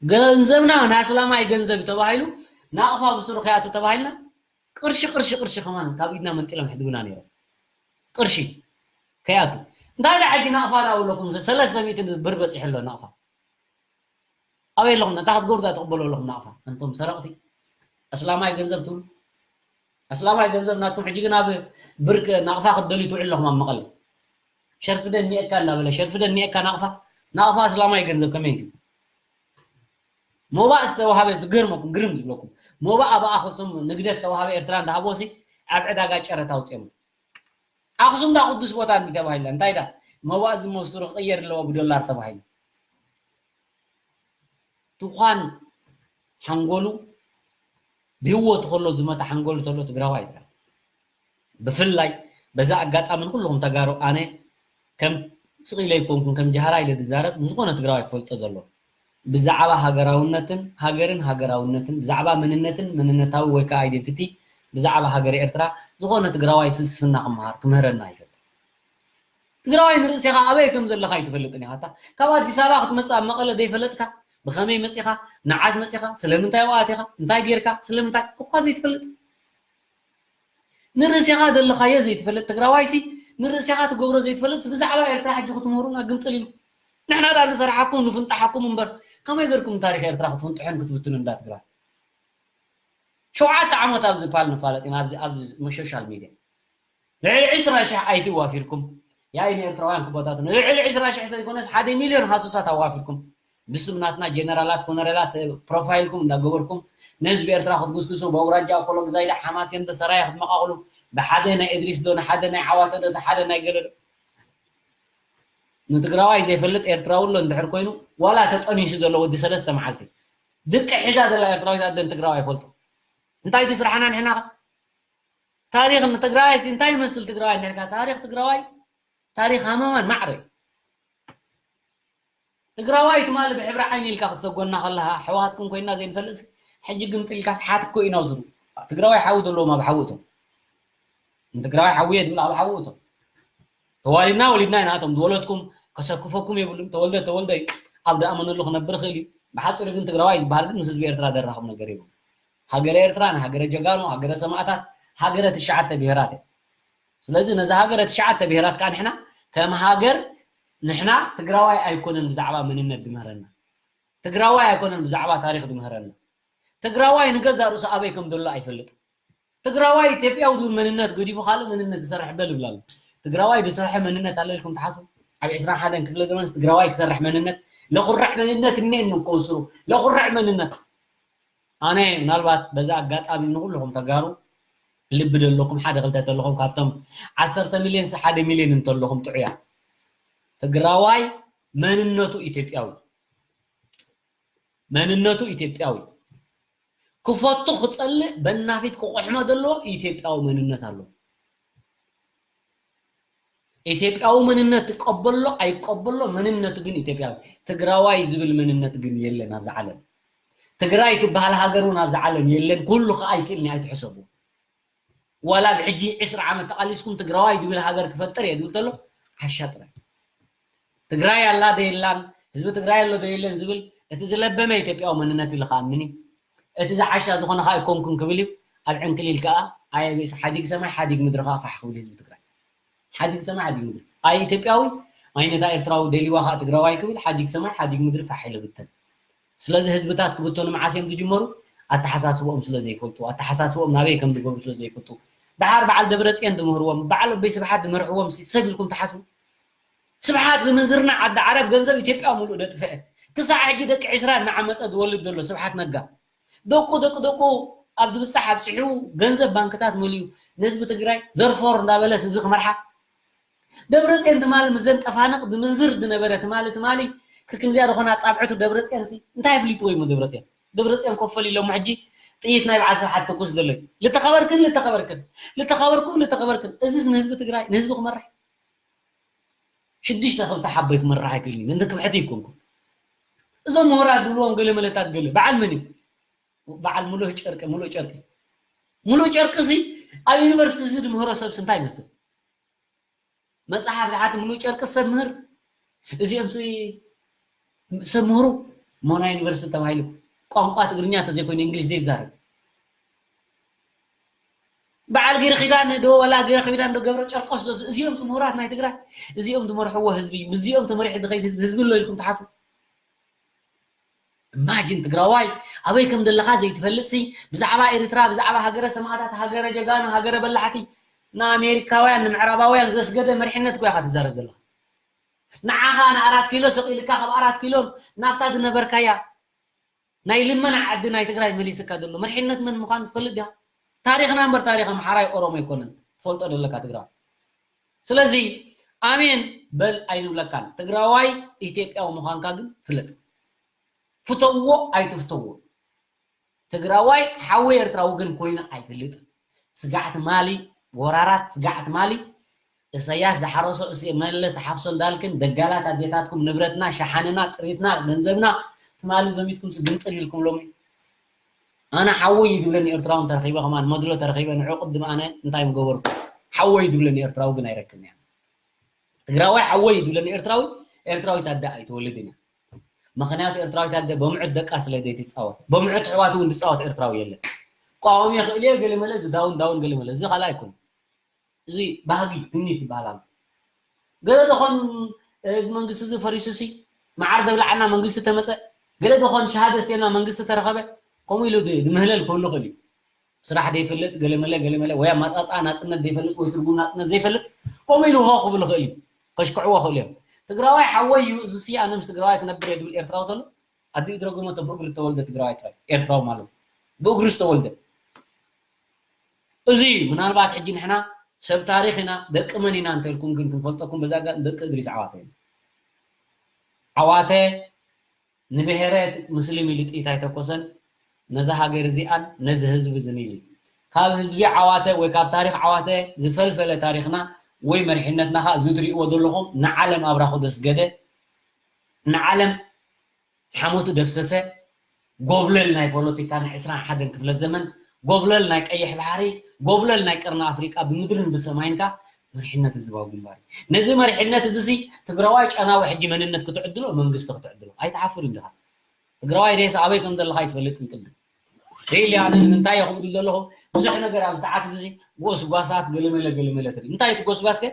ገንዘብና ናይ ኣስላማይ ገንዘብ ተባሂሉ ናቕፋ ብስሩ ከይኣቱ ተባሂልና ቅርሺ ቅርሺ ቅርሺ ከማን ካብ ኢድና መንጢሎም ሕድጉና ነይሮም። ቅርሺ ከይኣቱ እንታይ ዳ ሕጂ ናቕፋ ዳ ኣለኩም ሰለስተ ሚእቲ ብር በፂሑ ኣሎ ናቕፋ። ኣበይ ኣለኹም? ነታ ክትገብሩ እዛ ትቕበሉ ኣለኹም ናቕፋ። ኣንቶም ሰረቕቲ። ኣስላማይ ገንዘብ ትብሉ። ኣስላማይ ገንዘብ ናትኩም። ሕጂ ግን ኣብ ብርክ ናቕፋ ክትደልዩ ትውዕሉ ኣለኹም ኣብ መቐለ። ሸርፊ ዶ እኒኤካ እንዳበለ፣ ሸርፊ ዶ እኒኤካ ናቕፋ? ናቕፋ ኣስላማይ ገንዘብ ከመይ ግን? ሞባእ ዝተዋሃበ ዝገርመኩም፣ ግርም ዝብለኩም። ሞባእ ኣብ ኣኽሱም ንግደት ተዋሃበ ኤርትራ እንዳሃቦሲ ኣብ ዕዳጋ ጨረታ ኣውፅኦም። ኣኽሱም ዳ ቅዱስ ቦታ እንዲ ተባሂላ፣ እንታይ ዳ? ሞባእ ዝመብስሩ ክቕየር ኣለዎ ብዶላር ተባሂሉ። ትዃን ሓንጎሉ ብህይወቱ ከሎ ዝመተ ሓንጎሉ ተሎ ትግራዋይ ይበሃል። ብፍላይ በዛ ኣጋጣሚ ንኩልኹም ተጋሩ ኣነ ከም ስቕ ኢለ ኣይኮንኩን ከም ጃህራ ኢለ ዝዛረብ ንዝኾነ ትግራዋይ ክፈልጦ ዘለዎ ብዛዕባ ሃገራውነትን ሃገርን ሃገራውነትን ብዛዕባ መንነትን መንነታዊ ወይ ከዓ ኣይደንቲቲ ብዛዕባ ሃገር ኤርትራ ዝኾነ ትግራዋይ ፍልስፍና ክመሃር ክምህረና ይፈትን። ትግራዋይ ንርእስኻ ኣበይ ከም ዘለኻ ኣይትፈልጥን ኢኻ። እታ ካብ ኣዲስ ኣበባ ክትመጽእ ኣብ መቐለ ዘይፈለጥካ ብኸመይ መጺኻ፣ ንዓት መጺኻ፣ ስለምንታይ ኣብኡ ኣቲኻ፣ እንታይ ጌርካ፣ ስለምንታይ እኳ ዘይትፈልጥ። ንርእስኻ ዘለኻዮ ዘይትፈልጥ ትግራዋይሲ ንርእስኻ ትገብሮ ዘይትፈልጥ ብዛዕባ ኤርትራ ሕጂ ክትምህሩና ግምጥል ኢሉ። ንሕና ደኣ ንሰርሓኩም ንፍንጥሓኩም እምበር ከመይ ገርኩም ታሪኽ ኤርትራ ክትፍንጥሑን ክትብትኑ እንዳ ትግራይ። ሸውዓተ ዓመት ኣብዚ ፓል ንፋለጥ ኢና ኣብዚ ኣብዚ ሶሻል ሚድያ። ልዕሊ ዕስራ ሽሕ ኣይቲ ዋፊርኩም ያኢ ንኤርትራውያን ክበታትኑ ልዕሊ ዕስራ ሽሕ ዘይኮነስ ሓደ ሚልዮን ሃሱሳት ኣዋፊርኩም ብስም ናትና ጀነራላት ኮነረላት ፕሮፋይልኩም እንዳገበርኩም ንህዝቢ ኤርትራ ክትጉስጉሱ በውራጃ ኣኮሎ ግዛይ ዳ ሓማሴን ዶ ሰራየ ክትመቃቅሉ ብሓደ ናይ እድሪስ ዶ ንሓደ ናይ ዓዋተ ዶ ሓደ ናይ ገለ ዶ ንትግራዋይ ዘይፈልጥ ኤርትራዊ ኣሎ እንድሕር ኮይኑ ዋላ ተጠኒሱ ዘሎ ወዲ ሰለስተ መዓልቲ ድቂ ሒዛ ዘላ ኤርትራዊት ኣደን ትግራዋይ ይፈልጦ እንታይ ድስራሕና ንሕና ታሪኽ ንትግራዋይ እንታይ ይመስል ትግራዋይ እንድሕርካ ታሪኽ ትግራዋይ ታሪኽ ሃመማን ማዕረ እዩ ትግራዋይ ትማሊ ብሕብሪ ዓይኒ ኢልካ ክሰጎና ከለኻ ሕወሓትኩም ኮይና ዘይንፈልጥስ ሕጂ ግምጢልካስ ሓትኮ ኢና ዝሩ ትግራዋይ ሓዊ ዘለዎም ኣብ ሓዊ እቶም ንትግራዋይ ሓዊ እየ ዝብል ኣብ ሓዊ እቶም ተዋሊድና ወሊድና ኢና እቶም ዝወለድኩም ከሰክፈኩም የብሉን ተወልደ ተወልደ እዩ ኣብ ደኣመነሉ ክነብር ይኽእል እዩ ብሓፂሩ ግን ትግራዋይ ዝበሃል ግን ምስ ህዝቢ ኤርትራ ዘራኽብ ነገር የብሉ ሃገረ ኤርትራ ንሃገረ ጀጋኑ ሃገረ ሰማእታት ሃገረ ትሽዓተ ብሄራት እያ ስለዚ ነዚ ሃገረ ትሽዓተ ብሄራት ከዓ ንሕና ከም ሃገር ንሕና ትግራዋይ ኣይኮነን ብዛዕባ መንነት ድምህረና ትግራዋይ ኣይኮነን ብዛዕባ ታሪክ ድምህረና ትግራዋይ ንገዛ ርእሱ ኣበይ ከም ዘሎ ኣይፈልጥ ትግራዋይ ኢትዮጵያዊ ዝብል መንነት ገዲፉ ካልእ መንነት ዝሰርሕ በል ይብላሉ ትግራዋይ ዝሰርሐ መንነት ኣለ ኢልኩም ትሓስቡ ኣብ ዕስራን ሓደን ክፍለ ዘመንስ ትግራዋይ ክሰርሕ መንነት ለኩርዕ መንነት እኒኤ ንከውስሩ ለኩርዕ መንነት ኣነ ምናልባት በዚ ኣጋጣሚ ንኩልኹም ተጋሩ ልቢ ዘለኩም ሓደ ክልተ ተለኹም ካብቶም ዓሰርተ ሚልዮን ስ ሓደ ሚልዮን እንተለኹም ጥዑያ ትግራዋይ መንነቱ ኢትዮጵያዊ መንነቱ ኢትዮጵያዊ ክፈቱ ክፀልእ በናፊት ክቆሕሞ ዘለዎ ኢትዮጵያዊ መንነት ኣሎ ኢትዮጵያዊ መንነት ይቀበሎ ኣይቀበሎ መንነቱ ግን ኢትዮጵያዊ ትግራዋይ ዝብል መንነት ግን የለን ኣብዚ ዓለም ትግራይ ትበሃል ሃገር እውን ኣብዚ ዓለም የለን ኩሉ ከዓ ኣይክእልን ኣይትሕሰቡ ዋላ ብሕጂ ዕስራ ዓመት ተቃሊስኩም ትግራዋይ ዝብል ሃገር ክፈጥር እየ ዝብል ተሎ ዓሻ ጥራይ ትግራይ ኣላ ዶ የላን ህዝቢ ትግራይ ኣሎ ዶ የለን ዝብል እቲ ዝለበመ ኢትዮጵያዊ መንነት ኢሉ ከኣምን እዩ እቲ ዝዓሻ ዝኾነ ከዓ ኣይኮንኩን ክብል እዩ ኣብ ዕንክሊል ከዓ ኣየቤስ ሓዲግ ሰማይ ሓዲግ ምድሪ ከዓ ፋሕ ክብል ህዝቢ ትግራይ ሓዲግ ሰማይ ሓዲግ ምድሪ ኣይ ኢትዮጵያዊ ኣይ ነታ ኤርትራዊ ደሊዋ ከዓ ትግራዋይ ክብል ሓዲግ ሰማይ ሓዲግ ምድሪ ፋሕ ኢሉ ብተን ስለዚ ህዝብታት ክብተኑ መዓስ እዮም ዝጅመሩ ኣተሓሳስቦኦም ስለ ዘይፈልጡ ኣተሓሳስቦኦም ናበይ ከም ዝገብሩ ስለ ዘይፈልጡ ደሓር በዓል ደብረፅዮን ዝምህርዎም በዓል ኣቦይ ስብሓት ዝመርሕዎም ሰብ ኢልኩም ትሓስቡ ስብሓት ብምንዝርና ዓዲ ዓረብ ገንዘብ ኢትዮጵያ ሙሉእ ደጥፍአ ክሳዕ ሕጂ ደቂ ዕስራ እናዓመፀ ዝወልድ ዘሎ ስብሓት ነጋ ደቁ ደቂ ደቁ ኣብ ዝብፃሕ ኣብፅሑ ገንዘብ ባንክታት መሊኡ ንህዝቢ ትግራይ ዘርፎር እንዳበለ ስዚ ክመርሓ ደብረፅዮን ትማሊ ምዘን ጠፋንቕ ዝምንዝር ዝነበረ ትማሊ ትማሊ ክክምዚያ ዝኾና ፃብዕቱ ደብረፅዮን ሲ እንታይ ኣፍሊጥዎ እዩ ደብረፅዮን ደብረፅዮን ኮፈል ኢሎሞ ሕጂ ጥይት ናይ በዓል ስብሓት ትኩስ ዘሎ እዩ ልተኸበርክን ልተኸበርክን ልተኸበርኩም ልተኸበርክን እዚስ ንህዝቢ ትግራይ ንህዝቢ ክመርሕ ሽዱሽተ ክልተ ሓቦይ ክመርሕ ኣይክእልን እዩ። እንተ ክብሕቲ ይኮንኩ። እዞም ምሁራት ዝብልዎም ገለ መለታት ገለ በዓል መን እዩ? በዓል ሙሉእ ጨርቂ፣ ሙሉእ ጨርቂ። ሙሉእ ጨርቂ እዚ ኣብ ዩኒቨርሲቲ እዚ ዝምህሮ ሰብስ እንታይ ይመስል? መፅሓፍ ዝሓቲ ሙሉእ ጨርቂ ሰብ ምህር እዚኦም ሲ ሰብ ምህሩ ሞና ዩኒቨርሲቲ ተባሂሉ ቋንቋ ትግርኛ እንተዘይኮይኑ እንግሊሽ ዘይዛረብ በዓል ገይረ ኪዳን ዶ ወላ ገይረ ኪዳን ዶ ገብረ ጨርቆስ ዶ እዚኦም ምሁራት ናይ ትግራይ እዚኦም ዝመርሕዎ ህዝቢ ምስዚኦም ተመሪሑ ዝኸይድ ህዝቢ ህዝቢ ኣሎ ኢልኩም ትሓስቡ? ኢማጂን ትግራዋይ ኣበይ ከም ዘለኻ ዘይትፈልጥ ሲ ብዛዕባ ኤርትራ ብዛዕባ ሃገረ ሰማእታት ሃገረ ጀጋኑ ሃገረ በላሕቲ ንኣሜሪካውያን ንምዕራባውያን ዘስገደ መሪሕነት እኮ ኢኻ ትዛረብ ዘለኻ ንዓኻ ንኣራት ኪሎ ሰቂልካ ካብ ኣራት ኪሎ ናብታ ዝነበርካያ ናይ ልመና ዓዲ ናይ ትግራይ መሊስካ ዘሎ መሪሕነት መን ምዃኑ ትፈልጥ ዲኻ? ታሪኽና እምበር ታሪኽ ኣምሓራይ ኦሮሞ ኣይኮነን ትፈልጦ ዘለካ ትግራዋይ። ስለዚ ኣሜን በል ኣይንብለካን። ትግራዋይ ኢትዮጵያዊ ምዃንካ ግን ፍለጥ። ፍተውዎ ኣይትፍተውዎ። ትግራዋይ ሓዊ ኤርትራዊ ግን ኮይኑ ኣይፈልጥን። ስጋዕ ትማሊ ወራራት ስጋዕ ትማሊ እሰያስ ዝሓረሶ እስ መለስ ሓፍሶ እንዳልክን ደጋላት ኣዴታትኩም ንብረትና ሸሓንና ጥሪትና ገንዘብና ትማሊ ዘሚትኩም ስግምጥል ኢልኩም ሎሚ ኣነ ሓወይ እዩ ዝብለኒ ኤርትራዊ እንተረኺበ ከማን መድሎ ተረኺበ ንዑ ቅድም ኣነ እንታይ ምገበርኩ ሓወይ እዩ ዝብለኒ ኤርትራዊ ግን ኣይረክብን እያ ትግራዋይ ሓወይ እዩ ዝብለኒ ኤርትራዊ ኤርትራዊት ኣደ ኣይትወልድን እያ ምኽንያቱ ኤርትራዊት ኣደ በምዑት ደቃ ስለ ዘይትፃወት በምዑት ኣሕዋቱ እውን ዝፃወት ኤርትራዊ የለን ቋወም የኽእል እየ ገለመለ እዚ ዳውን ዳውን ገለመለ እዚ ካልእ ኣይኮን እዚ ባህጊ ትምኒት ይበሃል ኣሎ። ገለ ዝኾን እዚ መንግስቲ እዚ ፈሪሱ ሲ መዓር ደብላዓና መንግስቲ ተመፀ ገለ ዝኾን ሸሃደ ስቴና መንግስቲ ተረኸበ ከምኡ ኢሉ ዝምህለል ክህሉ ክእል እዩ። ስራሕ ዘይፈልጥ ገለመለ ገለመለ ወይ ኣማፃፅኣ ናፅነት ዘይፈልጥ ወይ ትርጉም ናፅነት ዘይፈልጥ ከምኡ ኢሉ ሆ ክብል ይኽእል እዩ። ከሽክዕዎ ክእሉ እዮም። ትግራዋይ ሓወይ እዩ፣ እዚ ሲ ኣነ ምስ ትግራዋይ ክነብር እየ ዝብል ኤርትራዊ ተሎ ኣዲኡ ድረግሞ፣ ብእግሪ ዝተወልደ ትግራዋይ ጥራይ ኤርትራዊ ማለት እዩ። ብእግሪ ዝተወልደ። እዚ እዩ። ምናልባት ሕጂ ንሕና ሰብ ታሪኽ ኢና፣ ደቂ መን ኢና እንተልኩም ግን ክንፈልጠኩም በዛ ኣጋጣሚ ደቂ እድሪስ ዓዋተ ኢና። ዓዋተ ንብሄረ ሙስሊም ኢሉ ጥይት ኣይተኮሰን። ነዛ ሃገር እዚኣን ነዚ ህዝቢ እዝን ኢሉ ካብ ህዝቢ ዓዋተ ወይ ካብ ታሪኽ ዓዋተ ዝፈልፈለ ታሪኽና ወይ መሪሕነትና ከዓ እዚ ትሪእዎ ዘለኹም ንዓለም ኣብራኹ ዘስገደ፣ ንዓለም ሓሞቱ ዘፍሰሰ፣ ጎብለል ናይ ፖለቲካ ናይ ዕስራን ሓደን ክፍለ ዘመን፣ ጎብለል ናይ ቀይሕ ባሕሪ፣ ጎብለል ናይ ቀርኒ ኣፍሪቃ ብምድርን ብሰማይን ከኣ መሪሕነት ህዝባዊ ግንባር እዩ። ነዚ መሪሕነት እዚ ሲ ትግራዋይ ጨናዊ ሕጂ መንነት ክትዕድሎ፣ መንግስቲ ክትዕድሎ ኣይትሓፍርን ዲኻ? ትግራዋይ ሬሳ ኣበይ ከም ዘለኻ ኣይትፈልጥን ቅድም። ሪሊ ኣነ ንምንታይ እየ ከምኡ ዝብል ዘለኹ? ብዙሕ ነገር ኣብ ሰዓት እዚ ጎስጓሳት ገለመለ ገለመለ ትርኢ። እንታይ እቲ ጎስጓስ ከ?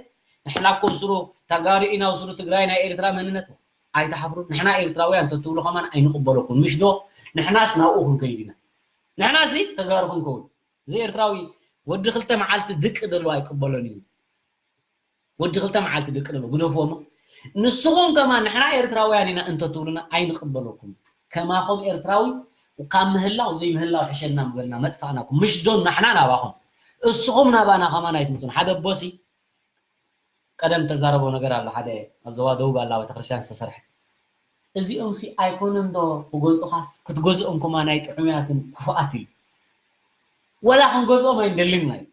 ንሕና እኮ ስሩ ተጋሩ ኢና፣ ስሩ ትግራይ ናይ ኤርትራ መንነት። ኣይትሓፍሩን? ንሕና ኤርትራውያን እንተትብሉ ከማን ኣይንቕበለኩም። ምሽ ዶ? ንሕናስ ናብኡ ክንከይድ ኢና። ንሕናሲ ተጋሩ ክንከውን። እዚ ኤርትራዊ ወዲ ክልተ መዓልቲ ድቂ ደሎ ኣይቅበሎን እዩ። ወዲ ክልተ መዓልቲ ድቂ ደሎ ግደፍዎ እሞ። ንስኹም ከማን ንሕና ኤርትራውያን ኢና እንተትብሉና ኣይንቕበለኩም። ከማኹም ኤርትራዊ ካብ ምህላው ዘይምህላው ሕሸና ምበልና መጥፋእናኩም። ምሽ ዶ ንሕና ናባኹም? እስኹም ናባና ከማን ኣይትምጹን። ሓደ ኣቦሲ ቀደም ተዛረቦ ነገር ኣሎ። ሓደ ኣብ ዞባ ደቡብ ኣላ ቤተክርስትያን ዝተሰርሐት። እዚኦም ሲ ኣይኮነን ዶ ክገዝኡኻስ ክትገዝኦም ከማን ኣይጥዑማትን ክፉኣት እዩ። ወላ ክንገዝኦም ኣይንደልን እዩ።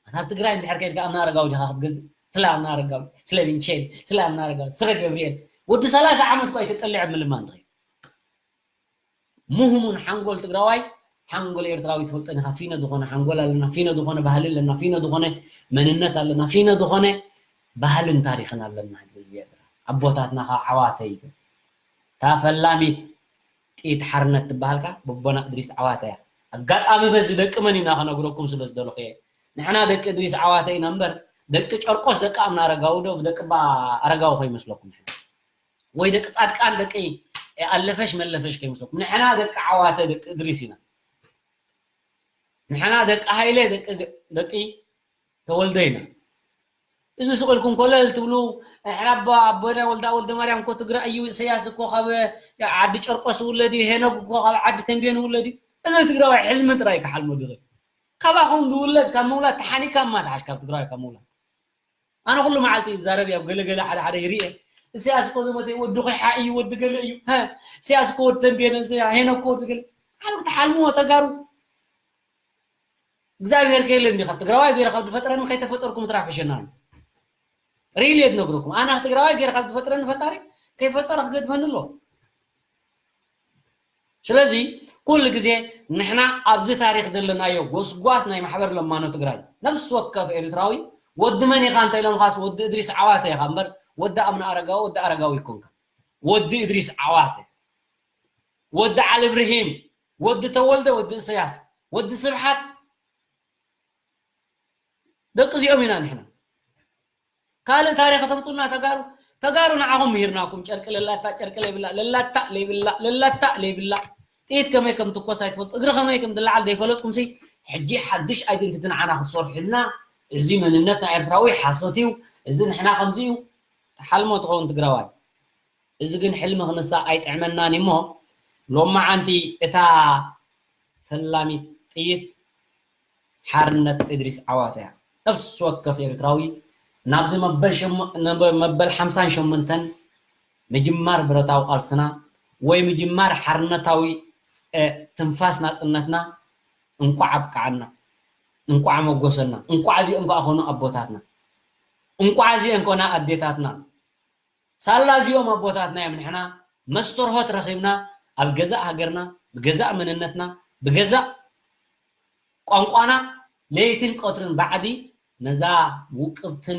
ናብ ትግራይ እንድሕር ከይድካ ኣብና ኣረጋዊ ዲኻ ክትገዝእ? ስለ ኣብና ኣረጋዊ፣ ስለ ቪንቼን፣ ስለ ኣብና ኣረጋዊ፣ ስለ ገብርኤል። ወዲ ሰላሳ ዓመት እኮ ኣይተጠልዐ ምልማን ትኽእል። ሙህሙን ሓንጎል ትግራዋይ፣ ሓንጎል ኤርትራዊ ትፈልጠን ኢኻ። ፊኖ ዝኾነ ሓንጎል ኣለና፣ ፊኖ ዝኾነ ባህሊ ኣለና፣ ፊኖ ዝኾነ መንነት ኣለና፣ ፊኖ ዝኾነ ባህልን ታሪኽን ኣለና ህዝቢ ኤርትራ። ኣቦታትና ከዓ ዓዋተ እዩ። እታ ፈላሚት ጥይት ሓርነት ትበሃልካ በቦና እድሪስ ዓዋተ እያ። ኣጋጣሚ በዚ ደቂ መን ኢና ከነግረኩም ስለ ዝደለኹ እየ። ንሕና ደቂ እድሪስ ዓዋተ ኢና እምበር ደቂ ጨርቆስ ደቂ ኣምና ኣረጋዊ ዶ ደቂ ባ ኣረጋዊ ከይመስለኩም። ንሕና ወይ ደቂ ጻድቃን ደቂ ኣለፈሽ መለፈሽ ከይመስለኩም። ንሕና ደቂ ዓዋተ ደቂ እድሪስ ኢና። ንሕና ደቂ ሃይለ ደቂ ደቂ ተወልደ ኢና። እዚ ስቕ ኢልኩም ኮለል ትብሉ፣ ሕራባ ኣቦና ወልዳ ወልደ ማርያም እኮ ትግራይ እዩ፣ ኢሳያስ እኮ ካብ ዓዲ ጨርቆስ ውለድ እዩ፣ ሄኖክ እኮ ካብ ዓዲ ተንቤን ውለድ እዩ። እዚ ትግራዋይ ሕልሚ ጥራይ ክሓልሞ ድኽእል። ካባኹም ዝውለድ ካብ ምውላድ ተሓኒካ እማ ትሓሽ ካብ ትግራዋይ ካብ ምውላድ። ኣነ ኩሉ መዓልቲ ይዛረብ እየ፣ ኣብ ገለገለ ሓደ ሓደ ይርኤ። ኢሳያስ እኮ ዝሞተ ወዲ ኮይሓ እዩ፣ ወዲ ገለ እዩ። ኢሳያስ እኮ ወዲ ተንቤን፣ እዚ ሄኖክ እኮ ወዲ ገለ። ዓብ ክትሓልምዎ ተጋሩ። እግዚኣብሔር ከየለ እንዲኻ ትግራዋይ ገይረ ካብ ዝፈጥረኒ ከይተፈጠርኩ ምትራፍ ሕሸና። ሪሊ እየ ዝነግረኩም። ኣነ ትግራዋይ ገይረ ካብ ዝፈጥረኒ ፈጣሪ ከይፈጠረ ክገድፈኒ ኣሎ። ስለዚ ኩሉ ግዜ ንሕና ኣብዚ ታሪኽ ዘለናዮ ጎስጓስ ናይ ማሕበር ለማኖ ትግራይ፣ ነፍሲ ወከፍ ኤርትራዊ ወዲ መን ኢኻ እንተ ኢሎምኻስ ወዲ እድሪስ ዓዋተ ኢኻ እምበር ወዲ ኣምነ ኣረጋዊ ወዲ ኣረጋዊ ይኮንካ። ወዲ እድሪስ ዓዋተ፣ ወዲ ዓሊ እብርሂም፣ ወዲ ተወልደ፣ ወዲ እሰያስ፣ ወዲ ስብሓት፣ ደቂ እዚኦም ኢና ንሕና። ካልእ ታሪኽ ከተምፁና ተጋሩ፣ ተጋሩ ንዓኹም ምሂርናኩም። ጨርቂ ለላታ ጨርቂ ለይብላ፣ ለላታ ለይብላ፣ ለላታ ለይብላ። ጥይት ከመይ ከም ትኮስ ኣይትፈልጡ፣ እግሪ ከመይ ከም ዝለዓል ዘይፈለጥኩም ሲ ሕጂ ሓድሽ ኣይደንቲቲ ንዓና ክትሰርሑልና። እዚ መንነትና ኤርትራዊ ሓሶት እዩ፣ እዚ ንሕና ከምዚ እዩ። ተሓልሞ ትኸውን ትግራዋይ። እዚ ግን ሕልሚ ክንሳ ኣይጥዕመናን እሞ ሎማዓንቲ እታ ፈላሚት ጥይት ሓርነት እድሪስ ዓዋተ እያ። ነፍሲ ወከፍ ኤርትራዊ ናብዚ መበል ሸሞ-፣ ነበ-፣ መበል ሓምሳን ሸሞንተን ምጅማር ብረታዊ ቃልስና ወይ ምጅማር ሓርነታዊ፣ እ፣ ትንፋስ ናጽነትና እንቋዕ ኣብቅዓና፣ እንቋዕ መጎሰና፣ እንቋዕ እዚኦም ከኣ ኮኑ ኣቦታትና፣ እንቋዕ እዚኦም ኮና ኣዴታትና። ሳላ እዚኦም ኣቦታትና እዮም ንሕና መስተርሆት ረኺብና ኣብ ገዛእ ሃገርና፣ ብገዛእ መንነትና፣ ብገዛእ ቋንቋና ለይትን ቀትርን ባዕዲ ነዛ ውቅብትን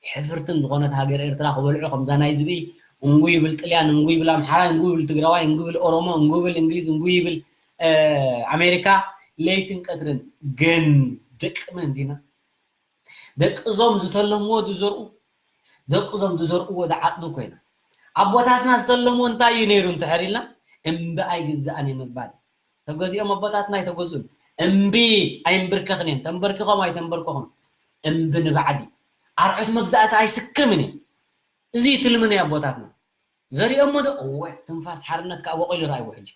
ሕፍርትን ዝኾነት ሃገር ኤርትራ ክበልዑ ከምዛ ናይ ዝብኢ እንጉ ይብል ጥልያን፣ እንጉ ይብል ኣምሓራ፣ እንጉ ይብል ትግራዋይ፣ እንጉ ይብል ኦሮሞ፣ እንጉ ይብል እንግሊዝ፣ እንጉ ይብል፣ እ፣ ኣሜሪካ ለይትን ቀትርን ግን ደቂ መን ዲና? ደቂ እዞም ዝተለምዎ ዝዘርኡ፣ ደቂ እዞም ዝዘርእዎ ዝዓጽዱ ኮይና። ኣቦታትና ዝተለምዎ እንታይ እዩ ነይሩ እንተሐር ኢልና፣ እምቢ ኣይግዛእን እየ ምባል። ተገዚኦም ኣቦታትና ኣይተገዝኡን። እምቢ ኣይንብርከኽን እየን። ተንበርኪኾም ኣይተንበርከኹን። እምቢ ንባዕዲ። ኣርዑት መግዛእቲ ኣይስከምን እዩ። እዚ ትልሚ ናይ ኣቦታትና ዘሪኦሞ ዶ? እወ፣ ትንፋስ ሓርነት ከዓ ወቂሉ ረኣይዎ። ሕጂ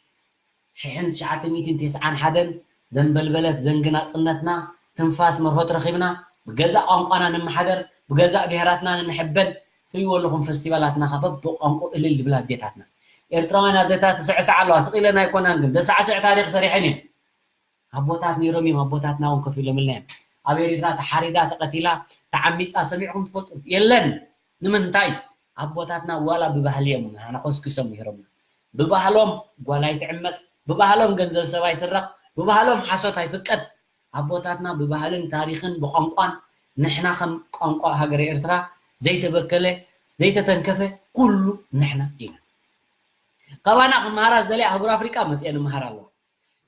ሽሕን ትሽዓተ ሚእትን ተስዓን ሓደን ዘንበልበለት ዘንጊ ናፅነትና፣ ትንፋስ መርሆት ረኺብና፣ ብገዛእ ቋንቋና ንመሓደር፣ ብገዛእ ብሄራትና ንሕበን። ትሪእዎ ኣለኹም፣ ፈስቲቫላትና ከዓ በብቋንቋ እልል ዝብላ ኣዴታትና። ኤርትራውያን ኣዴታት ስዕስዓ ኣለዋ፣ ስቕ ኢለን ኣይኮናን ግን፣ ዘሳዕስዕ ታሪኽ ሰሪሐን እየን። ኣቦታት ነይሮም እዮም፣ ኣቦታትና እውን ከፊሎምልና እዮም። ኣብ ኤሪትራ ተሓሪዳ፣ ተቐቲላ፣ ተዓሚፃ ሰሚዕኹም ትፈልጡ? የለን። ንምንታይ? ኣቦታትና ዋላ ብባህሊ እዮም ንዓና ኮስኪሶም ምሂሮምና። ብባህሎም ጓል ኣይትዕመፅ፣ ብባህሎም ገንዘብ ሰብ ኣይስረቕ፣ ብባህሎም ሓሶት ኣይፍቀድ። ኣቦታትና ብባህልን ታሪኽን ብቋንቋን፣ ንሕና ከም ቋንቋ ሃገረ ኤርትራ ዘይተበከለ ዘይተተንከፈ ኩሉ ንሕና ኢና። ካባና ክመሃራ ዝደልያ ኣህጉር ኣፍሪቃ መፅኤን ይመሃራ ኣለዋ።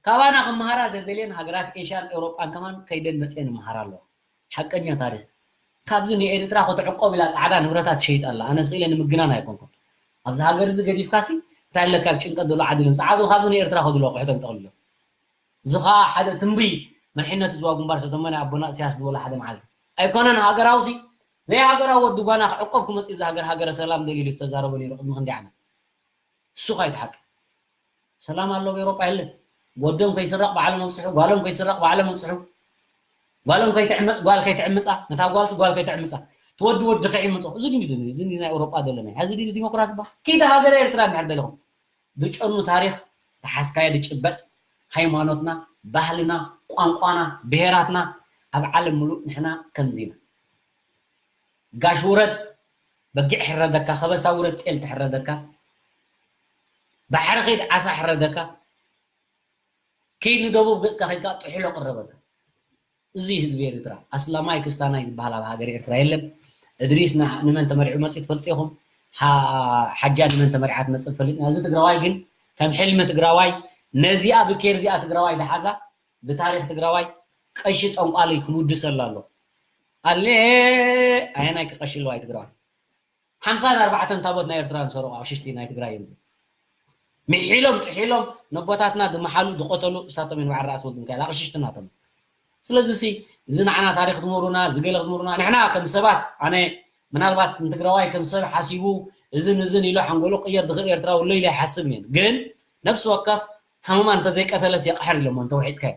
ካባና ክመሃራ ዘደልየን ሃገራት ኤሽያን ኤውሮጳን ከማን ከይደን መፅኤን ይመሃራ ኣለዋ። ሓቀኛ ታሪኽ። ካብዚ ንኤርትራ ክትዕቆብ ኢላ ፃዕዳ ንብረታ ትሸይጥ ኣላ። ኣነ ስኢለ ንምግናን ኣይኮንኩን። ኣብዚ ሃገር እዚ ገዲፍካሲ እንታይ ኣለካ ኣብ ጭንቀት ዘሎ ዓዲ ልምፃ። ዓዱ ካብዚ ንኤርትራ ከድሎ ኣቑሑቶም ጠቕልሎ። እዚ ኸዓ ሓደ ትንቡይ መሪሕነት ህዝባዊ ግንባር ሰተመ ናይ ኣቦና እስያስ ዝበሎ ሓደ መዓልቲ ኣይኮነን ሃገራውሲ ዘይሃገራዊ ወዲ ጓና ክዕቆብ ክመፅእ እዚ ሃገር ሃገረ ሰላም ደልዩ ዝተዛረቦ ነይሩ ቅድሚ ክንደይ ዓመት። እሱ ኸይትሓቂ ሰላም ኣሎ ኣብ ኤውሮጳ የለን። ወዶም ከይስረቕ ባዕሎም ኣብፅሑ፣ ጓሎም ከይስረቕ ባዕሎም ኣብፅሑ። ጓሎም ከይትዕመፅ ጓል ከይትዕምፃ፣ ነታ ጓልሲ ጓል ከይትዕምፃ፣ እቲ ወዲ ወዲ ከይዕምፆ። እዚ ድዩ እዚ ናይ ኤውሮጳ ዘለና? ሕዚ ድዩ ዲሞክራሲ ባ? ኪድ ሃገረ ኤርትራ እንድሕር ደለኹም ዝጨኑ ታሪኽ ተሓዝካዮ ዝጭበጥ ሃይማኖትና፣ ባህልና፣ ቋንቋና፣ ብሄራትና ኣብ ዓለም ሙሉእ ንሕና ከምዚ ኢና። ጋሽ ውረድ በጊዕ ሕረደካ፣ ከበሳ ውረድ ጤል ትሕረደካ፣ ባሕሪ ኺድ ዓሳ ሕረደካ፣ ኪድ ንደቡብ ገጽካ ኺድካ ጥሕሎ ቅረበካ። እዚ ህዝቢ ኤርትራ ኣስላማይ ክስታናይ ዝበሃል ኣብ ሃገር ኤርትራ የለን። እድሪስ ንመን ተመሪዑ መጺኡ ትፈልጡ ኢኹም። ሓጃ ንመን ተመሪዓ ትመጽእ ትፈልጥ። እዚ ትግራዋይ ግን ከም ሕልሚ ትግራዋይ ነዚኣ ብኬር እዚኣ ትግራዋይ ድሓዛ ብታሪኽ ትግራዋይ ቀሺ ጠንቋሊ ክምውድሰላ ኣሎ። ኣለ ኣየናይ ክቀሽልዋ እዩ ትግራዋይ? ሓምሳን ኣርባዕተን ታቦት ናይ ኤርትራ ዝሰረቑ ኣቕሽሽቲ ናይ ትግራይ እዮም። ምሒሎም ጥሒሎም ነቦታትና ዝመሓሉ ዝቆተሉ እሳቶም እዮም። በዓል ራእሲ ወልድ ሚካኤል ኣቕሽሽቲ ናቶም። ስለዚ ሲ እዚ ንዓና ታሪኽ ትምህሩና፣ እዚ ገለ ክትምህሩና፣ ንሕና ከም ሰባት፣ ኣነ ምናልባት ንትግራዋይ ከም ሰብ ሓሲቡ እዝን እዝን ኢሉ ሓንጎሉ ቅየር ዝኽእል ኤርትራዊ ኣሎ ኢለ ኣይሓስብን እየ። ግን ነፍሲ ወከፍ ሃመማ እንተዘይቀተለስ የቕሕር ኢሎሞ እንተውሒጥካዮ።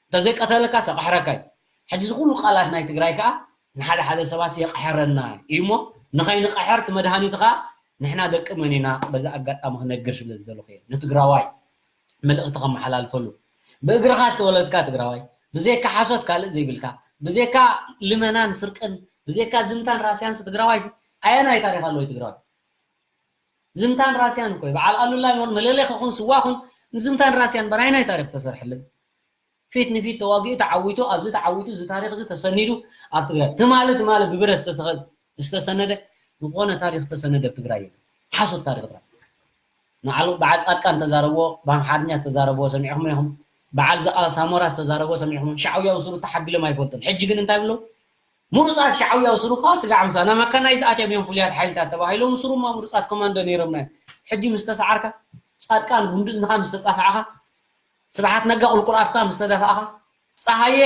እንተዘይቀተለካስ የቕሕረካ እዩ። ሕጂ እዚ ኩሉ ቃላት ናይ ትግራይ ከዓ ንሓደ ሓደ ሰባት የቕሕረና እዩ እሞ ንኸይንቐሕር እቲ መድሃኒቱ ከዓ ንሕና ደቂ መን ኢና በዚ ኣጋጣሚ ክነግር ስለ ዝደለኹ እየ። ንትግራዋይ መልእኽቲ ከመሓላልፈሉ። ብእግርኻ ዝተወለድካ ትግራዋይ፣ ብዘይካ ሓሶት ካልእ ዘይብልካ፣ ብዘይካ ልመናን ስርቅን፣ ብዘይካ ዝምታን ራስያንስ ትግራዋይ ኣየናይ ታሪኽ ኣለዎ ትግራዋይ? ዝምታን ራስያን እኮ እዩ። በዓል ኣሉላ ይኹን መለለ ክኹን ስዋ ኹን ንዝምታን ራስያን በናይ ናይ ታሪኽ ተሰርሐለን። ፊት ንፊት ተዋጊኡ ተዓዊቱ ኣብዚ ተዓዊቱ እዚ ታሪኽ እዚ ተሰኒዱ ኣብ ትግራይ ትማሊ ትማሊ ብብረ ዝተሰኸ- ዝተሰነደ ዝኾነ ታሪኽ ዝተሰነደ ኣብ ትግራይ የለን። ሓሶት ታሪኽ ጥራይ። ንዓሉ በዓል ፃድቃን ዝተዛረብዎ ብኣምሓርኛ ዝተዛረብዎ ሰሚዕኹም ኢኹም። በዓል ዝኣ ሳሞራ ዝተዛረብዎ ሰሚዕኹም። ሻዕውያ ውስሩ ተሓቢሎም ኣይፈልጡን። ሕጂ ግን እንታይ ብለው? ምሩፃት ሻዕውያ ውስሩ ከዓ ስጋዕ ምሳና መካናይዝ ኣትዮም እዮም ፍሉያት ሓይልታት ተባሂሎም ውስሩማ ምሩፃት ኮማንዶ ነይሮምና እዮም። ሕጂ ምስ ተሰዓርካ ፃድቃን ጉንዲ እዝንኻ ምስ ተፃፋዕኻ ስብሓት ነጋ ቁልቁል ኣፍካ ምስ ተደፋእኻ ፀሃየ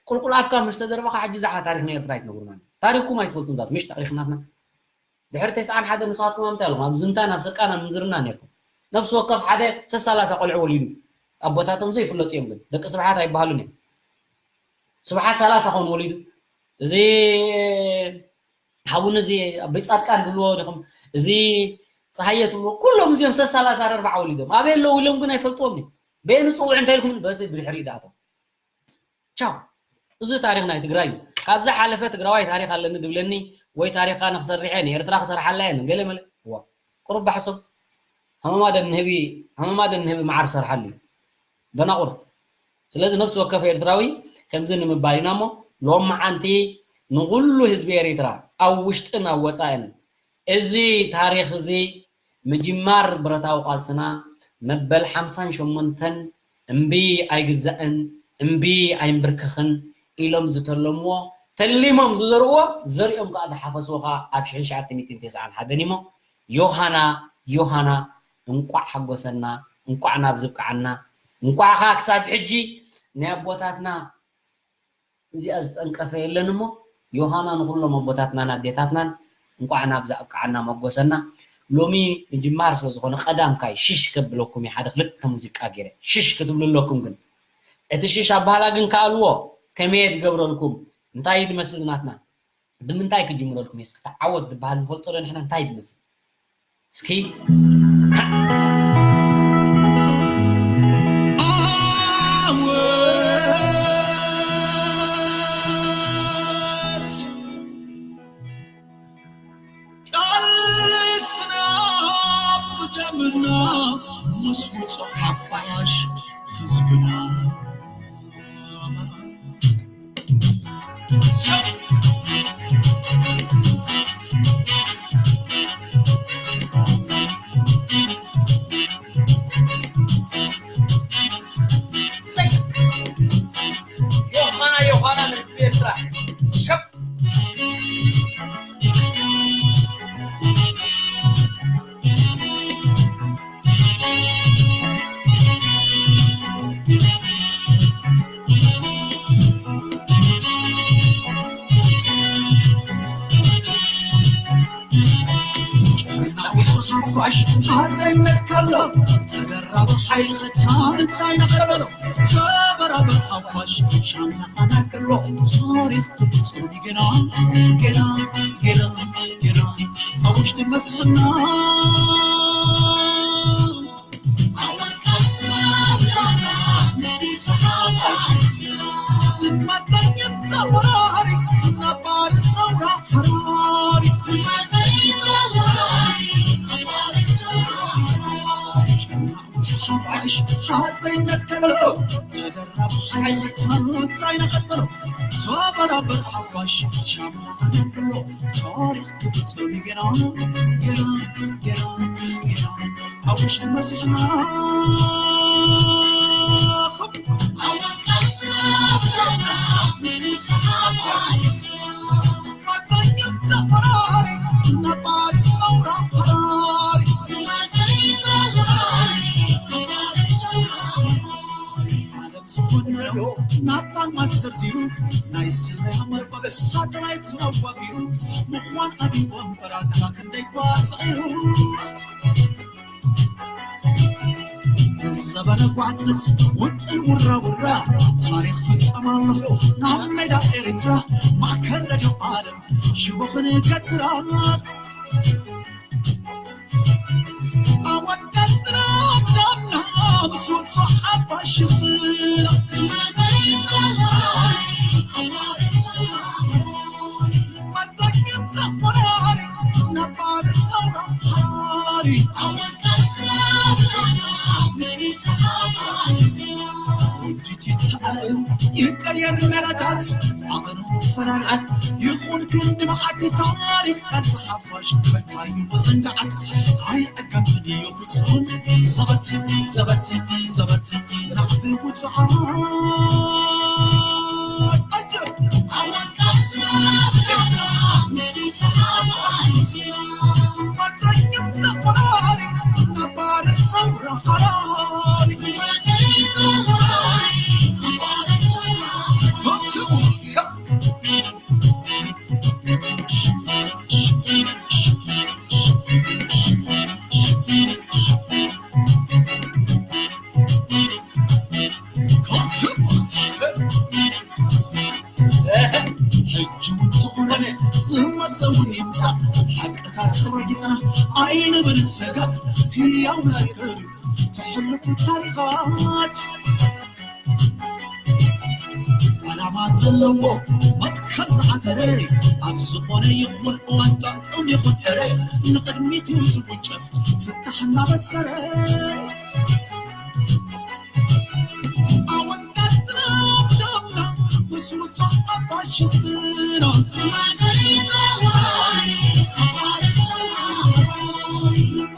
ቁልቁል ኣፍካ ምስ ተደርበኻ ሕጂ ብዛዕባ ታሪኽ ናይ ኤርትራ ኣይትነግሩና። ታሪኽኩም ኣይትፈልጡን ዛት ምሽ ታሪኽ ናትና። ድሕሪ ተስዓን ሓደ ንስኻትኩም ኣብ ምንታይ ኣለኹም? ኣብ ዝምታን ኣብ ስርቃን ኣብ ምንዝርና ነርኩም። ነፍሲ ወከፍ ሓደ ሰሳላሳ ቆልዑ ወሊዱ ኣቦታቶም ዘይፍለጡ እዮም ግን ደቂ ስብሓት ኣይበሃሉን እዮም። ስብሓት ሰላሳ ኾን ወሊዱ እዚ ሓቡን እዚ ኣበይ ፃድቃን ትብልዎ ዲኹም እዚ ፀሃየ ትብልዎ ኩሎም እዚኦም ሰሳላሳ ኣርባዓ ወሊዶም ኣበይ ኣለዉ ኢሎም ግን ኣይፈልጥዎም በየን ፅውዕ እንታይ ኢልኩም በቲ ብድሕሪኡ ዳኣቶም ቻው። እዚ ታሪኽ ናይ ትግራይ እዩ። ካብ ዝሓለፈ ትግራዋይ ታሪኽ ኣለኒ ድብለኒ ወይ ታሪኻ ንክሰርሕ እየ ንኤርትራ ክሰርሓላ እየ ገለ መለ እዋ ቁሩብ ባሕሶም ሃመማ ደም ንህቢ ሃመማ ደም ንህቢ መዓር ሰርሓሉ እዩ። ደናቑር። ስለዚ ነፍሲ ወከፍ ኤርትራዊ ከምዚ ንምባል ኢና እሞ ሎም መዓንቲ ንኹሉ ህዝቢ ኤሪትራ ኣብ ውሽጥን ኣብ ወፃእን እዚ ታሪኽ እዚ ምጅማር ብረታዊ ቃልስና መበል ሓምሳን ሸሞንተን እምቢ ኣይግዛእን እምቢ ኣይንብርክኽን ኢሎም ዝተለምዎ ተሊሞም ዝዘርእዎ ዘሪኦም ከዓ ዝሓፈስዎ ከዓ ኣብ ሽሕን ትሽዓተ ሚእትን ተስዓን ሓደን እሞ ዮሃና ዮሃና እንቋዕ ሓጎሰና እንቋዕ ናብዚ ኣብቅዓና እንቋዕ ከዓ ክሳብ ሕጂ ናይ ኣቦታትና እዚኣ ዝጠንቀፈ የለን እሞ ዮሃና ንኹሎም ኣቦታትናን ኣዴታትናን እንቋዕ ናብዚ ኣብቅዓና መጎሰና። ሎሚ ምጅማር ስለ ዝኾነ ቀዳምካይ ሽሽ ከብለኩም እየ፣ ሓደ ክልተ ሙዚቃ ገይረ ሽሽ ክትብሉ ኣለኩም። ግን እቲ ሽሽ ኣባህላ ግን ከኣልዎ ከመይ እየ ዝገብረልኩም? እንታይ እዩ ዝመስል ናትና? ብምንታይ ክጅምረልኩም እየ? እስኪ ተዓወት ዝበሃል ንፈልጦ ዶ ንሕና? እንታይ እዩ ዝመስል? እስኪ ዓወት ቃልስና ብደምና ምስ ውጹዕ ሓፋሽ ህዝብና። ዮሃና፣ ዮሃና፣ ንህዝቢ ኤርትራ። ሸብ። ጭርናዊ ሓፋሽ ሓፀይነት ከሎ ተገራቢ ሓይሊ ኸታን እንታይ ነኸተሎ ተበራበር ሓፋሽ ሻምና ኣናቅሎ ታሪኽ ክፍፅም ገና ገና ገና ገና ኣብ ውሽጢ መስልና ሓፋሽ ሓፀይነት ከሎ ተደራቢ ሓይልታት እንታይ ነቐተሎ ተበራበር ሓፋሽ ሻምና ኣነቅሎ ታሪኽ ክፍፅም ገና ገና ገና ገና ኣብ ውሽጢ መስልና ዝኾነሎ ናብታ ማት ዘርዚሩ ናይ ስለያ መርበብ ሳተላይት ኣዋፊሩ ምዃን ኣቢቦም በራታ ክንደይ ኳ ጽዒሩ ዘበነ ጓጽጽ ውጥን ውራ ውራ ታሪኽ ፍጸም ኣሎ ናብ ሜዳ ኤርትራ ማእከል ረድዮ ዓለም ሽቦ ክንገትራ ኣወት ቀስራ ዳምና ምስ ወጽኦ ሓፋሽ ህዝብና መጸግም ዘቆራሪ ነባሪ ሰውራ ሓራሪ ውዲት ይተኣለሉ ይቀየር መረዳት ኣቐኑ ፈላልኣት ይኹን ክንዲ መዓቲ ታሪኽ ቃል ሰሓፋሽ መታዩ መዘንጋዓት ኣይ ኣጋትንዮ ፍጹም ዘበት ዘበት ዘበት ናዕቢ ውፅዓት ኣየ ሕጂ እውን ተኾነ ዝመፀ እውን ይምፃእ ሓቅታት ረጊፅና ኣይንብል ሰጋእ ህያው ምስክር ተሕልፉ ታሪኻት ዓላማ ዘለዎ መትከል ዝዓተረ ኣብ ዝኾነ ይኹን እዋን ጥዑም ይኹን ዕረ ንቕድሚቱ ዝውንጨፍ ፍታሕ እናበሰረ ኣወት ቀጥና ብዳምና ምስ ውፅኦ ሓፋሽ ህዝብና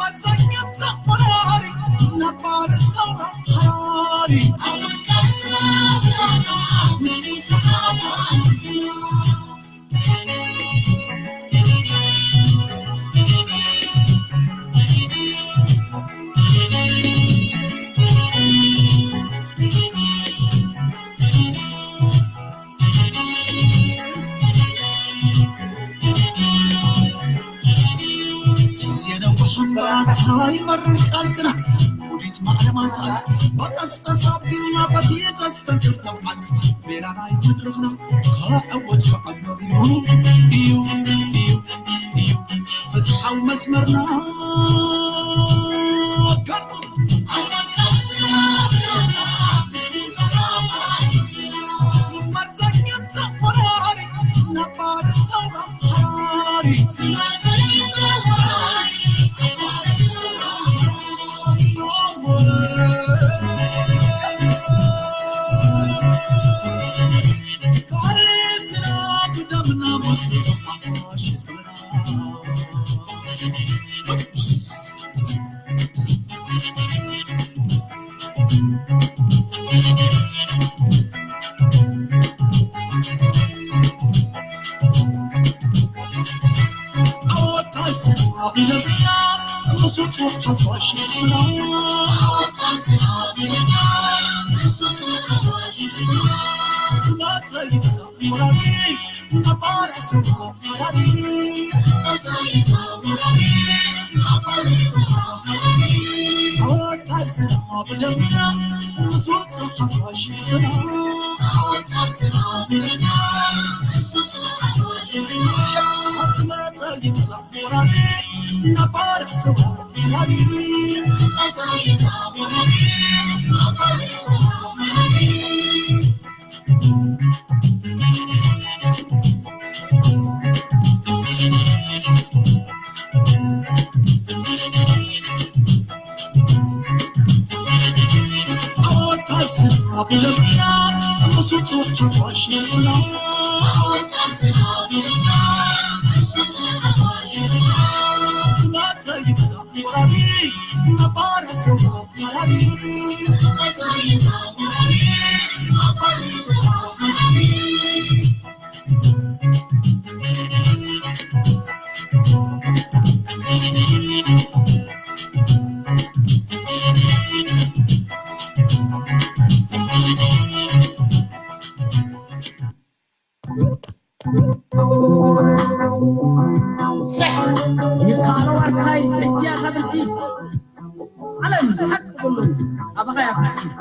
መፀኛ ተቆራሪ ነባር ሰውራ ሓራሪ ኣታ ይመርር ቃልስና ውዲት ማዕለማታት በቀስቀስ ኣቢልና በቲ ዘስተንክር ተብዓት ሜዳ ናይ መድረኽና ክዕወት ክዕመር እዩ እዩ እዩ እዩ ፍትሓዊ መስመርና መዘንግም ተቆራሪ ነባር ሰውራ ሓራሪ ዓለም ሓቂ ኩሉ ኣባኻ እያ ፍትሒ።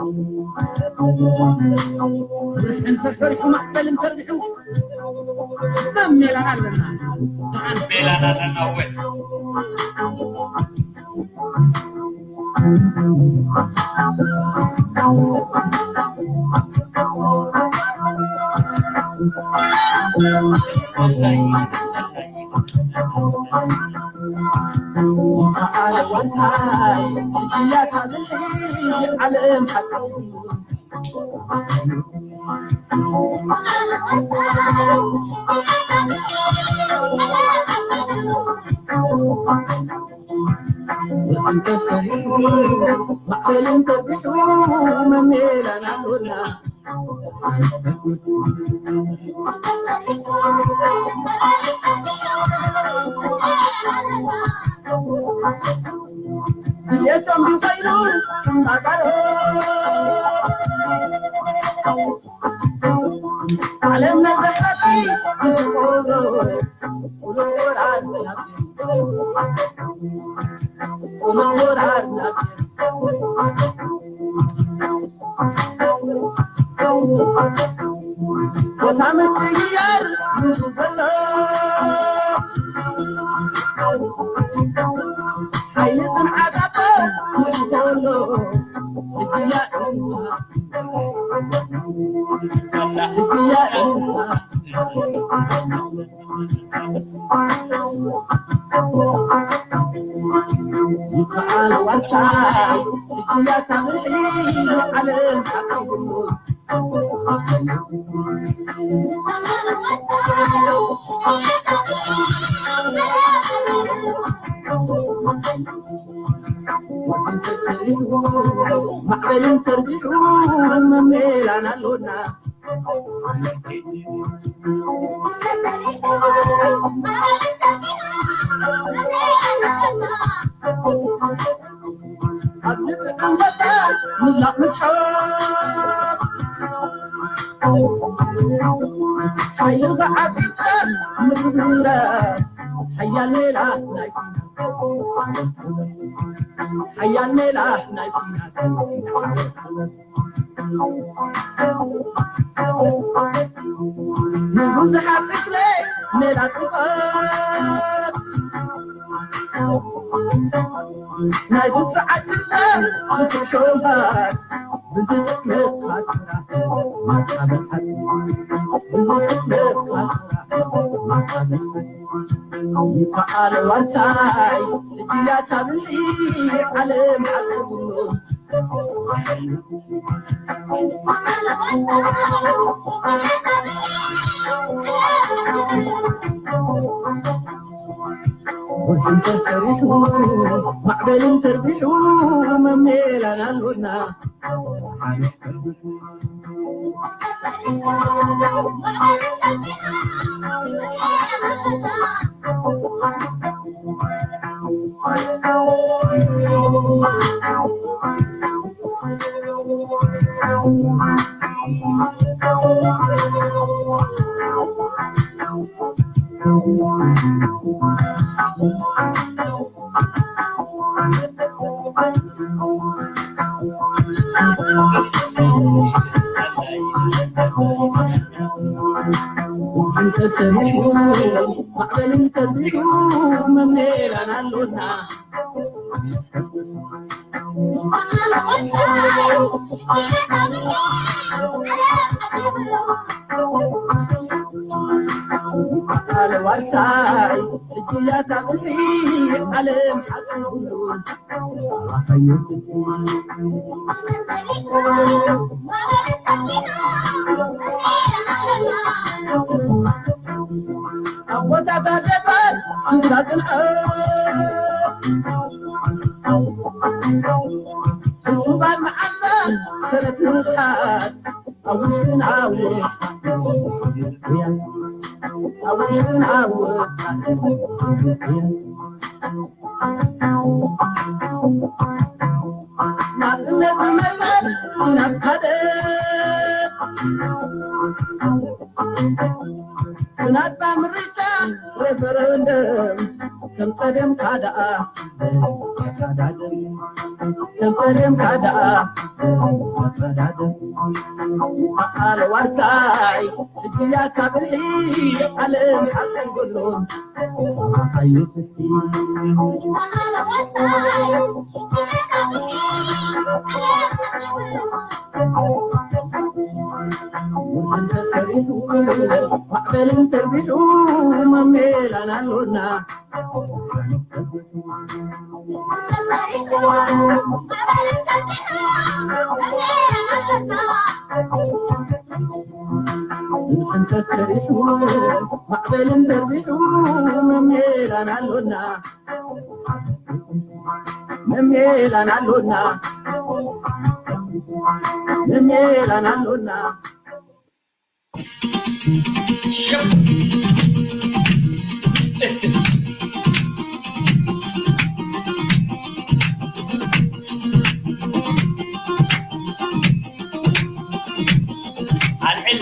ብርሕ እንተሰሪሑ ማዕበል እንተርቢሑ ደም ሜላና ኣለና። ደሓን ሜላና ኣለና እወ። ዓለም ነዛ ሓቂ ሓያል ሜላ ናይ ኲናት ዓወት ጥበብ። ንብዙሓት ዕስለ ሜላ ጥበብ ናይ ግፍዓት ጅግና ብትሾባት ብዝጥዕመካ ጥራሕ ማታ ብሓቂ ብዝጥዕመካ ጥራሕ ማታ ብሓቂ ይከኣል ዋርሳይ ሕጂ ያታ ብልሒ ዓለም ሓቂ ብሎ ወርሒ እንተሰሪሑ ማዕበል እንተርቢሑ መሜላን ኣሎና እንተሰሚዑ ማዕበል እንተቢዑ መሜላን ኣሎና። ዓለም ዋርሳይ ሕጂ ያታ ብልሒ ዓለም ሓቂ ኩሉ ኣቦታት ኣደታት ስድራ ጽንዓት ሕሱባት መዓልታት ሰረት ንቕሓት ኣብ ውሽጥና ወጽዓ ኣብ ውሽጥና ወጽዓ ናጽነት ዝመጸት ኩናት ሓደ ኩናት ምርጫ ሬፈረንደም ከም ቀደምካ ደኣ ከም ቀደምካ ደኣ ኣለ ዋርሳይ ሕጂ ያታ ብልሒ ዓለም ሓቂ ኩሉ ኣዩ ፍትሒ እንተሰሪሑ ማዕበልን ተርቢሑ መሜላን ኣሎና እንተሰሪሑ ማዕበልን ተርቢሑ መሜላን ኣሎና መሜላን ኣሎና መሜላን ኣሎና ኣልዕል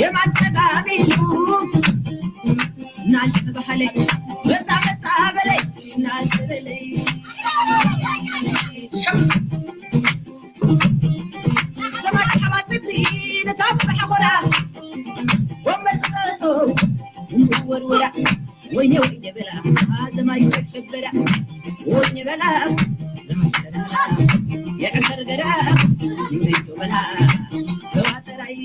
የማን ጸጋም ኢሉ ናሽ ተባህለ፣ መጻ መጻ በለይ ናሽ በለይ። ሰማይ ሓባትቢ ነታ ብሓጎራ ወመጸቶ ወርወራ ወይኔ ወይኔ በላ ዘማይ ተሸበራ ወይኔ በላ የዕፈር ገራ ይወይቶ በላ ተዋተራይ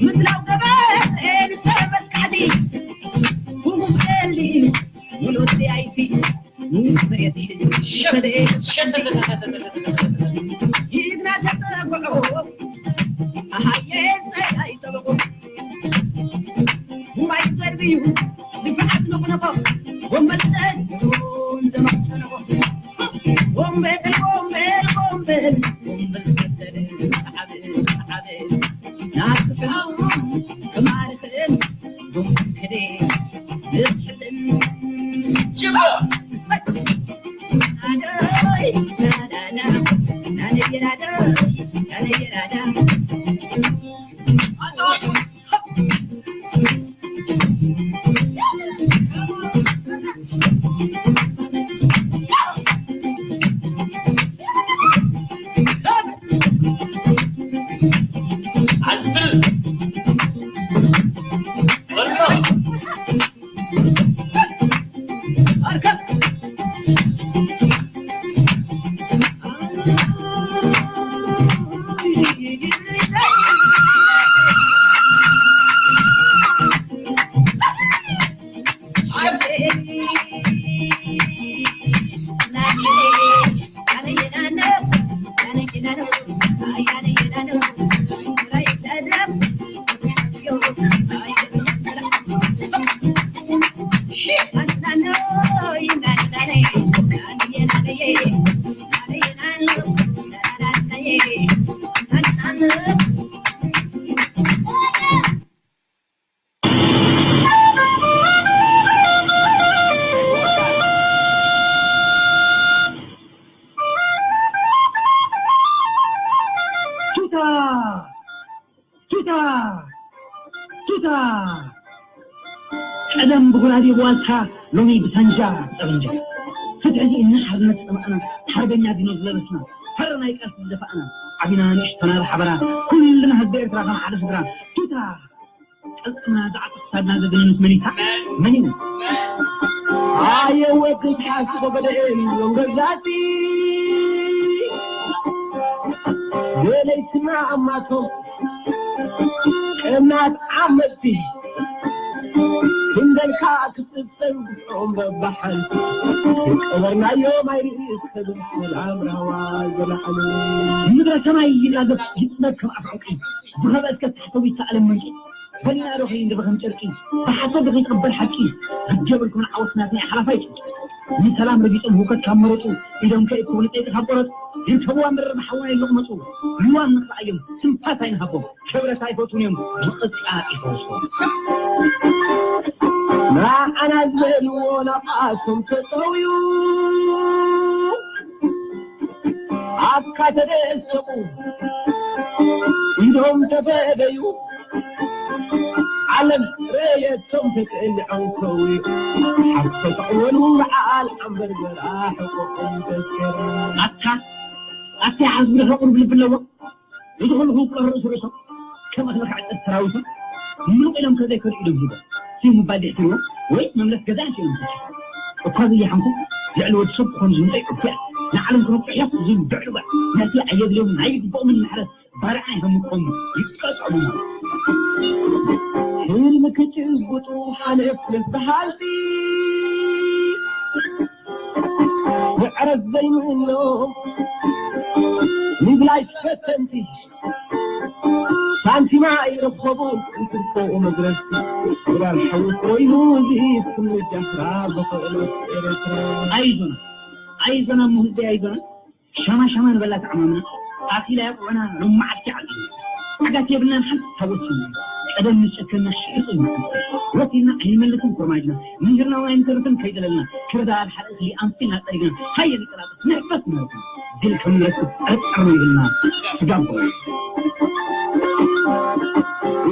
ምድላው ገበሬ ንሰብ መጥቃዕቲ፣ ውሁብ ቀሊል ውሉድ ኣይቲ፣ ንመሬት ሸበሌ ሸተተተተተተተተ። ይግና ተጸብዖ፣ ኣሃየ ጸላይ ጠበቆ። ጉባኤ ዘርብዩ፣ ድፍዓት ነቕነቆ፣ ወንበል ጠጅ፣ ዘማጨነቆ። ወንበል፣ ወንበል፣ ወንበል፣ ወንበል፣ ሰዓብ፣ ሰዓብ። ቱታ! ቱታ! ቱታ! ቀደም ብጉራዴ ብዋልታ፣ ሎሚ ብሳንጃ ጠበንጃ። ፍትሒ እና ሓርነት ጠማእና፣ ሓርበኛ ዲኖ ዝለበስና፣ ፈረ ናይ ቃልሲ ዝደፋእና፣ ዓቢና ንእሽቶና ብሓበራ፣ ኩልና ህዝቢ ኤርትራ ከም ሓደ ስድራ። ቱታ! ቅልጽምና ዝዓጥቕ ክሳድና ዘድንንስ መን እዩ? መን እዩ? ኣየ ወዲ ትሓስቦ ገደኤን እዮም ገዛእቲ። ገለይትና ኣማቶም ቀናት ዓመቲ። ክንደልካ ክትጽብጸብ ግፍዖም በባሓንቲ። ቀበርናዮም ኣይርኢ ሰብን ሰላም ራህዋ ዘለዓሉ። ምድረ ሰማይ ይላገብ ይጥመት ከም ኣፍ ዕንቂ። ዝኸበአት ከሳሕተው ይተኣለም መንቂ። በሊና ዶ ከይንድበ ከም ጨርቂ። ብሓሶት ዶ ከይትቕበር ሓቂ። ግዲ የብልኩምን ዓወት ናትና ሓላፋይ ጭንቂ። ንሰላም ረጊጾም ህውከት ካብ መረጹ። ኢዶም ከእክቡ ንጸይቂ ካብ ቆረጹ። ይርከብዋ ምድሪ ብሓውና ይለቕመጹ። ልዋም ንኽረኣዮም ትንፋስ ኣይንሃቦም። ክብረት ኣይፈትዉን እዮም ብቕጥቃጥ ይፈውሶም። ንዓና ዝበልዎ ናብኣቶም ተጠውዩ። ኣካ ተደሰቑ ኢዶም ተፈደዩ። ዓለም ረየቶም ተቀሊዖም ከውዩ። ሓብቶ ተዕወሉ በዓል ዓምበር ዘርኣ ሕቆኦም ተስከረ። ኣታ ኣታ ዓዝቢ ርሑቕ ልቢ ኣለዎ። እዚ ኩሉ ክውቀር ርእሱ ርእሶም ከም እኽሊ ክዕጸድ ሰራዊቶም ምሉቕ ኢሎም ከዘይከዱ ኢዶም ሂቦም። ስዩ ምባል ድሕትርዎ ወይ መምለስ ገዛ ኣንቲኦም ዝፈትሑ። እኳ ዘይሓንኩ ልዕሊ ወዲ ሰብ ክኾኑ ዝምጸ ይዕቡያ። ንዓለም ክነብጽሕ እዮም ዝብል ብዕሉባ። ነቲ ኣየድልዮም ናይ ግብኦምን ማሕረት ባርዓ ይኸምኮም ይቀጽዑ። ህልሚ ክጭብጡ ሓለፍለፍ በሃልቲ ምዕረት ዘይምእኖ ምብላይ ፈተንቲ ሳንቲማ ኣይረኸቡን እንትርፎ መግረፍቲ። ሱዳን ሓዊ ኮይኑ እዚ ስምጃፍራ ብኽእለት ኤርትራ። ኣይዞና ኣይዞና እሞ ህዝቢ ኣይዞና። ሸማ ሸማ ንበላ ተዓማምና። ኣኪላ የቑዑና ሎሚ መዓልቲ ዓቂብና። ዓጋት የብልናን ሓንቲ ታቦት ስምና። ቀደም ንጨከና ሽሕጥ ኢና። ወሲና ኣይንመልስን ኮርማጅና። ምንግርና እውን ኣይንተርፍን ከይደለልና። ክርዳድ ሓለእቲ ኣምሲልና ጸሪግና ሃየ ንቀላጠፍ ንዕቀት ንረክብ ድል ከም ንረክብ ጥርጥር የብልና። ስጋብ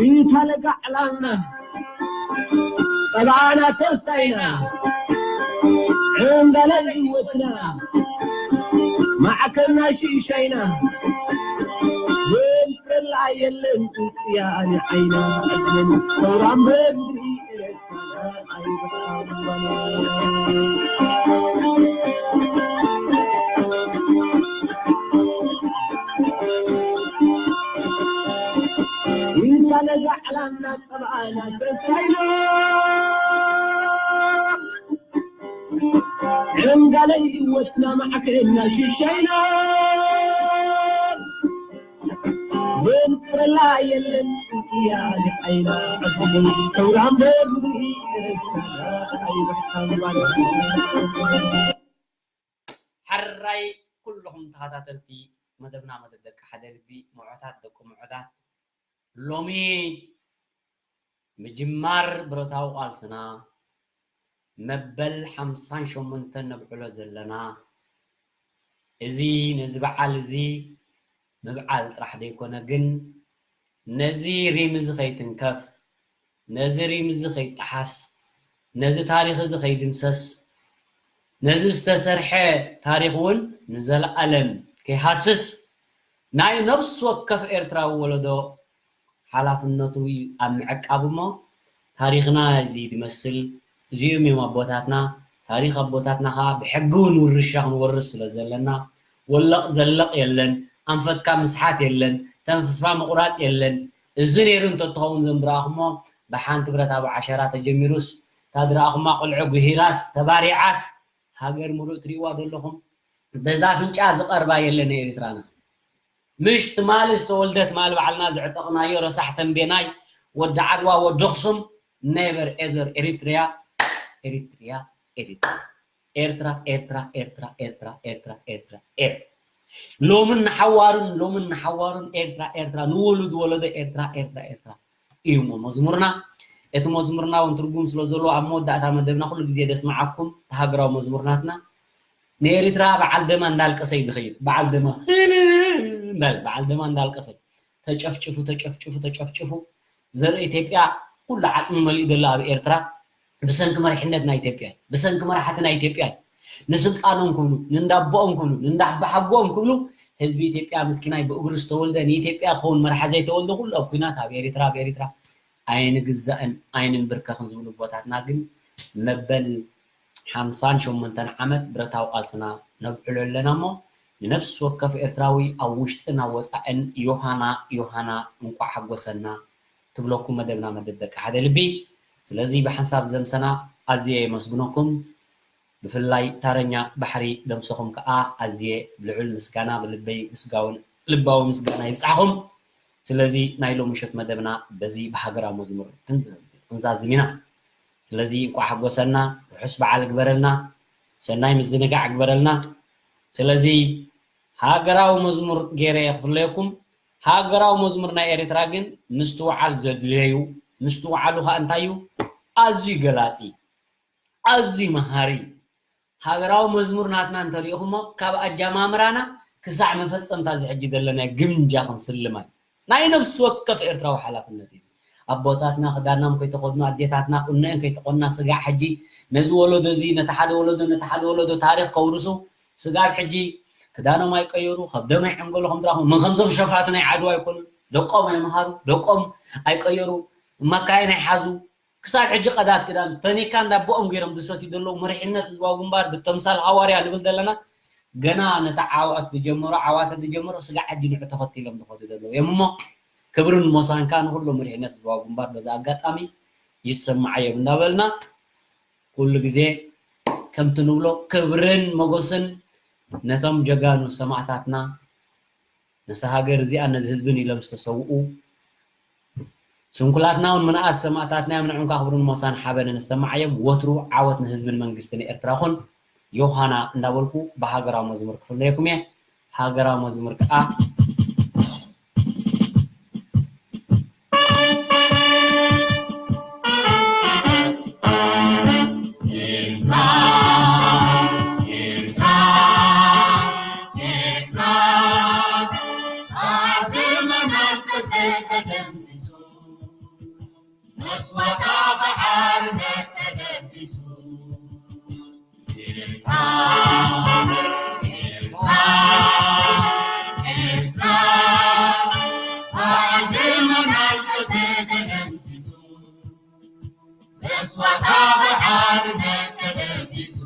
እንታ ለጋ ዕላልና ጠባና ተስታይና ዕንዳለን ህይወትና ማዕከልና ሽሻይና ዘንፍረላ የለን ውፅያ ኣነ ዓይና ዕድመን ሰውራ እምበር ሕራይ ኩልኹም ተኸታተልቲ መደብና፣ መደብ ደቂ ሓደ ልቢ፣ ምዑታት ደቂ ምዑታት፣ ሎሚ ምጅማር ብረታዊ ቃልስና መበል ሓምሳን ሸሞንተን ነብዕሎ ዘለና፣ እዚ ነዚ በዓል እዚ ምብዓል ጥራሕ ዘይኮነ፣ ግን ነዚ ሪም እዚ ከይትንከፍ፣ ነዚ ሪም እዚ ከይጠሓስ፣ ነዚ ታሪኽ እዚ ከይድምሰስ፣ ነዚ ዝተሰርሐ ታሪኽ እውን ንዘለኣለም ከይሃስስ ናይ ነፍሲ ወከፍ ኤርትራዊ ወለዶ ሓላፍነቱ ኣብ ምዕቃብ እሞ፣ ታሪኽና እዚ ዝመስል፣ እዚኦም እዮም ኣቦታትና። ታሪኽ ኣቦታትና ኸዓ ብሕጊ እውን ውርሻ ክንወርስ ስለ ዘለና፣ ወለቕ ዘለቕ የለን፣ ኣንፈትካ ምስሓት የለን፣ ተስፋ ምቑራፅ የለን። እዚ ነይሩ እንተትኸውን፣ እዞም ዝረኣኹሞ ብሓንቲ ብረታዊ ዓሸራ ተጀሚሩስ፣ እታ ዝረኣኹማ ቆልዑ ጉሂራስ ተባሪዓስ፣ ሃገር ሙሉእ ትሪእዋ ዘለኹም፣ በዛ ኣፍንጫ ዝቐርባ የለን ኤሪትራና። ምሽ ትማሊ ዝተወልደ ትማሊ ባዕልና ዘዕጠቕናዮ ረሳሕ ተንቤናይ ወዲ ዓድዋ ወዲ ኣኽሱም፣ never ever ኤሪትሪያ ኤሪትሪያ ኤሪትሪያ ኤርትራ ኤርትራ ኤርትራ ኤርትራ ኤርትራ ኤርትራ ኤርትራ ሎምን ንሓዋሩን ሎምን ንሓዋሩን ኤርትራ ኤርትራ ንውሉድ ወለዶ ኤርትራ ኤርትራ ኤርትራ እዩ እሞ መዝሙርና። እቲ መዝሙርና እውን ትርጉም ስለ ዘለዎ ኣብ መወዳእታ መደብና ኩሉ ግዜ ደስምዓኩም እቲ ሃገራዊ መዝሙር ናትና። ንኤሪትራ በዓል ደማ እንዳልቀሰ እዩ ዝኸይድ። በዓል ደማ እንዳል በዓል ደማ እንዳልቀሰ ተጨፍጭፉ ተጨፍጭፉ ተጨፍጭፉ ዘርኢ ኢትዮጵያ ኩሉ ዓጽሚ መሊኡ ዘሎ ኣብ ኤርትራ ብሰንኪ መሪሕነት ናይ ኢትዮጵያ እዩ። ብሰንኪ መራሕቲ ናይ ኢትዮጵያ እዩ። ንስልጣኖም ክብሉ ንእንዳቦኦም ክብሉ ንእንዳሓጎኦም ክብሉ ህዝቢ ኢትዮጵያ ምስኪናይ ብእግሩ ዝተወልደ ንኢትዮጵያ ክኸውን መርሓ ዘይተወልደ ኩሉ ኣብ ኩናት ኣብ ኤሪትራ ኣብ ኤሪትራ ኣይንግዛእን ኣይንንብርከኽን ዝብሉ ኣቦታትና ግን መበል ሓምሳን ሸሞንተን ዓመት ብረታዊ ቃልስና ነብዕሎ ኣለና እሞ ንነፍሲ ወከፍ ኤርትራዊ ኣብ ውሽጥን ኣብ ወጻእን ዮሃና ዮሃና እንቋዕ ሓጎሰና ትብለኩም መደብና መደብ ደቂ ሓደ ልቢ። ስለዚ ብሓንሳብ ዘምሰና ኣዝየ የመስግነኩም። ብፍላይ ታረኛ ባሕሪ ደምሰኹም ከኣ ኣዝየ ብልዑል ምስጋና ብልበይ ምስጋውን ልባዊ ምስጋና ይብጻሕኹም። ስለዚ ናይ ሎሚ ምሸት መደብና በዚ ብሃገራዊ መዝሙር ክንዛዝም ኢና። ስለዚ እንቋዕ ሓጎሰና፣ ርሑስ በዓል ግበረልና፣ ሰናይ ምዝንጋዕ ግበረልና። ስለዚ ሃገራዊ መዝሙር ገይረ እየ ክፍለየኩም። ሃገራዊ መዝሙር ናይ ኤርትራ ግን ምስትውዓል ዘድልዮ እዩ። ምስትውዓሉ ኸኣ እንታይ እዩ? ኣዝዩ ገላጺ፣ ኣዝዩ መሃሪ። ሃገራዊ መዝሙር ናትና እንተሪኢኹሞ ካብ ኣጀማምራና ክሳዕ መፈጸምታ እዚ ሕጂ ዘለናዮ ግምጃ ክንስልማ እዩ። ናይ ነፍሲ ወከፍ ኤርትራዊ ሓላፍነት እዩ። ኣቦታትና ክዳኖም ከይተኸድኑ፣ ኣዴታትና ቁነአን ከይተቆና ስጋዕ ሕጂ ነዚ ወለዶ እዚ ነቲ ሓደ ወለዶ ነቲ ሓደ ወለዶ ታሪኽ ከውርሱ ስጋብ ሕጂ ክዳኖም ኣይቀየሩ፣ ከብዶም ኣይዕንገሉ ከም ዝረኣኹም ምን ከምዞም ሸፋቱ ናይ ዓድዋ ኣይኮኑን። ደቆም ኣይመሃሩ፣ ደቆም ኣይቀየሩ፣ መካይን ኣይሓዙ፣ ክሳብ ሕጂ ቀዳት ክዳን ተኒካ እንዳቦኦም ገይሮም ዝሰትዩ ዘለዉ መሪሕነት ህዝባዊ ግንባር ብተምሳል ሃዋርያ ንብል ዘለና ገና ነቲ ዓወት ዝጀመሮ ዓዋተ ዝጀመሮ ስጋዕ ሕጂ ንዑ ተኸቲሎም ዝኸዱ ዘለዉ እዮም እሞ ክብርን ሞሳን ከዓ ንኩሎም መሪሕነት ህዝባዊ ግንባር በዚ ኣጋጣሚ ይሰማዓዮም እንዳበልና ኩሉ ግዜ ከምቲ ንብሎ ክብርን ሞጎስን ነቶም ጀጋኑ ሰማእታትና ነዛ ሃገር እዚኣን ነዚ ህዝብን ኢሎም ዝተሰውኡ ስንኩላትና እውን ምንኣስ ሰማእታትና እዮም። ንዕም ከዓ ክብርን ሞሳን ሓበንን ዝሰማዓዮም። ወትሩ ዓወት ንህዝብን መንግስትን ኤርትራ ይኹን። ዮሃና እንዳበልኩ ብሃገራዊ መዝሙር ክፍለየኩም እየ። ሃገራዊ መዝሙር ከዓ ኤርትራ፣ ኤርትራ፣ ኤርትራ፣ በዓል ደመና ኣልቀሰ ተደምሲሱ፣ መስዋእታ ብሓርነት ተደምሲሱ።